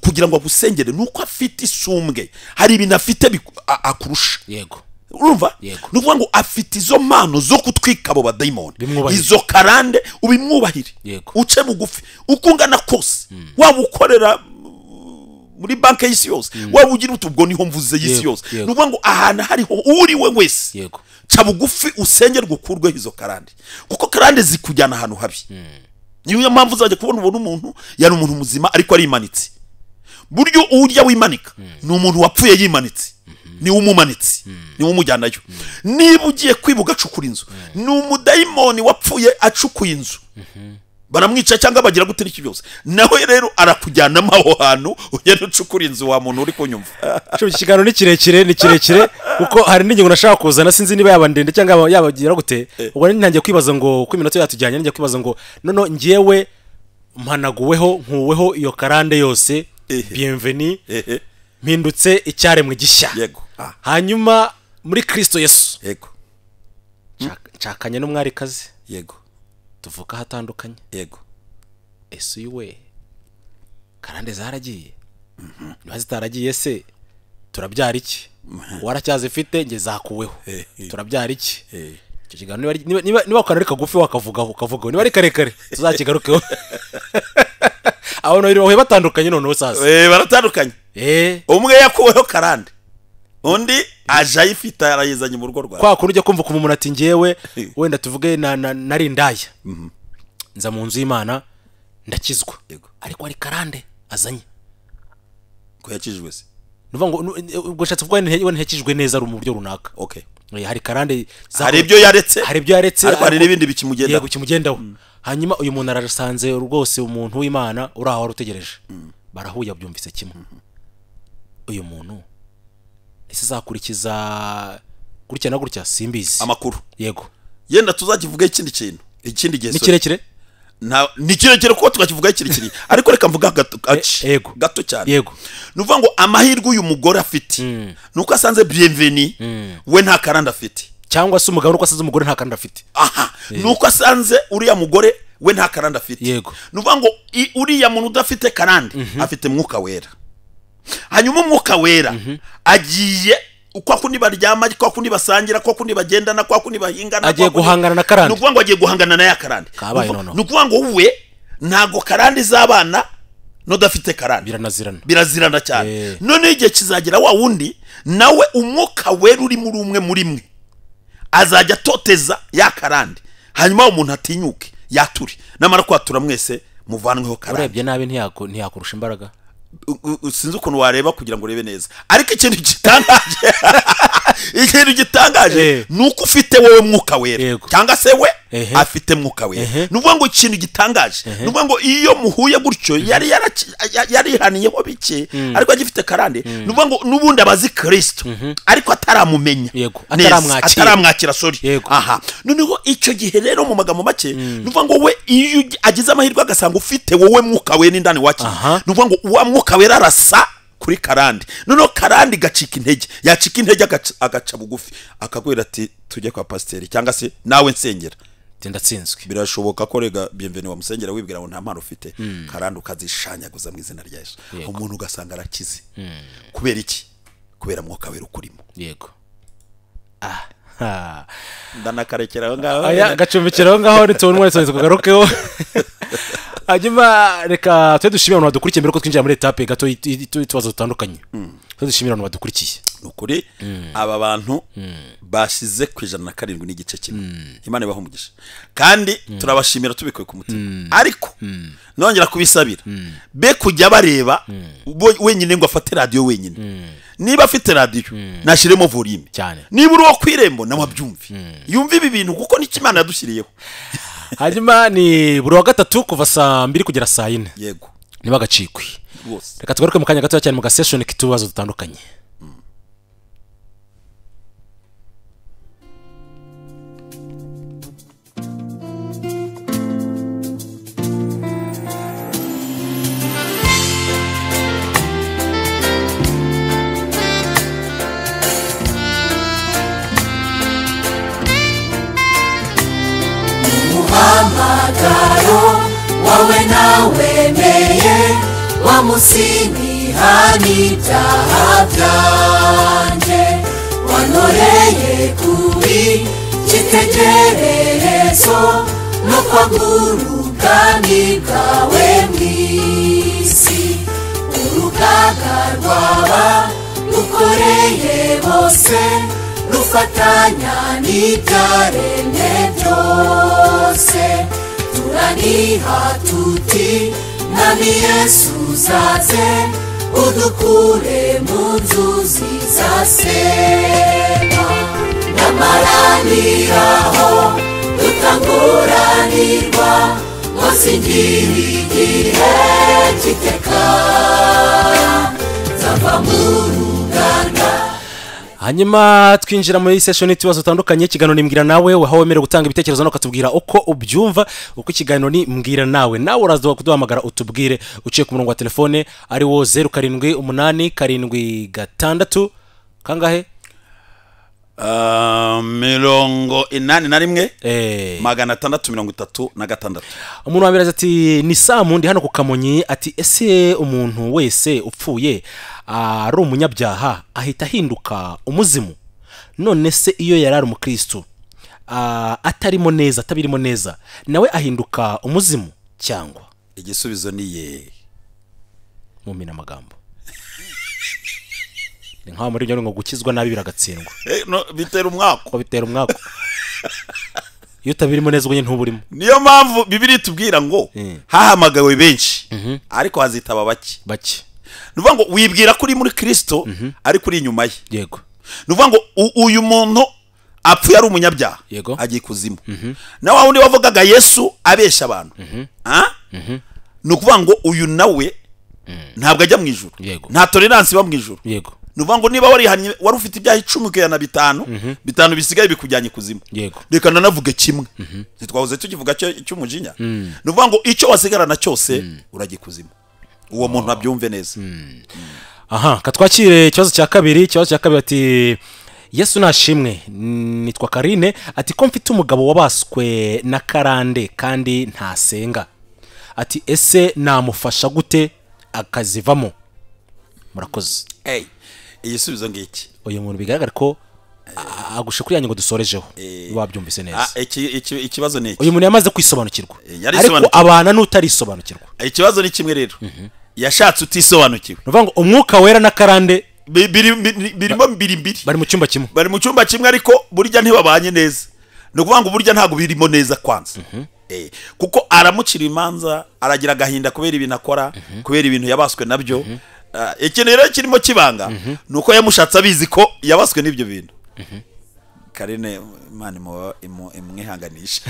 kugira ngo agusengere nuko afite isumbwe, hari ibintu afite akurusha. Yego. Urumva? Ni ukuvuga ngo afite izo mpano zo kutwika abo badayimoni, izo karande ubimwubahire, uce bugufi uko ungana kose, waba ukorera muri banki y'isi yose, waba ugira ubwo niho mvuze y'isi yose. Ni ukuvuga ngo ahantu hariho uri we wese, ca bugufi usengerwe ukurweho izo karande, kuko karande zikujyana ahantu habi. Niyo mpamvu uzajya kubona ubona umuntu yari umuntu muzima ariko arimanitse. Buryo urya wimanika ni umuntu wapfuye yimanitse, ni umumanitse, ni umujyanayo. Niba ugiye kwibuga acukura inzu, ni umudayimoni wapfuye acukuye inzu, baramwica cyangwa bagira gute n'iki byose, nawe rero arakujyanamo aho hantu ugenda ucukura inzu wa muntu uri kunyumva. Iki kiganiro ni kirekire, ni kirekire kuko hari n'ingingo nashaka kuzana, sinzi niba yaba ndende cyangwa yabagira gute. Ubwo ntangiye kwibaza ngo uko iminota yatujyanye, ngiye kwibaza ngo nono ngiyewe mpanaguweho nkuweho iyo karande yose, bienvenue, mpindutse icyaremwe gishya. Yego. Hanyuma muri Kristo Yesu. Yego. Nshakanye n'umwarikazi. Yego. Tuvuka hatandukanye. Yego. Ese uyu karande zaragiye? Niba zitaragiye se turabyara iki? Waracyazifite nge zakuweho. Turabyara iki? Icyo kiganiro niba ukanari kagufi wakavugaho ukavugaho, niba ari karekare tuzakigarukeho. Abo no batandukanye noneho sasa. Baratandukanye. Umwe yakuweho karande, undi aje ayifite arayizanye mu rugo rwawe. Kwa kuntu ujya kumva ku muntu ati ngewe wenda tuvuge nari indaya, nza mu nzu y'Imana ndakizwa, ariko ari karande azanye. Ko yakijwe se? Nuvuga ngo ubwo shatse kuvuga we ntekijwe neza mu buryo runaka. Okay. Hari karande, hari ibyo yaretse, hari ibyo yaretse, ariko hari n'ibindi bikimugendaho. Yego, kimugendaho. Hanyuma uyu muntu arasanze rwose umuntu w'Imana uri aho utegereje, barahuye byumvise kimwe. Uyu muntu ese zakurikiza gutya na gutya simbizi amakuru. Yego. Yenda tuzakivuga ikindi kintu ikindi gihe. Ni kirekire? Ni kirekire kuko tukakivuga kirekire, ariko reka mvuga gato gato cyane. Yego. Nuvuga ngo amahirwe uyu mugore afite nuko asanze Bienvenue we nta karande afite, cyangwa se umugabo nuko asanze umugore nta karande afite. Aha, nuko asanze uriya mugore we nta karande afite. Yego. Nuvuga ngo uriya muntu udafite karande afite mwuka wera. Hanyuma umwuka wera agiye kwa kundi baryama, kwa kundi basangira, kwa kundi bagendana, kwa kundi bahingana, agiye guhangana na karande. Nukuvuga ngo agiye guhangana na ya karande. Nukuvuga ngo we ntago karande z'abana no dafite karande, biranazirana, birazirana cyane. None igihe kizagera wa wundi nawe umwuka wera uri muri umwe muri mwe azajya toteza ya karande, hanyuma umuntu atinyuke yature, namara kwatura mwese muvanweho karande. Urebye nabi ntiyakurusha imbaraga. Sinzi ukuntu wareba kugira ngo urebe neza, ariko ikintu gitangaje ikintu gitangaje nuko ufite wowe mwuka wera, cyangwa se we afite mwuka wera. Nuvuga ngo ikintu gitangaje, nuvuga ngo iyo muhuye gutyo yari yarihaniyeho bike ariko agifite karande, nuvuga ngo nubundi abazi Kristo ariko ataramumenya, ataramwakira, sorry. Aha, noneho icyo gihe rero mu magambo make, nuvuga ngo we iyo agize amahirwe agasanga ufite wowe mwuka wera indani waki, nuvuga ngo uwa mwuka wera arasa kuri karande, noneho karande gacika intege, yacika intege agaca bugufi akagwira ati tujye kwa pasiteri cyangwa se nawe nsengera ndatsinzwe. Birashoboka ko rega Bienvenue wamusengera wibwira ngo nta mpano ufite, karande ukazishanyaguza mu izina rya Yesu, umuntu ugasanga arakize. Kubera iki? Kubera mwuka wera ukurimo. Yego. Ndanakarekera aho ngaho. Aya gacumbikira aho ngaho nitubona umwanya tugarukeho. Hanyuma reka twe dushimira abantu badukurikiye mbere ko twinjira muri etape gato y'utubazo dutandukanye. Twe dushimira abantu badukurikiye. Nukuri aba bantu bashize ku 107.1. Imana ibahe umugisha. Kandi turabashimira tubikuye ku mutima. Ariko nongera kubisabira be kujya bareba wenyine ngo afate radio wenyine. Niba afite radiyo nashyiremo volume cyane. Niba uri uwo ku irembo nawe abyumve, yumve ibi bintu kuko nicyo Imana yadushyiriyeho. Hanyuma ni buri wa gatatu kuva saa 2 kugera saa 4. Yego, ntibagacikwe rwose. Reka tugaruke mu kanya gatoya cyane mu gasession k'utubazo dutandukanye. Umuhamagaro wawe nawemeye, wa munsi n'ibyaha byanjye, wantoreye kuba icyitegererezo no kwagura ubwami bwawe mu isi. Urugaga rwaba rukoreye bose, rufatanya n'ibyaremwe byose. Turaniha tuti Mwami Yesu uzaze, udukure mu nzuzi za Sema. N'amaraniraho dutanguranirwa, ngo singire igihe cy'iteka, nzava mu ruganda. Hanyuma twinjira muri session y'utubazo dutandukanye. Ikiganiro ni Mbwira Nawe, aho wemerewe gutanga ibitekerezo no ukatubwira uko ubyumva. Uko ikiganiro ni Mbwira Nawe, nawe uraza kuduhamagara utubwire uciye ku murongo wa telefone ari wo 078 76 kangahe? 81 636. Umuntu wa mbere ati ni Samu, ndi hano ku Kamonyi. Ati ese umuntu wese upfuye ari umunyabyaha ahita ahinduka umuzimu? None se iyo yari ari umukristo atarimo neza, atabirimo neza, nawe ahinduka umuzimu cyangwa? Igisubizo ni ye. Mumina amagambo. Ni nkaho muri byo ngo gukizwa nabi biragatsindwa. No, bitera umwako. Bitera umwako. Iyo utabirimo neza ubwo ntuburimo. Niyo mpamvu Bibiliya itubwira ngo hahamagawe benshi ariko hazitaba bake. Bake. Nuvuga ngo wibwira ko uri muri Kristo ariko uri inyuma ye. Yego. Nuvuga ngo uyu muntu apfuye ari umunyabyaha agiye kuzimu. Na wa wundi wavugaga Yesu abesha abantu. Ni ukuvuga ngo uyu nawe ntabwo ajya mu ijuru. Nta tolerance iba mu ijuru. Yego. Nuvuga ngo niba warihanye wari ufite ibyaha 10 kuyana 5, 5 bisigaye bikujyanye kuzimu. Reka nanavuge kimwe. Twahoze tukivuga cyo cy'umujinya. Nuvuga ngo icyo wasigarana cyose urajye kuzimu. Uwo muntu abyumve neza. Aha, katwakire ikibazo cya kabiri. Ikibazo cya kabiri ati Yesu nashimwe, nitwa Karine. Ati ko mfite umugabo wabaswe na karande kandi ntasenga. Ati ese namufasha gute akazivamo? Murakoze. Igisubizo ngiki. Uyu muntu bigaragara ko agushe kuri yanyu ngo dusorejeho. Wabyumvise neza. Ikibazo ni iki? Uyu muntu yamaze kwisobanukirwa. Ariko abana n'utarisobanukirwa. Ikibazo ni kimwe rero. Yashatse utisobanukiwe. Nuvuga ngo umwuka wera na karande birimo mbiri. Bari mu cyumba kimwe. Bari mu cyumba kimwe ariko burya ntibabanye neza. Ni ukuvuga ngo burya ntago birimo neza kwanza. Kuko aramucira imanza, aragira agahinda kubera ibintu akora, kubera ibintu yabaswe nabyo. Ikintu rero kirimo kibanga nuko yamushatse abizi ko yabaswe n'ibyo bintu. Karine Imana imwihanganisha.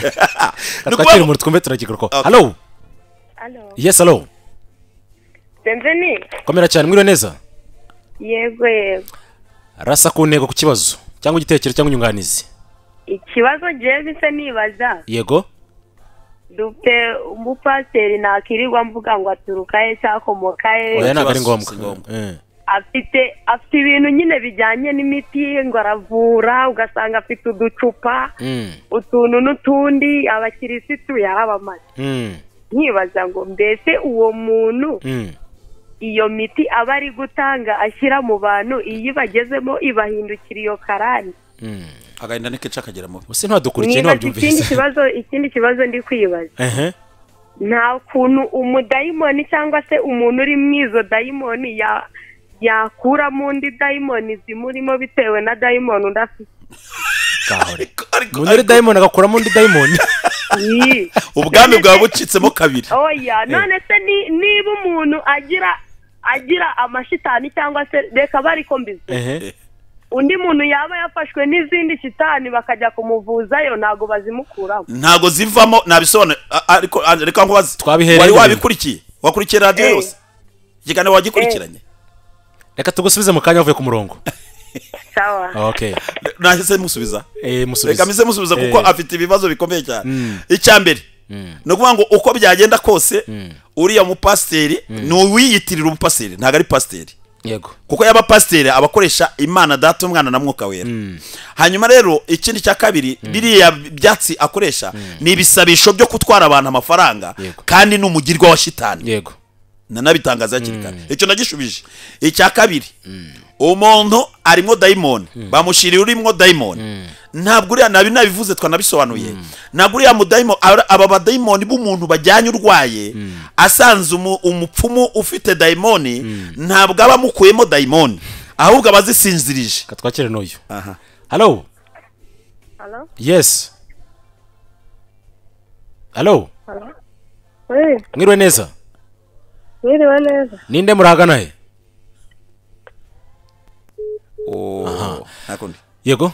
Twakire umuntu twumve turakigaruka. Hello. Hello. Yes, hello. Bienvenue. Komera cyane, mwiriwe neza? Yego yego. Rasa ku ntego ku kibazo cyangwa igitekerezo cyangwa inyunganizi. Ikibazo jewe se nibaza. Yego. Dufite umupasiteri nakirirwa mvuga ngo aturuka he cyakomoka he. Oya ntabwo ari ngombwa. Afite ibintu nyine bijyanye n'imiti ngo aravura, ugasanga afite uducupa utuntu n'utundi, abakirisitu yarabamaze. Nkibaza ngo mbese uwo muntu iyo miti aba ari gutanga ashyira mu bantu, iyo ibagezemo ibahindukira iyo karani. Agahinda n'ikica akagera mu ese ntabwo ntiwabyumvise. Ikindi kibazo ndi kwibaza, nta kuntu umudayimoni cyangwa se umuntu uri mu izo dayimoni yakuramo undi dayimoni zimurimo bitewe na dayimoni undi afite. Umuntu uri dayimoni agakuramo undi dayimoni. Ubwami bwawe bucitsemo kabiri. Oya, none se niba umuntu agira agira amashitani cyangwa se reka bari ko mbizi, undi muntu yaba yafashwe n'izindi shitani bakajya kumuvuzayo ntago bazimukuramo, ntago zivamo. Nabisobanura ariko reka nkubaze, wari wabikurikiye? Wakurikiye radio yose ikiganiro wagikurikiranye? Reka tugusubize mu kanya uvuye ku murongo. Sawa. Okay. Nahise musubiza. Musubiza. Reka mise musubiza kuko afite ibibazo bikomeye cyane. Icya mbere ni ukuvuga ngo uko byagenda kose uriya mupasiteri ni uwiyitirira umupasiteri, ntago ari pasiteri. Yego. Kuko yaba pasiteri abakoresha Imana Data Umwana na Mwuka Wera. Hanyuma rero ikindi cya kabiri, biriya byatsi akoresha ni ibisabisho byo kutwara abantu amafaranga, kandi ni umugirwa wa shitani. Yego. Nanabitangaza hakiri kare. Icyo nagishubije. Icya kabiri, umuntu arimo dayimoni, bamushiriye urimo dayimoni. Ntabwo uriya nabi nabivuze twanabisobanuye. Ntabwo uriya mudayimoni, aba badayimoni b'umuntu bajyanye urwaye asanze umupfumu ufite dayimoni, ntabwo aba amukuyemo dayimoni, ahubwo aba azisinzirije. Katwakire n'uyu. Hello. Hello. Yes. Hello. Hello. Oui. Mwiriwe neza? Mwiriwe neza. Ninde muragana he? Nakundi. Yego.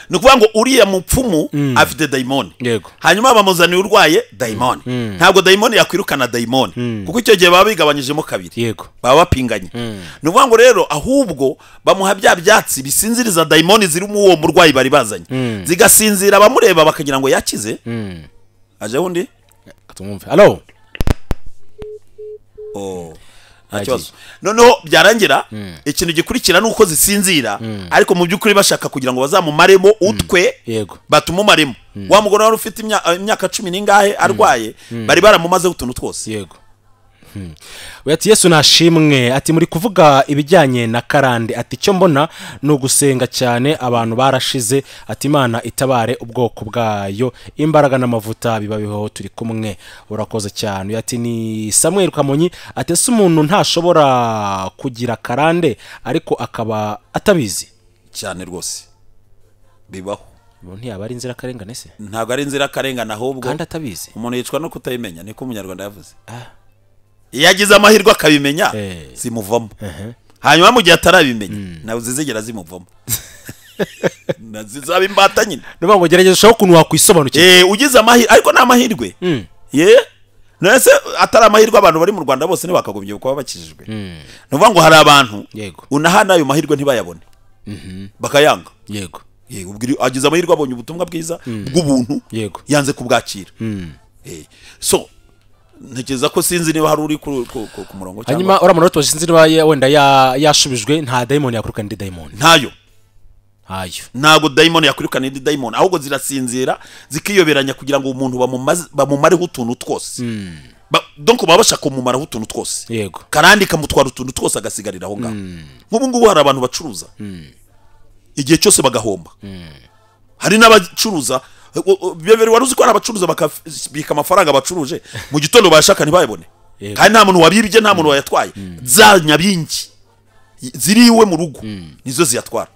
Ni ukuvuga ngo uriya mupfumu afite dayimoni. Yego. Hanyuma bamuzaniye urwaye dayimoni. Ntabwo dayimoni yakwirukana dayimoni, kuko icyo gihe baba bigabanyijemo kabiri. Yego. Baba bapinganye. Ni ukuvuga ngo rero ahubwo bamuha bya byatsi bisinziriza dayimoni ziri mu uwo murwayi bari bazanye. Zigasinzira abamureba bakagira ngo yakize. Aje undi? Katumwumve. Hello. Nta kibazo. Noneho byarangira ikintu gikurikira nuko zisinzira, ariko mu by'ukuri bashaka kugira ngo bazamumaremo utwe. Yego. Batumumaremo. Wa mugore wari ufite imyaka 10 n'ingahe arwaye, bari baramumazeho utuntu twose. Yego. We ati Yesu nashimwe, ati muri kuvuga ibijyanye na karande, ati icyo mbona ni ugusenga cyane, abantu barashize, ati Imana itabare ubwoko bwayo, imbaraga n'amavuta bibabiho, turi kumwe, urakoze cyane. Ati ni Samuel Kamonyi, ati ese umuntu ntashobora kugira karande ariko akaba atabizi? Cyane rwose bibaho. Umuntu ntiyaba ari inzirakarengane se? Ntabwo ari inzirakarengane, ahubwo kandi atabizi. Umuntu yicwa no kutayimenya, niko umunyarwanda yavuze. Iyo agize amahirwe akabimenya zimuvamo, hanyuma mu gihe atarabimenya nawe zizigera zimuvamo, zizaba imbata nyine. Niba ngo gerageza ushaka ukuntu wakwisobanukirwa. Ugize amahirwe, ariko ni amahirwe. Nese atari amahirwe abantu bari mu Rwanda bose ntibakagombye kuba bakijijwe. Ni ukuvuga ngo hari abantu unahana ayo mahirwe ntibayabone, bakayanga. Yego. Agize amahirwe abonye ubutumwa bwiza bw'ubuntu, yanze kubwakira. So ntekereza ko sinzi niba hari uri ku murongo cyangwa hanyuma uriya muntu sinzi niba wenda yashubijwe. Nta dayimoni yakwirukana indi dayimoni. Ntayo. Ntago dayimoni yakwirukana indi dayimoni, ahubwo zirasinzira zikiyoberanya kugira ngo umuntu bamumareho utuntu twose. Donc baba bashaka kumumaraho utuntu twose. Yego. Karandi kamutwara utuntu twose agasigarira aho ngaho. Nk'ubu ngubu hari abantu bacuruza igihe cyose bagahomba. Hari n'abacuruza beberi wari uzi ko ari abacuruza bakabika amafaranga bacuruje mu gitondo bashaka ntibayabone, kandi nta muntu wabibye, nta muntu wayatwaye. Za nyabingi ziriwe mu rugo nizo ziyatwara.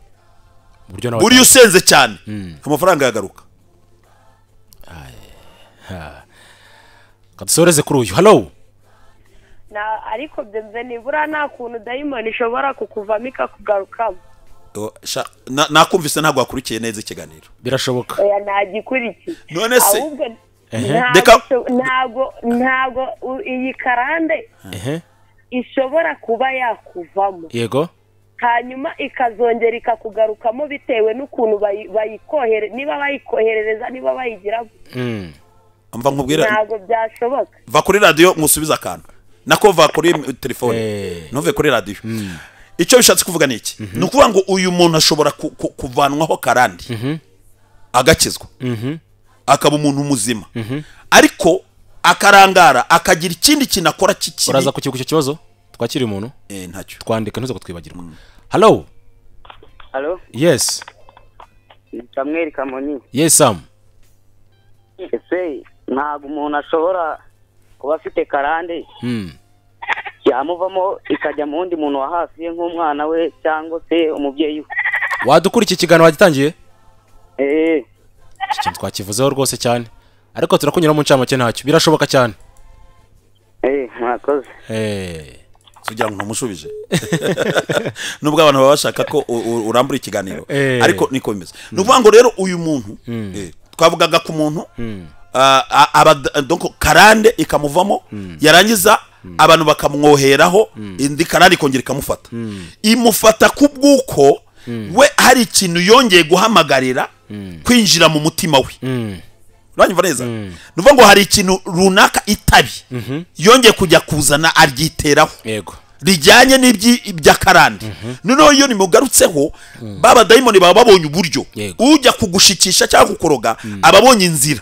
Buri usenze cyane amafaranga yagaruka. Kadusoreze kuri uyu. Hello. Na ariko byenze nibura nta kuntu dayimoni ishobora kukuvamo ikakugarukamo. Nakumvise ntabwo wakurikiye neza ikiganiro. Birashoboka. Oya nagikurikiye. None se ntago iyi karande ishobora kuba yakuvamo. Yego. Hanyuma ikazongera ikakugarukamo bitewe n'ukuntu bayikohere, niba bayikoherereza, niba bayigira. Mva nkubwira ntago byashoboka. Va kuri radio musubiza akantu. Nako va kuri telefone. Ntuve kuri radio. Icyo bishatse kuvuga ni iki? Ni ukuvuga ngo uyu muntu ashobora kuvanwaho karande agakizwa, akaba umuntu muzima, ariko akarangara akagira ikindi kintu akora kikibi. Uraza kukibuka icyo kibazo? Twakiri umuntu? Ntacyo. Twandika ntuze kutwibagirwa. Hello. Hello. Yes. Ni Samuel Kamonyi. Yes Sam. Ese ntabwo umuntu ashobora kuba afite karande yamuvamo ikajya mu wundi muntu wa hafi ye nk'umwana we cyangwa se umubyeyi we? Wadukurikiye ikiganiro wagitangiye? Iki kintu twakivuzeho rwose cyane, ariko turakunyura mu ncamake ntacyo, birashoboka cyane. Mwakoze. Kugira ngo ntumushubije nubwo abantu baba bashaka ko urambura ikiganiro, ariko niko bimeze. Ni ukuvuga ngo rero uyu muntu twavugaga ku muntu donc karande ikamuvamo, yarangiza abantu bakamwoheraho indi karande ikongera ikamufata. Imufata kubw'uko we hari ikintu yongeye guhamagarira kwinjira mu mutima we. Uranyumva neza? Ni ukuvuga ngo hari ikintu runaka itabi yongeye kujya kuzana aryiteraho. Yego. Rijyanye n'iby'akarande. Noneho iyo nimugarutseho baba dayimoni baba babonye uburyo ujya kugushikisha cyangwa kukoroga ababonye inzira.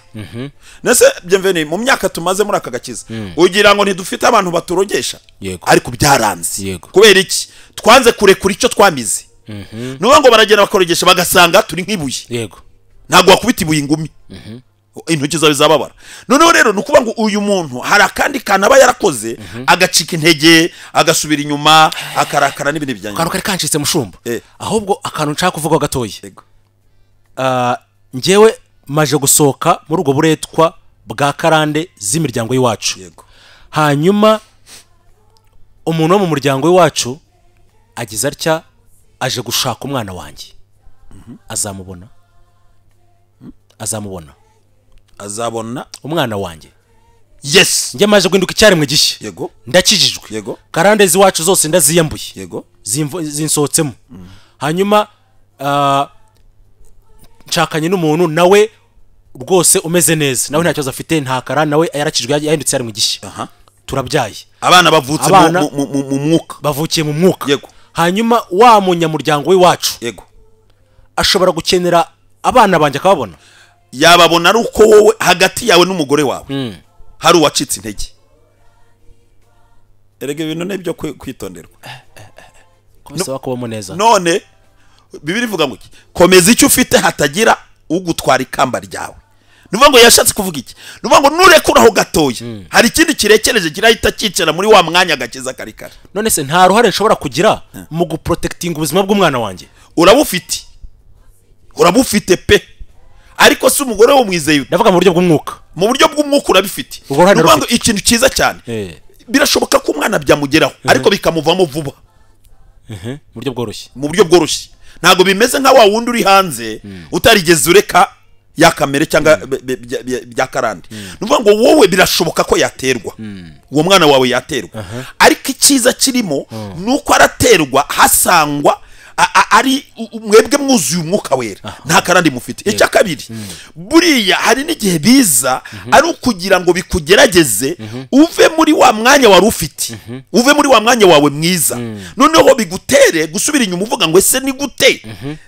Nese bienvenue mu myaka tumaze muri aka gakiza ugira ngo ntidufite abantu baturogesha, ariko byaranze. Kubera iki? Twanze kurekura icyo twamize. Nuba ngo baragenda bakorogesha bagasanga turi nk'ibuye. Yego. Ntabwo wakubita ibuye ingumi. Intoki zawe zababara. Noneho rero nukuba ngo uyu muntu hari akandi kantu aba yarakoze agacika intege, agasubira inyuma, akarakara n'ibindi bijyanye. Akantu kari kancitse mushumba. Ahubwo akantu nshaka kuvuga gatoya. Njyewe maje gusohoka muri ubwo buretwa bwa karande z'imiryango y'iwacu. Hanyuma umuntu wo mu muryango w'iwacu agize atya aje gushaka umwana wanjye. Azamubona. Azamubona. Azabona umwana wanjye. Yes. Njye maje guhinduka icyaremwe gishya. Yego. Ndakijijwe. Yego. Karande ziwacu zose ndaziyambuye. Yego. Zinsohotsemo. Hanyuma nshakanye n'umuntu nawe rwose umeze neza, nawe nta kibazo afite, nta karande, nawe yarakijwe yahindutse icyaremwe gishya. Turabyaye. Abana bavutse mu mwuka. Bavukiye mu mwuka. Yego. Hanyuma wa munyamuryango w'iwacu. Yego. Ashobora gukenera abana banjye akababona. Yababona ari uko wowe hagati yawe n'umugore wawe hari uwacitse intege. Erega ibintu nibyo kwitonderwa. Kubisaba kubamo neza. None Bibiliya ivuga ngo iki? Komeza icyo ufite hatagira ugutwara ikamba ryawe. Nuvuga ngo yashatse kuvuga iki? Nuvuga ngo nurekuraho gatoya hari ikindi kirekereje kirahita cyicara muri wa mwanya gakiza karikara. None se nta ruhare nshobora kugira mu guprotecting ubuzima bw'umwana wanjye? Urabufite. Urabufite pe. Ariko si umugore wo mwizeye. Ndavuga mu buryo bw'umwuka. Mu buryo bw'umwuka urabifite. Nuvuga ngo ikintu cyiza cyane. Birashoboka ko umwana byamugeraho ariko bikamuvamo vuba. Mu buryo bworoshye. Mu buryo bworoshye. Ntabwo bimeze nka wa wundi uri hanze utarigeze ureka ya kamere cyangwa bya karande. Nuvuga ngo wowe birashoboka ko yaterwa. Uwo mwana wawe yaterwa. Ariko icyiza kirimo nuko araterwa hasangwa ari mwebwe mwuzuye umwuka wera, nta karande mufite. Icya kabiri, buriya hari n'igihe biza ari ukugira ngo bikugerageze uve muri wa mwanya wari ufite, uve muri wa mwanya wawe mwiza, noneho bigutere gusubira inyuma uvuga ngo ese ni gute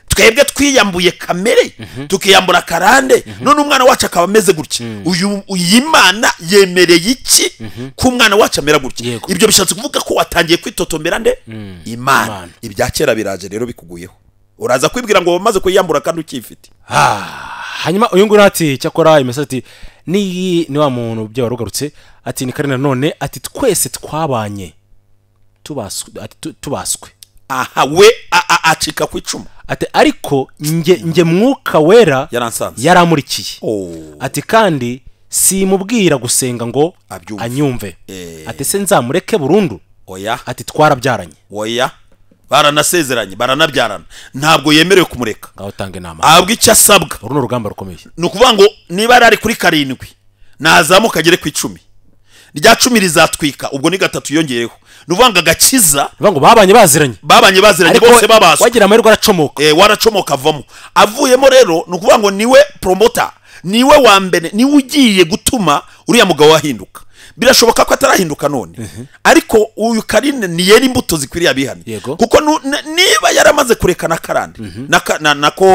twebwe twiyambuye kamere tukiyambura karande, none umwana wacu akaba ameze gutya. Uyu Imana yemereye iki ko umwana wacu amera gutya? Ibyo bishatse kuvuga ko watangiye kwitotombera nde? Imana. Ibya kera biraje rero bikuguyeho, uraza kwibwira ngo wamaze kuyiyambura kandi ukifite. Hanyuma uyu nguyu ati cyakora imesa ati ni wa muntu byo warugarutse ati ni Karina none ati twese twabanye tubaswe. Aha we acika ku icumu ati ariko nge mwuka wera yaramurikiye. Ati kandi simubwira gusenga ngo anyumve. Ati se nzamureke burundu? Oya. Ati twarabyaranye. Oya. Baranasezeranye, baranabyarana. Ntabwo yemerewe kumureka. Ngaho tanga inama. Ahabwa icyo asabwa. Uru ni urugamba rukomeye. Ni ukuvuga ngo niba ari kuri 7 nazamuka agere ku 10. Rya 10 rizatwika, ubwo ni 3 yongeyeho. Ni ukuvuga ngo agakiza, ni ngo babanye baziranye. Babanye baziranye bose babaswe. Wagira amahirwe aracomoka. Waracomoka avamo. Avuyemo rero ni ukuvuga ngo niwe promoter, niwe wa mbere, niwe ugiye gutuma uriya mugabo wahinduka. Birashoboka ko atarahinduka none, ariko uyu Karine ni yera imbuto zikwiriye abihane. Kuko niba yaramaze kureka na karande, nako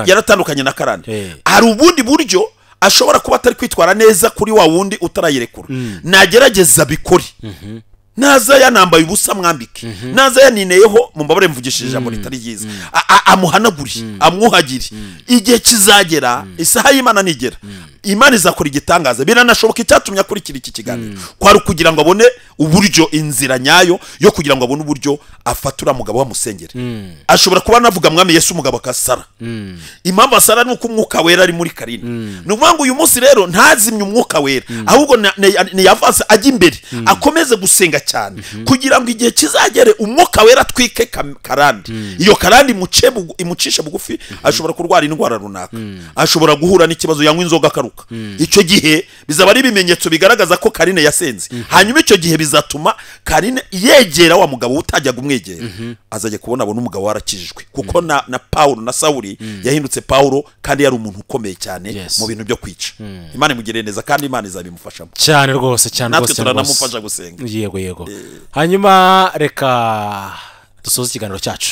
yaratandukanye na karande, hari ubundi buryo ashobora kuba atari kwitwara neza kuri wa wundi utarayirekura. Nagerageza bikore. Naza yanambaye ubusa mwambike, naza yanineyeho, mumbabare mvugishije ijambo ritari ryiza, amuhanagure, amwuhagire. Igihe kizagera, isaha y'Imana nigera, Imana izakora igitangaza. Biranashoboka icyatumye akurikira iki kiganiro kwari kugira ngo abone uburyo, inzira nyayo yo kugira ngo abone uburyo afatura mugabo wamusengera. Ashobora kuba anavuga Mwami Yesu, umugabo akasara. Impamvu asara ni uko umwuka wera ari muri Karine. Ni ukuvuga ngo uyu munsi rero ntazimye umwuka wera, ahubwo niyavanse ajya imbere, akomeze gusenga cyane kugira ngo igihe kizagere umwuka wera atwike karande. Iyo karande imucishe bugufi. Ashobora kurwara indwara runaka, ashobora guhura n'ikibazo, yanywa inzoga akaruka. Icyo gihe bizaba ari ibimenyetso bigaragaza ko Karine yasenze. Hanyuma icyo gihe bizatuma Karine yegera wa mugabo utajyaga umwegera, azajya kubona abona umugabo warakijijwe. Kuko na Paulo na Sauli yahindutse Paulo, kandi yari umuntu ukomeye cyane mu bintu byo kwica. Imana imugirire neza kandi Imana izabimufashamo cyane rwose, cyane rwose. Natwe turanamufasha gusenga. Yego yego. Hanyuma reka dusoze ikiganiro cyacu.